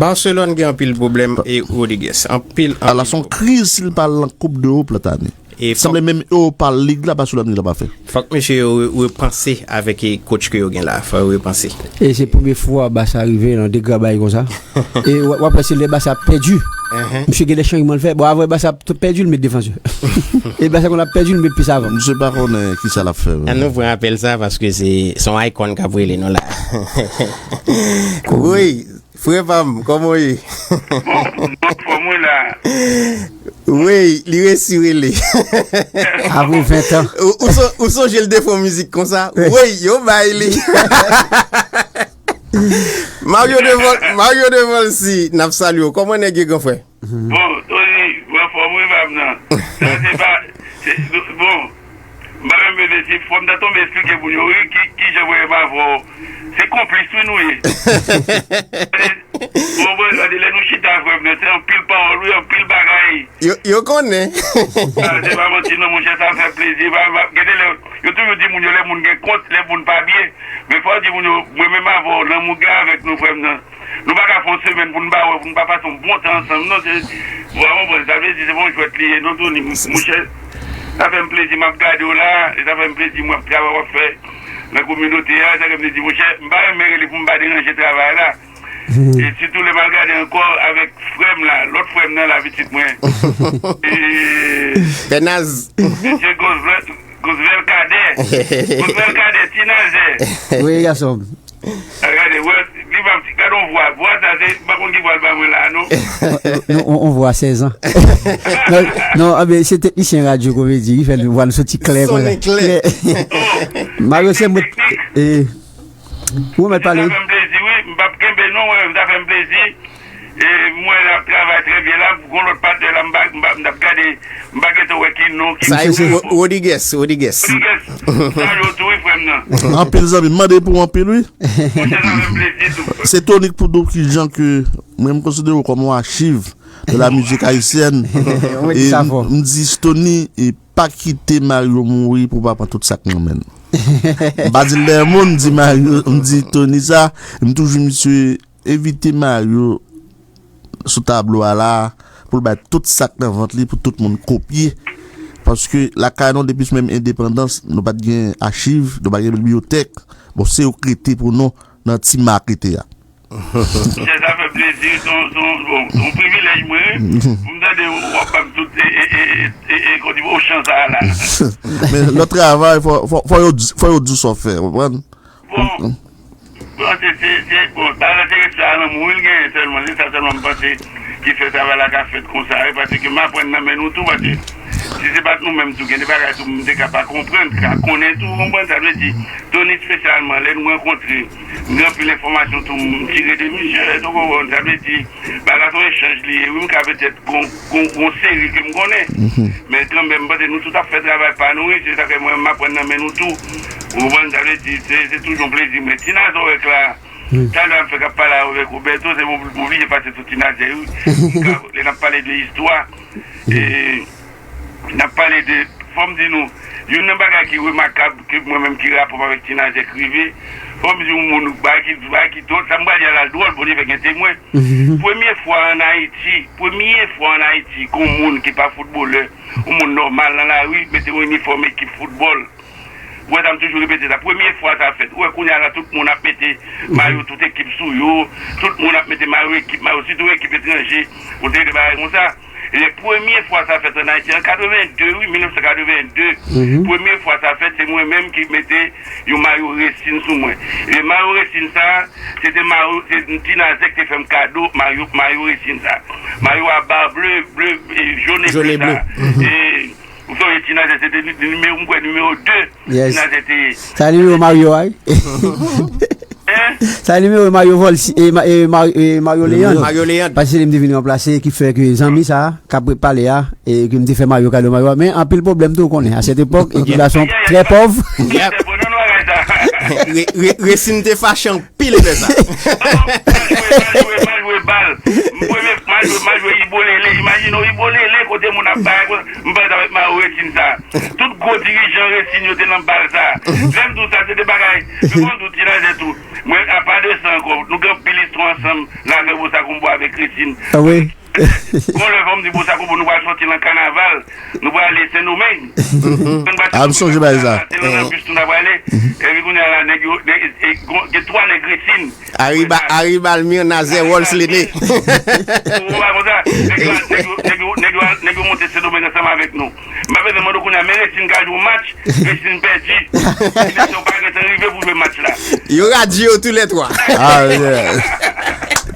Barcelona gen anpil pwoblèm e Rodriguez. Anpil, Ala, anpil se yon pwoblèm. Kriz si l pa al nan Koup Dewòp lòt ane. E fòk Sanble menm Europa League la, Barcelona li la pa fè. Fòk mesye yo re-, repanse avèk e coach ke yo gen la. Fò yo repanse. E se premye fwa Barça rive nan degra bagay konsa. E w-, w ap wè se lè Barça ap pèdi. Uhum. Misye gen de chanjman l fè. Bon, avè Barça ap t-, pèdi, l met defansè. E Barça konn ap pèdi, l met plis avan. Misye pa konnen kisa l ap fè, An nou pran apèl sa paske se, se yon icon k ap rele nou la. Wi, frè pa m, kòman w ye? Bon, m anfòm wi la. Wi, li resi rele. Apre ven tan. Ou, ou son-, ou sonje l te fè yon mizik konsa? Wi. Wi, yo bay li. Mario Devol, Mario Devol si, n ap salye w. Kòman nèg ye, gran frè? Bon, Tony, ou anfòm wi, pa m nan. Sa se pa, se, bon, m pa menm bezwen, se fò m ta tonbe esplike moun yo, wi, ki, ki jan mwen menm avè w. Se konplis, wi, nou ye. Bon, bon, gade, lè nou chita, frè m nan, se anpil pawòl, wi, anpil bagay. Yo, yo konnen. Ah, se pa manti, non, monchè, sa fè plezi. Pa, pa, gade, lè, yo toujou di moun yo, lè moun gen kont, lè moun pa byen. Men fò w di moun yo, mwen menm avè w, lanmou gen avèk nou, frè m nan. Nou pa ka fè yon semèn pou n pa wè, pou n pa pase yon bon tan ansanm, non. Se, w a konprann, sa vle di se pa yon jwèt li ye, non, Tony, m-, monchè. Sa fè m plezi, m ap gade w la, e sa fè m plezi, mwen ap travay w ap fè nan kominote a, sa fè m plezi, monchè, m pa renmen rele pou m pa deranje travay la. E sitou lè m al gade ankò avèk frè m la, lòt frè m nan la, pitit mwen. E Fè naz. Mesye Gozvèl, Gozvèl Kadè. Gozvèl Kadè, ti nazè. Wi, gason m. A, gade, wè, li pa, gade yon vwa. Vwa sa, se, m pa konn ki vwa l ba mwen la, non. Nou, on, on vwa sèz an. Non, non, a, men se teknisyen radyo komedi ki fè vwa nou soti klè konsa. Sonnen klè. Klè. Mario, se mwen. Teknik. E, ou mèt pale. Sa fè m plezi, wi. M p ap kenbe, non, mwen menm, sa fè m plezi. E m wè l ap travay trè byen la, gon lòt patnè la, m pa, m pa, m t ap gade, m pa gentan wè ki non, ki Sa e Ro- Rodriguez, Rodriguez. Rodriguez. Sa yo tou, wi, frè m nan. Anpil zanmi, m mande pou anpil, wi. Monchè, sa fè m plezi tou. Se Tony k pou di w kijan ke mwen, m konsidere w kòm yon achiv de la musique haïtienne. Ou mete E sa fò. M di Tony, e pa kite Mario mouri pou pa pran tout sa k nan men l. M pa di l dèyè moun, m di Mario, m di Tony sa, m toujou misye evite Mario sou tablo a la, pou l bay tout sa k nan vant li, pou tout moun kopye. Paske lakay nou, depi sou menm endepandans, nou pa t gen achiv, nou pa t gen bibliyotèk. Bon, se yo k rete pou nou nan ti ma k rete a. Monchè, sa fè plezi, se yon, se yon, bon, se yon privilèj mwen, wi. Pou m tande w ap ban m tout, e, e, e, e, e, kòman di, ochan sa a la. Men lè w travay, fò, fò, fò yo di, fò yo di w sa w fè, w konprann? Bon, bon, se, se, se, bon, bagay la se respè a lanmou, wi, l genyen sèlman, se sa sèlman m panse ki fè travay la ka fèt konsa, wi, paske m aprann nan men nou tou, paske si se pa t nou menm tou, gen de bagay tou, m te ka pa konprann, ka konnen tou, w konprann, sa vle di, Tony espesyalman, lè nou rankontre, m gen anpil enfòmasyon tou, m tire de misye, w konprann, sa vle di, bagay la se yon echanj li ye, wi, m ka petèt gon, gon, gon seri ke m konnen. Men kanmenm, m panse nou tout ap fè travay pa nou, wi, se sa fè mwen, m aprann nan men nou tou. Ou konprann, sa vle di, se, se toujou yon plezi. Men ti nazwèk la, talè a m fèk ap pale avèk Roberto, se m oblije pase sou ti nazè, wi. M ka, lè n ap pale de istwa, e, n ap pale de, fò m di nou, youn nan bagay ki remakab, ke mwen menm ki rapò m avèk ti nazè k rive, fò m di yon moun, bagay ki, bagay ki dwòl, sa m pral di a la dwòl, Bondye fè gen temwen. Premye fwa ann Ayiti, premye fwa ann Ayiti, gon moun ki pa foutbolè, yon moun nòmal nan lari, mete yon inifòm ekip foutbòl. Ou wè sa, m toujou repete sa. Premye fwa sa fèt. Ou wè kounye a la, tout moun ap mete mayo tout ekip sou yo. Tout moun ap mete mayo ekip, mayo, sitou ekip etranje. Ou te de bagay konsa. E premye fwa sa fèt ann Ayiti, an katrevenn de, wi, mil nèf san katrevenn de. Premye fwa sa fèt, se mwen menm ki mete yon mayo Resin sou mwen. E mayo Resin sa, se te mayo, se ti nazè k te fè m kado mayo, mayo Resin sa. Mayo a ba ble, ble, e, jòn e ble sa. E, ou sonje ti nazè, se te ni-, nimewo, m kwè nimewo de ti nazè te ye. Sa nimewo Mario a, wi. Hein? Sa nimewo Mario Volsi, e, Ma- e, Ma- e, Mario Leandre. Mario Leandre. Paske se li m te vin ranplase, ki fè ke zanmi sa, k ap pale a, e ke m te fè Mario kado Mario a. Men anpil pwoblèm tou, ou konnen. A sèt epòk, ekip la se yon trè pòv. Bon, nan bagay sa. Re- re- Resin te fache anpil lè sa. Mal jwe, mal jwe, mal jwe bal. M premye, mal jwe, mal jwe Ibolele. Imajine w, Ibolele, kote moun ap bay, m pale avèk Mario Resin sa. Tout gwo dirijan Resin yo te nan bal sa. Lè m di w sa, se de bagay. Pi bon, m di w ti nazè tou. Mwen, apa de sa ankò, nou gen anpil istwa ansanm, nan afè Bosa Konbo avèk Resin. Ah wi. Gon lè fò m di Bosa Konbo, nou pral sòti nan kanaval, nou pral ale Sendomeng. Ah, m sonje bagay sa. Se nan bis nou ta prale. Epi kounye a la, nèg yo, nèg, e, e, gon- gen twa nèg Resin. Ariba, Aribalmir, Nazaire, Rolls, Lene. Ou wè konsa, nèg yo, nèg yo, nèg yo, nèg yo, nèg yo monte Sendomeng ansanm avèk nou. M pa bezwen mande w kounye a, men Resin ka jwe yon match, Resin pèdi. Mesye yo pa gentan rive pou jwe match la. Yo radye yo toulètwa. Ah, yeah.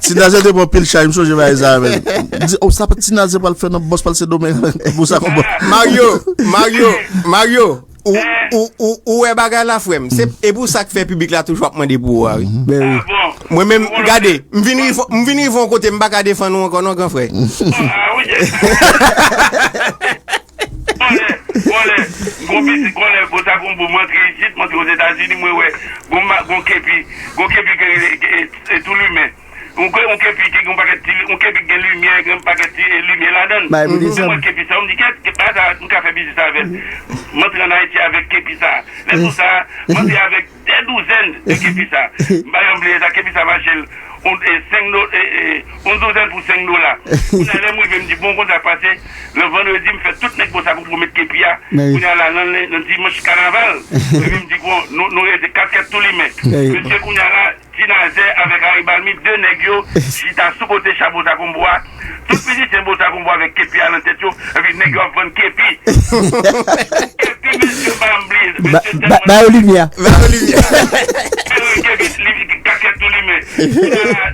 Ti Nazè te pran pil chay, m sonje bagay sa, men. M di, oh, sa Ti Nazè pral fè nan bòs pral Sendomeng avèk Bosa Konbo. Mario, Mario, Mario, ou, ou, ou, ou wè bagay la, frè m. Se, e pou sa k fè piblik la toujou ap mande pou ou a, wi. Ben wi. Ah bon? Mwen menm, gade, m vin rive, m vin rive yon kote, m pa ka defann ou ankò non, gran frè. Ah, wi. Gon lè, gon lè, gon pitit, gon lè, Bosa Konbo, mwen antre isit, mwen antre Ozetazini, mwen wè, gon ma- gon kepi, gon kepi ke rele, e, e, tou limen. Yon ke- yon kepi ki gen yon pakèt ti, yon kepi ki gen limyè, gen yon pakèt ti, e, limyè ladan l. Mwen wè kepi sa, m di, "Kèt, kèt, bagay sa, m ka fè biznis avè l." M antre ann Ayiti avèk kepi sa. Lè sou sa, m antre avèk dè douzèn de kepi sa. M pa janm bliye sa, kepi sa mache l, yon, e, senk do-, e, e, yon douzèn pou senk dola. Kounye a, lè m rive, m di, "Bon, konn sa k pase, lè vandredi, m fè tout nèg Bosa Konbo met kepi a." Kounye a la, nan, nan dimanch kanaval, epi m di, "Bon, nou, nou rete kaskèt tou limen." Mesye, kounye a la, Ti Nazè avèk Aribalmi, de nèg yo chita sou kote cha Bosa Konbo a. Tout mizisyen Bosa Konbo avèk kepi a nan tèt yo, epi nèg yo ap vann kepi. Epi mesye, pa m bliye, mesye tèlman ba yo limyè. Ba yo limyè. Epi kepi, li, li, kaskèt tou limen.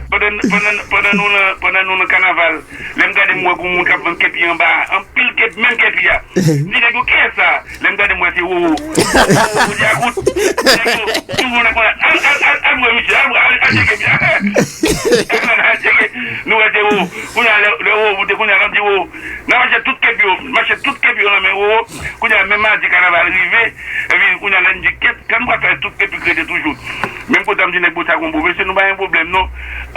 Pandan, pandan, pandan nou nan, pandan nou nan kanaval, lè m gade, m wè gon moun k ap vann kepi anba a. Anpil kepi, menm kepi a. M di, "Nèg yo, kiyès sa?" Lè m gade, m wè se Wowo. Wowo, Wowo Dyakout. Nèg yo, tout moun ap konn, "Al, al, al, al jwe, misye, al Al, al tcheke byen. Al tcheke. Nou wè se Roro. Kounye a, lè, lè Roro moute, kounye a, n ap di Roro. N a mache tout kep yo, mache tout kep yo nan men Roro. Kounye a, menm madi kanaval rive. Epi, kounye a, lè n di kèt, kan nou pral fè tout kep yo rete toujou. Menm kote a m di nèg Bosa Konbo, mesye, nou pa gen pwoblèm, non.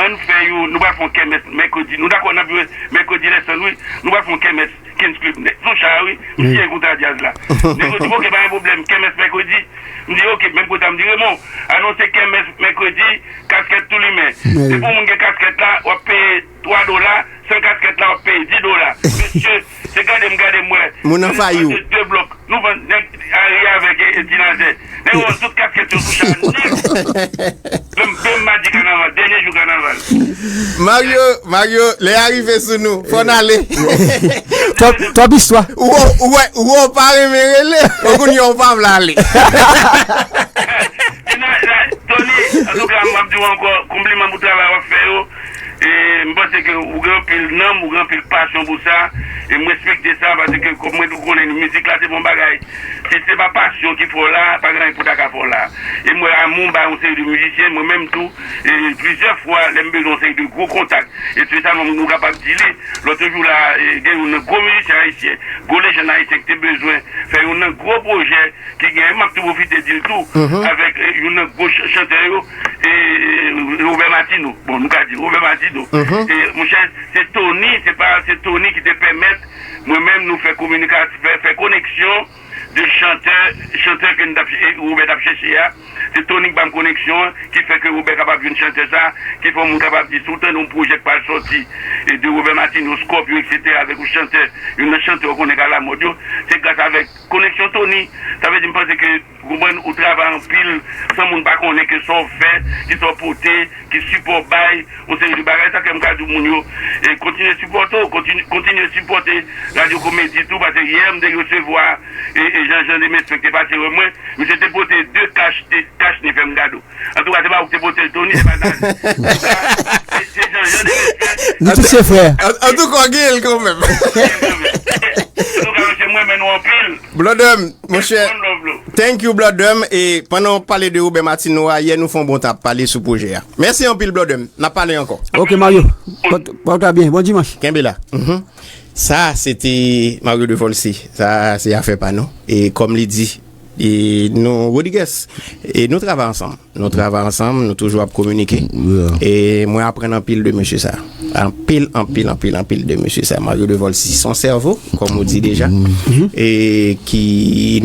Ann fè yo, nou pral fè yon kèmès mèkredi. Nou dakò, n ap jwe mèkredi lè san, wi. Nou pral fè yon kèmès Kens Club nèt. Sou cha, wi. M siyen kontra djaz la. Nèg yo di, "Ok, pa gen pwoblèm, kèmès mèkredi." M di, "Ok." Menm kote a, m di, "Raymond, anonse kèmès mèkredi, kaskèt tou limen." Depi yon moun gen kaskèt la, w ap peye twa dola, san kaskèt la, w ap peye dis dola. Mesye, se gade m, gade m, wè. Moun an fayou. De blòk. Nou vann nèg a ri avèk e, e ti nazè. Nèg yo tout kaskèt yo sou cha nèt. Menm, menm madi kanaval, dènye jou kanaval. Mario, Mario, lè a rive sou nou, fò n ale. Twòp, twòp istwa. Ou, ou, ou wè, ou wè, ou pa renmen rele. Ou kounye a ou pa vle ale. E nan, nan, Tony, antouka, m ap di w ankò, konpliman pou travay w ap fè yo. E m panse ke ou gen anpil nanm, ou gen anpil pasyon pou sa. E m respekte sa, paske kòm mwen tou konnen mizik la se bon bagay. Si se pa pasyon ki fè w la, pa gen anyen pou ta ka fè w la. E m wè amou bay yon seri de mizisyen, mwen menm tou, e plizyè fwa, lè m bezwen yon seri de gwo kontak, espesyalman moun nou kapab di li, lòt jou la, e, gen youn nan gwo mizisyen ayisyen, gwo lejann ayisyen ki te bezwen fè youn nan gwo pwojè ki gen, m ap tou pwofite di l tou, avèk, e, youn nan gwo ch-, chantè yo, e, Robert Martineau. Bon, nou ka di Robert Martineau. E, monchè, se Tony, se pa, se Tony ki te pèmèt mwen menm nou fè kominika-, fè, fè koneksyon de chantè, chantè ke n t ap ch-, e, Robert t ap chèche a. Se Tony k ban m koneksyon an, ki fè ke Robert kapab jwenn chantè sa, ki fè yon moun kapab di, si w tande yon pwojè k pral sòti, e, de Robert Martineau, Scorpio, et cetera, avèk yon chantè, youn nan chantè w konnen k alamòd yo, se gras avèk koneksyon Tony. Sa vle di, m panse ke, ou konprann, ou travay anpil, san moun pa konnen ke sa w fè, ki sa w pote, ki sipò w bay, yon seri de bagay, sa fè m ka di moun yo, e, kontinye sipòte w, kontinye, kontinye sipòte Radyo Komedi tou, paske yè m te resevwa, e, e, Jean Jean Demesmin ki te pase wè mwen, misye te pote de kach, de kach ni fè m kado. Antouka, se pa ou ki te pote l, Tony, se pa Dany. Se, se Jean Jean Demesmin. Nou tout se frè. An, antouka, w gen l kanmenm. Antouka, mesye, mwen renmen nou anpil. Blòdè m, monchè. One love, bro. Thank you, Blòdè m. E pandan w pale de Robert Martineau a, yè nou fè yon bon tan ap pale sou pwojè a. Mèsi anpil, Blòdè m. N ap pale ankò. Ok, Mario. Pòt, pòt ou byen. Bon dimanch. Kenbe la. Mhm. Sa, se te Mario Devolcy. Sa, se afè pa nou. E kòm li di, e nou, Rodriguez, e nou travay ansanm. Nou travay ansanm, nou toujou ap kominike. E mwen aprann anpil de mesye sa. Anpil, anpil, anpil, anpil de mesye sa. Mario Devolcy, se yon sèvo, kòm ou di deja. E ki,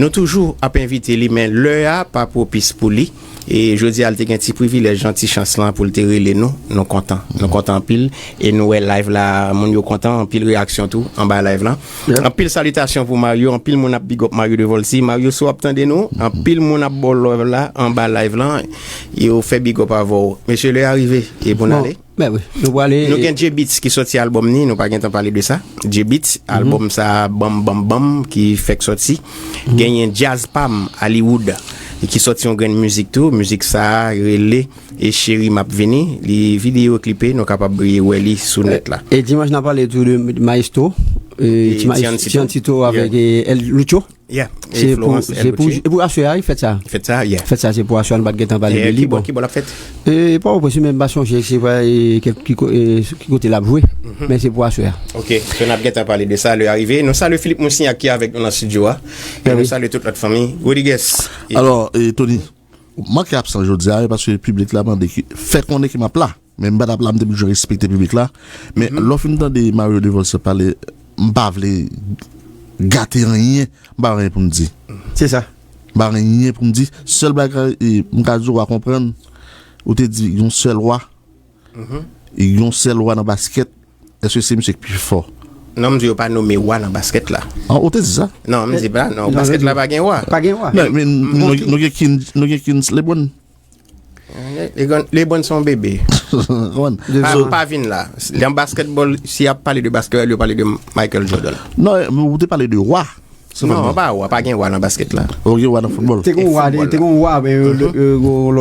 nou toujou ap envite li, men lè a pa pwopis pou li. E jodi a, l te gen ti privilèj lan, ti chans lan pou l te rele nou. Nou kontan. Nou kontan anpil. E nou wè live la, moun yo kontan, anpil reyaksyon tou anba live lan. Anpil salitasyon pou Mario, anpil moun ap big up Mario Devolcy. Mario, si w ap tande nou, anpil moun ap ba w love la anba live lan. Yo fè big up avè w. Mesye, lè a rive, e pou n ale. Ben wi, nou prale. Nou gen J-Beatz ki sòti albòm ni, nou pa gentan pale de sa. J-Beatz, albòm sa, Banm Banm Banm, ki fèk sòti. Genyen Djaz Pam, Hollywood, ki sòti yon grenn mizik tou. Mizik sa rele E Cheri M ap Vini. Li videyo klipe, nou kapab wè li sou nèt la. E dimanch, n a pale tou de Maestro, e, Ti Maes-, Tiancito. Tiancito avèk, e, El Lucho. Yeah, e Florence El Lucho. Se pou, se pou, e pou aswè a, wi, fèt sa. Fèt sa, yeah. Fèt sa, se pou aswè a, nou pa t gentan pale de li, bon. Ki bò, ki bò l ap fèt? E, Pòtoprens, men m pa sonje, se pa, e, kèk, ki ko-, e, ki kote l ap jwe, men se pou aswè a. Ok, so n ap gentan pale de sa, lè a rive. Nou salye Philippe Moussignac ki avèk nou nan estidyo a. E nou salye tout lòt fanmi. Rodriguez. Alò, e, Tony, ou manke absan jodi a, wi, paske piblik la mande ki, fè konnen ke m ap la. Men m pa t ap la, m te toujou respekte piblik la. Men lè w fin tande Mario Devolcy pale, m pa vle gate anyen, m pa gen anyen pou m di. Se sa. M pa gen anyen pou m di. Sèl bagay, e, m ka di w a konprann, ou te di yon sèl wa. E yon sèl wa nan baskèt, èske se misye ki pi fò? Non, m di yo pa nome wa nan baskèt la. An, ou te di sa? Non, m di pa, non, baskèt la pa gen wa. Pa gen wa. Men, men nou, nou gen King, nou gen Kings LeBron. LeBron, LeBron se yon bebe. Pa, pa vin la. Nan basketball, si y ap pale de basketball, yo pale de Michael Jordan. Non, ou te pale de wa. Non, pa wa, pa gen wa nan baskèt la. Ou gen wa nan foutbòl. Te gen wa, te gen wa, men yo, yo, yo,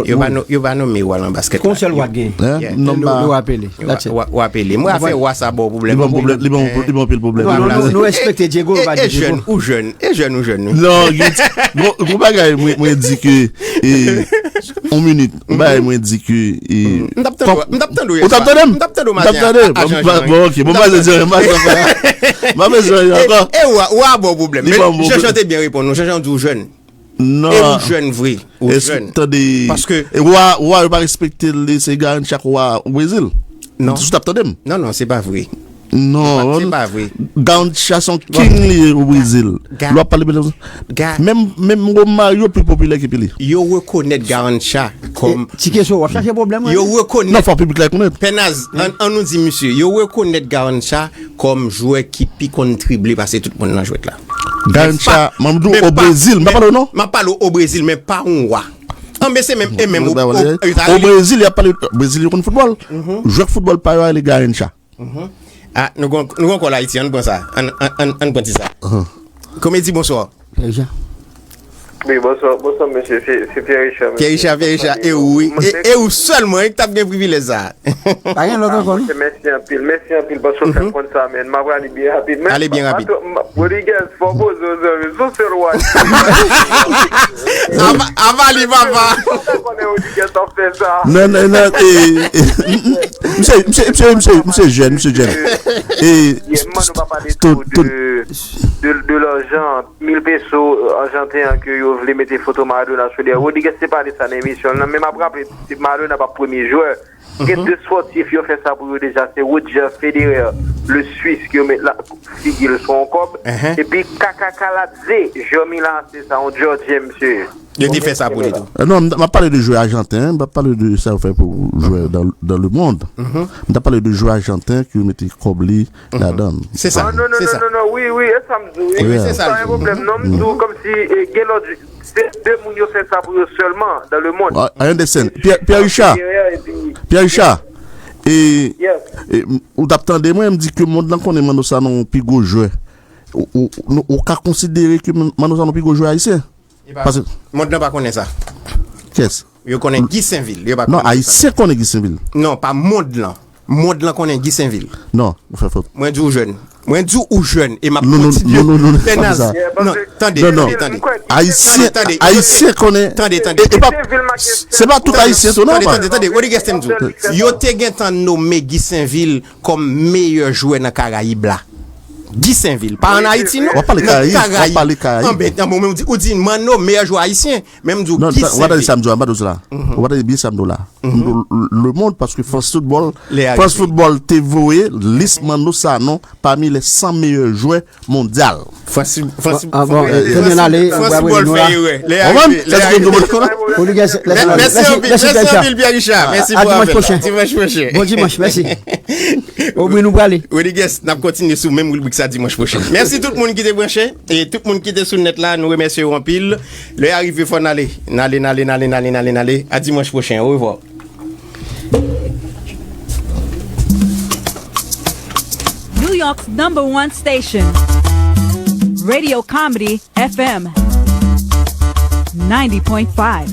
yo pa no-, yo pa nome wa nan baskèt la. Kon sèl wa gen. Hein? Yeah. Non, le, le wa pele. That's it. Wa, wa pele. Mwen a fè wa sa ba w pwoblèm. Li ban pwoblèm, li ban, li ban pil pwoblèm. Non, non, nou, nou respekte Diego, nou pa di Diego. E jèn, ou jèn. E jèn, ou jèn, wi. Non, gen ti, gon, gon bagay, mwen, mwen di ke, e, On minit, ou bay mwen di ke. M t ap tande w, m t ap tande w yè swa. Ou t ap tande m? M t ap tande w maten an. Ou t ap tande m? Bon, ok, bon, m pa bezwen di anyen, m pa bezwen anyen ankò. E, e, ou a, ou a ba w pwoblèm. Men Jean Jean te byen reponn ou. Jean Jean di w jèn. Non. E ou jèn vre. Ou jèn. Tande. Paske. E wa, wa yo pa respekte l, se Garrincha k wa o Brezil. Non. Si w t ap tande m. Non, non, se pa vre. Non. Se pa vre. Garrincha se yon king li ye o Brezil. Lè w ap pale Brezil. Menm, menm Romario pi popilè ke Pele. Yo rekonèt Garrincha kòm. Ti kesyon, w ap chache pwoblèm, wi. Yo rekonèt. Non, fò piblik la rekonèt. Pènaz, an, an nou di misye, yo rekonèt Garrincha kòm jwè ki pi konn trible pase tout moun nan jwèt la. Garrincha, m ap di w o Brezil, m pa pale w non. M ap pale w o Brezil, men pa yon wa. An, men se menm, e menm o, o Brezil, y ap pale, Brezil yo konn foutbòl. Jwè foutbòl pa yo a rele Garrincha. Ah, nou gon, nou gon kòl Ayiti, ann pran sa. Ann, ann, ann, ann pran ti sa. Komedi, bonswa. Pierre Richard. Wi, bonswa, bonswa, mesye. Se, se Pierre Richard, mesye. Pierre Richard, Pierre Richard, e ou, wi. E, e ou sèlman, wi, ki t ap gen privilèj sa. Pa gen lòt ankò, non? Mèsi anpil, mèsi anpil, paske w fè m konn sa, men m ap rale byen rapid. Ale byen rapid. Rodriguez, fò poze w, zanmi. Sou sèl wa. Ava-, avali, papa. Ou ta konnen Rodriguez t ap fè sa. Non, non, non, e, e, misye, misye, misye, misye, misye jèn, misye jèn. E, yeah, man, nou pa pale tou de, de, de lajan, mil peso, euh, ajanten an ke yo vle mete foto Maradona sou li. Rodriguez te pale sa nan emisyon l nan, men m ap raple, Maradona pa premye jwè. Gen de spòtif yo fè sa pou yo deja, se Roger Federer, le Suisse, ke yo met la, figi l sou yon kòb. Epi Kaka Kaladze, Jeremy Lassé, sa yon Georgyen, mesye. Yo te fè sa pou li tou. Euh, non, m, m ap pale de jwè ajanten, m pa pale de sa yo fè pou jwè dans, dans le monde. M ta pale de jwè ajanten ki yo mete kòb li ladan. Se sa. Ah, non, non, non, non, non, wi, wi, e sa m di w, wi. Wi, se sa. Pa gen pwoblèm, non, m di w kòmsi, e, gen lòt, se de moun yo fè sa pou yo sèlman dans le monde. Ah, I understand. Pierre, Pierre Richard. Pierre Richard. E, e, ou t ap tande mwen, m di ke mond lan konnen Manno Sanon pi gwo jwè. Ou, ou, ou, ou ka konsidere ke Manno Sanon pi gwo jwè ayisyen? Paske mond lan pa konnen sa. Kiyès? Yo konnen Guy Sainvil. Yo pa konnen sa. Non, ayisyen konnen Guy Sainvil. Non, pa mond lan. Mond lan konnen Guy Sainvil. Non, ou fè fòt. Mwen di w jèn. Mwen di w jèn. E m ap kontinye. Non, non, non, non, non, pa sa. Non, tande, tande, tande. Ayisyen, ayisyen konnen. Tande, tande. E, e pa, se pa tout ayisyen tou, non. Tande, tande, tande. Rodriguez te m di w. Yo te gentan nome Guy Sainvil kòm meyè jwè nan Karayib la. Guy Sainvil. Pa ann Ayiti, non. W ap pale Karayib, w ap pale Karayib. Anben, anben, ou di, ou di Manno, meyè jwè ayisyen. Men m di w, non, Guy Sainvil. Ou pa tande sa m di w la, m pa tande sa. Ou pa tande byen sa m di w la. M di w le monde, paske France Football, France Football te voye lis Manno Sanon pami les cent meilleurs joueurs mondial. France, France, ah, bon, euh, Daniel ale, France Football fè erè. Lè a rive, lè a rive. Mèsi anpil, mèsi anpil, Pierre Richard. Mèsi pou apèl la. Dimanch pwochen. Bon dimanch, mèsi. Obri nou prale. Rodriguez, n ap kontinye sou menm ribrik sa dimanch pwochen. Mèsi tout moun ki te branche, e tout moun ki te sou nèt la, nou remèsye yo anpil. Lè a rive, fò n ale. N ale, n ale, n ale, n ale, n ale, n ale. A dimanch pwochen. Orevwa. New York's number one station, Radio Comedy F M ninety point five.